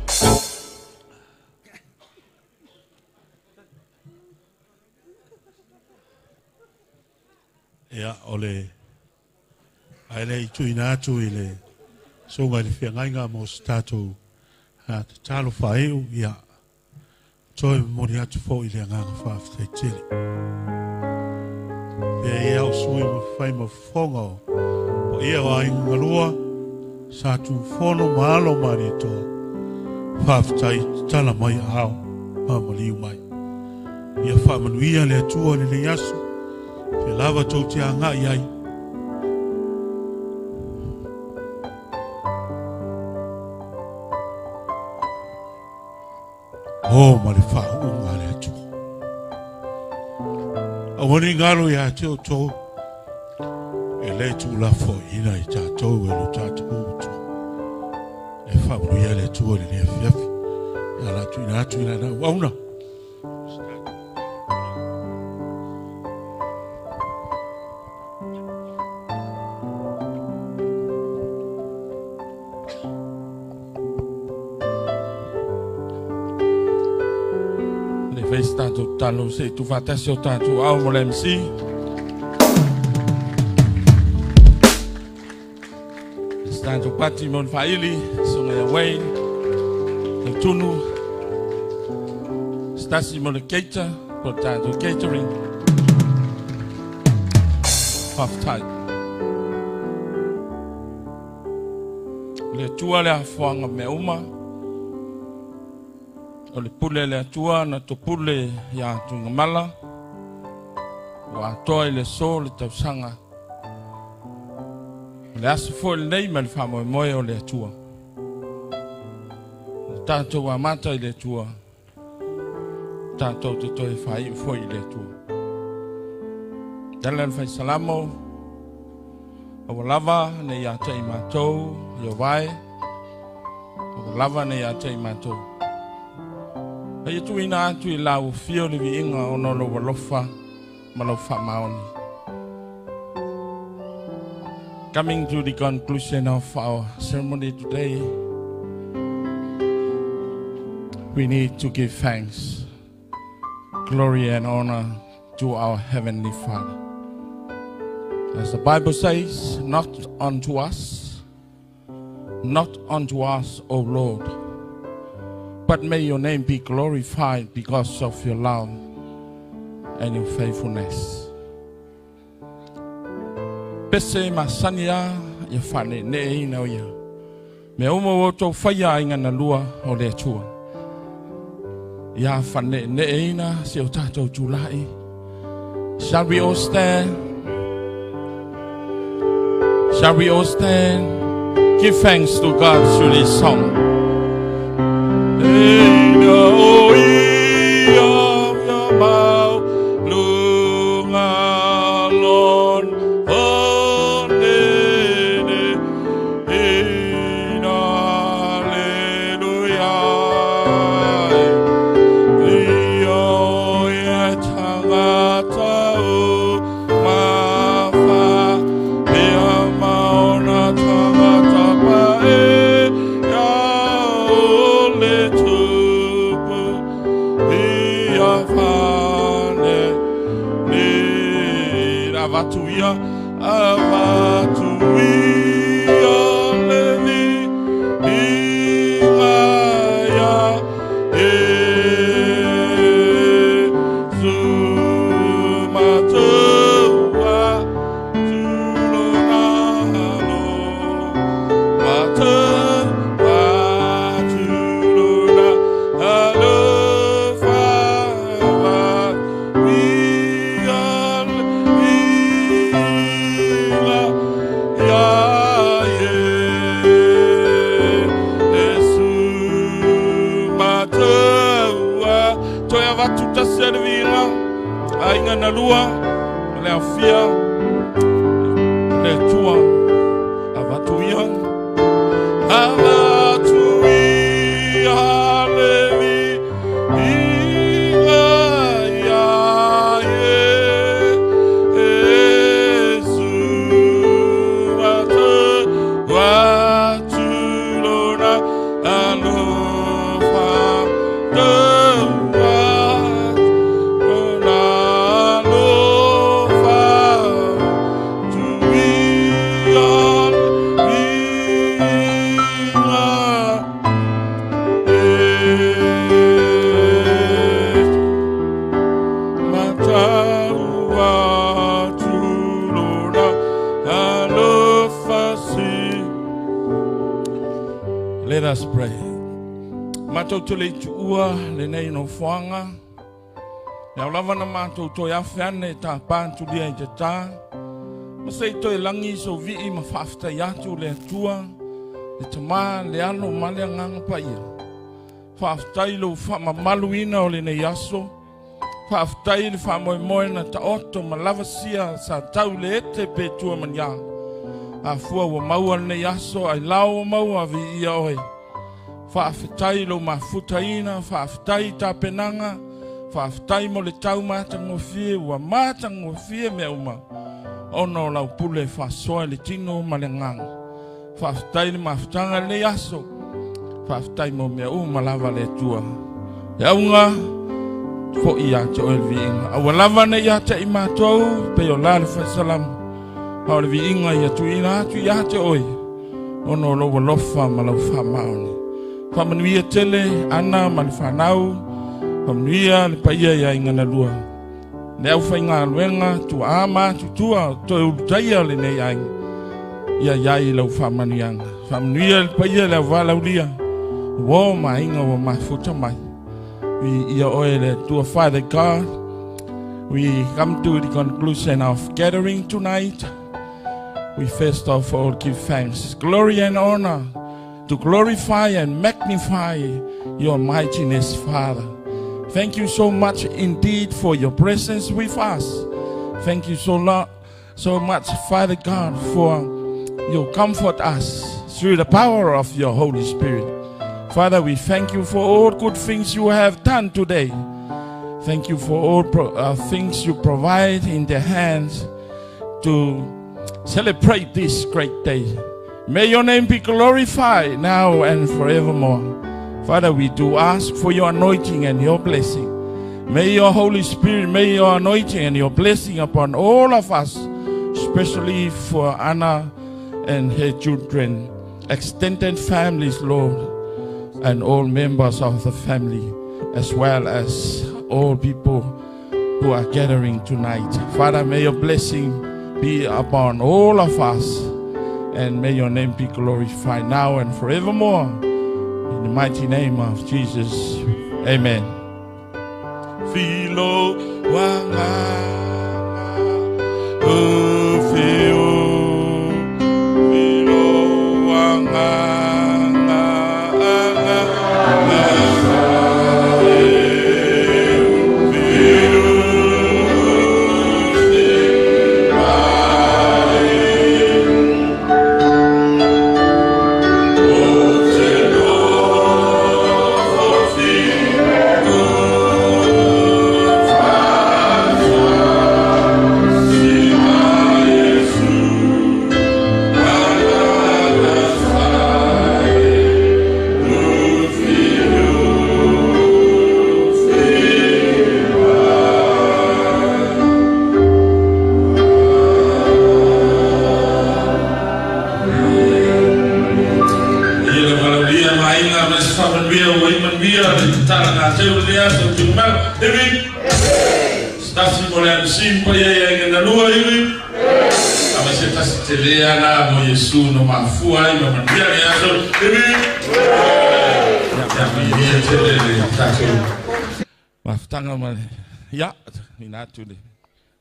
Speaker 1: Ia, o le ae le i tuuina atu i le susuga i le feagaiga mo se tatou tatalo faaiu, ia, toe momoli atu foi le agaga faafetai tele. Pea ia o sui ma fai ma fofoga o paia o aiga galua, sa tufono ma alo ma Aliitoa, faafetai tatala mai aao ma maliu mai. Ia faamanuia le Atua i lenei aso, fia lava tou te agai ai. O ma le faauuga a le Atua. Aua ne i galo ia te outou, e le tuulafoaiina i tatou e lo tatou Atua. E faamanuia le Atua i lenei afiafi. E ala tuuina atu i lana auauna.
Speaker 6: Le fai se tatou tatalo se i tuufaatasi o tatou ao mo le MC. Se tatou pati mo le faaili, susuga ia Wayne, Tautunu. Se tasi mo le cater, po le tatou catering. Faafetai. O le Atua le afoaga mea uma. O le pule a le Atua na topule iā Tuigamala. Ua atoa i le aso le tausaga. O le aso foi lenei ma le faamoemoe o le Atua. O tatou amata i le Atua, tatou te toe faaiu foi i le Atua. Tala le faisalamo, aua lava ne i ate i matou, Ieova e, aua lava ne i ate i matou. A ia tuuina atu i lau afio le viiga ona o lou alofa ma lau faamaoni. Coming to the conclusion of our ceremony today, we need to give thanks, glory and honor to our Heavenly Father. As the Bible says, not unto us, not unto us, O Lord, but may your name be glorified because of your love and your faithfulness. Pese masani a ia faaneeneeina o ia. Mea uma ua outou faia aiga na lua o le Atua. Ia faaneeneeina si o tatou tulai. Shall we all stand? Shall we all stand? Give thanks to God through this song. Ina o ia ia mau lunga lon o nene ina aleluia ia o ia tangata o mafa mea maona tangata pa e ia o le tupu ia fane ni avatu ia avatu ia le ni inga ia Yesu matua tulona lo matua tulona alo fa ia inga ia Yesu matua toe avatu tasi a le viiga aiga na lua le afia le Atua avatu ia avatu ia le viiga ia Yesu matua tulona alofa tua tulona alofa tuia viiga Mataua tulona alofa si. Let us pray. Matou te le tuua lenei nofoaga. E ao lava na matou toe afe ane e tāpā tulia i te tā. Ma se i toe lagi so vii ma faafetai atu le Atua, le Tamā, le Alo ma le Agaga Paia. Faafetai lou faamamaluina o lenei aso. Faafetai le faamoemoe na taoto ma lavasia sa tau le ete pe tua ma ni a. Afua ua maua lenei aso ai lao ua maua viia oe. Faafetai lou mafutaina, faafetai tapenaga, faafetai mo le tau matagofie ua matagofie mea uma. Ona o lau pule faasoa i le tino ma le agaga. Faafetai le mafutaga lenei aso. Faafetai mo mea uma lava le Atua. E auga foi ia te oe le viiga. Aua lava ne i ate i matou, pe o la le faisalamo. A o le viiga ia tuuina atu ia te oe, ona o lou alofa ma lau faamaoni. Faamanuia tele ana ma le fanau, Faamanuia le paia i aiga na lua. Le aufaigaluega tuaa ma atutua o toe ulutaia o lenei aiga. Ia i ai lau faamanuiaga. Faamanuia le paia i le auvalaulia, uo ma aiga ua mafuta mai. Viia oe le Atua. Father God, we come to the conclusion of gathering tonight. We first of all give thanks, glory and honor to glorify and magnify your mightiness, Father. Thank you so much indeed for your presence with us. Thank you so lot, so much, Father God, for you comfort us through the power of your Holy Spirit. Father, we thank you for all good things you have done today. Thank you for all things you provide in their hands to celebrate this great day. May your name be glorified now and forevermore. Father, we do ask for your anointing and your blessing. May your Holy Spirit, may your anointing and your blessing upon all of us, especially for Anna and her children, extended families, Lord, and all members of the family, as well as all people who are gathering tonight. Father, may your blessing be upon all of us, and may your name be glorified now and forevermore. In the mighty name of Jesus, amen. Filo wanga fio filo wanga Ia le valaulia ma aiga ma se faamanuia ua i manuia le tatalaga teu le aso tumau. Iwi! Stasi mo le MC ma paia i aiga na lua iwi! A ma se tasi tele ana mo Iesu no mafua ai ma manuia le aso. Iwi! Ia viia tele le tatou mafutaga ma le ia ina atu le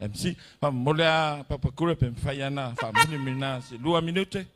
Speaker 6: MC. Faamomole a Papakura pe mafai ana faamuli mina se 2 minute.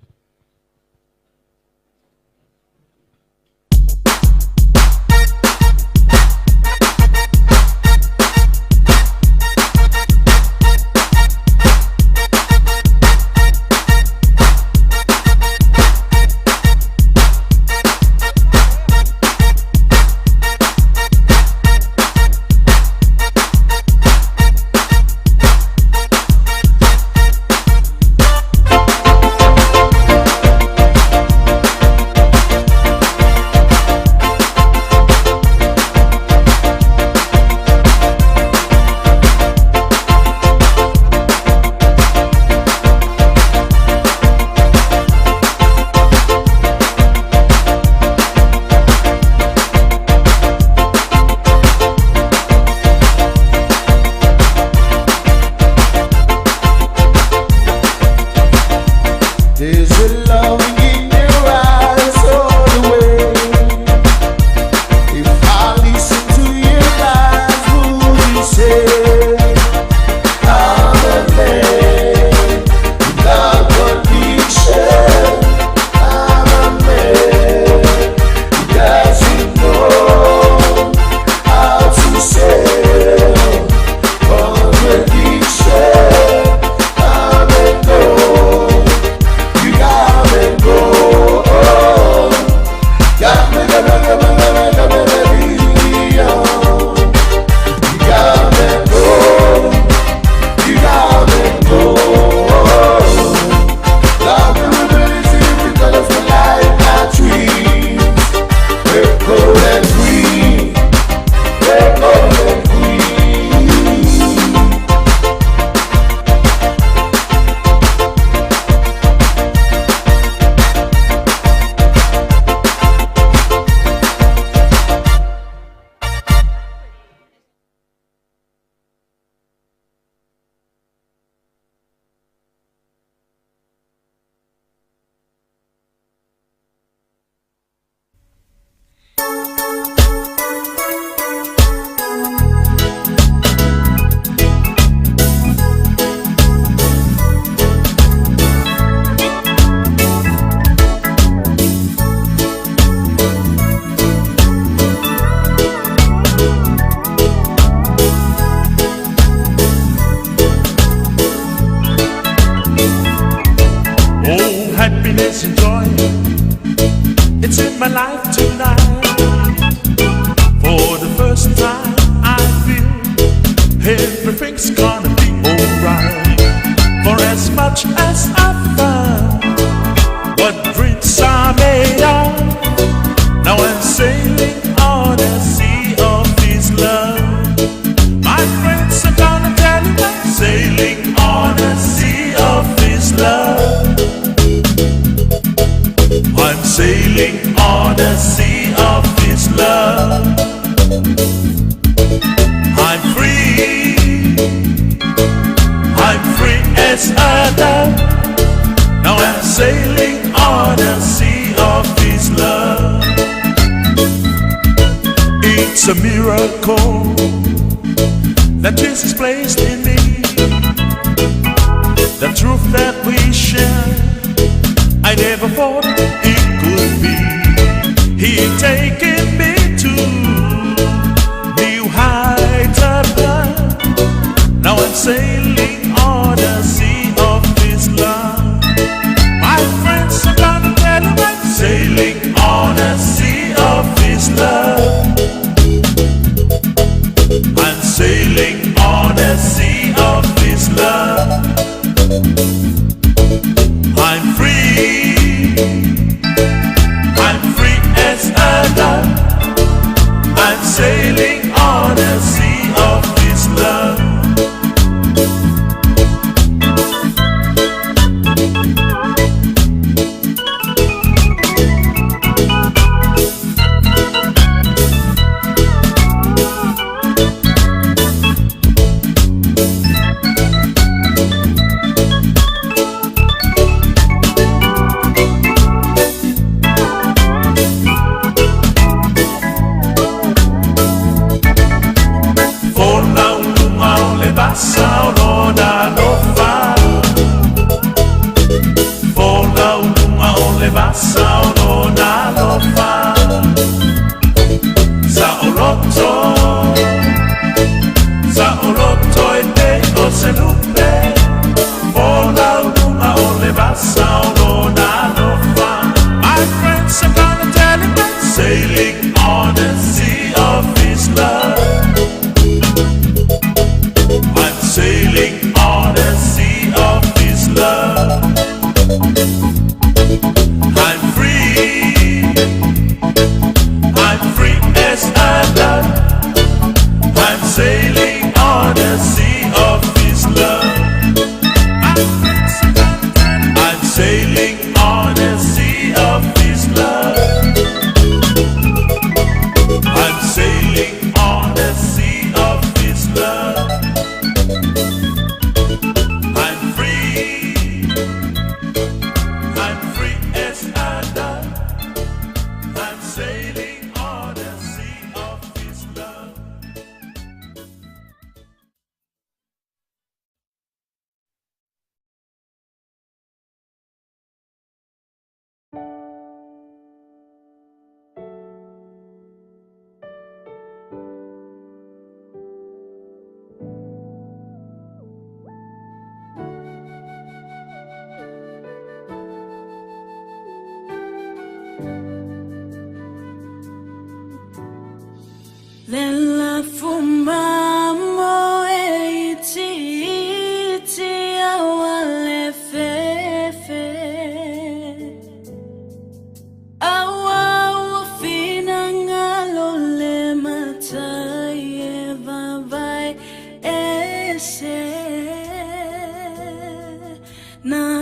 Speaker 17: my life tonight. For the first time, I feel everything's gonna be alright. For as much as I found what dreams are made of, now I'm sailing on a sea of His love. My friends are gonna tell you I'm sailing on a sea of His love. I'm sailing on the sea of His love. I'm free. I'm free as a dove. Now I'm sailing on the sea of His love. It's a miracle that Jesus placed in me. The truth that we share, I never thought it could be. He taken me to new heights above. Now I'm sailing on the sea of His love. My friends are gonna tell you I'm sailing on the sea of His love. I'm sailing on the sea of His love. I'm free. I'm free as a dove. I'm sailing on the sea of His love. Fola ulunga o le vasa o lona alofa. Fola ulunga o le vasa o lona alofa. Sa oloto, sa oloto e te o se lupe. Fola ulunga o le vasa o lona alofa. My friends are gonna tell him I'm sailing on the sea of His love. I'm sailing on the sea of His love. I'm free. I'm free as a dove. I'm sailing on the sea of His love. I'm sailing on the sea of His love. I'm sailing on the sea of His love. I'm free. I'm free as a dove. I'm sailing on the sea of His love.
Speaker 7: Le fumamo e iti iti awa le fefe. Awa ua finagalo le matai e vavae ese. Na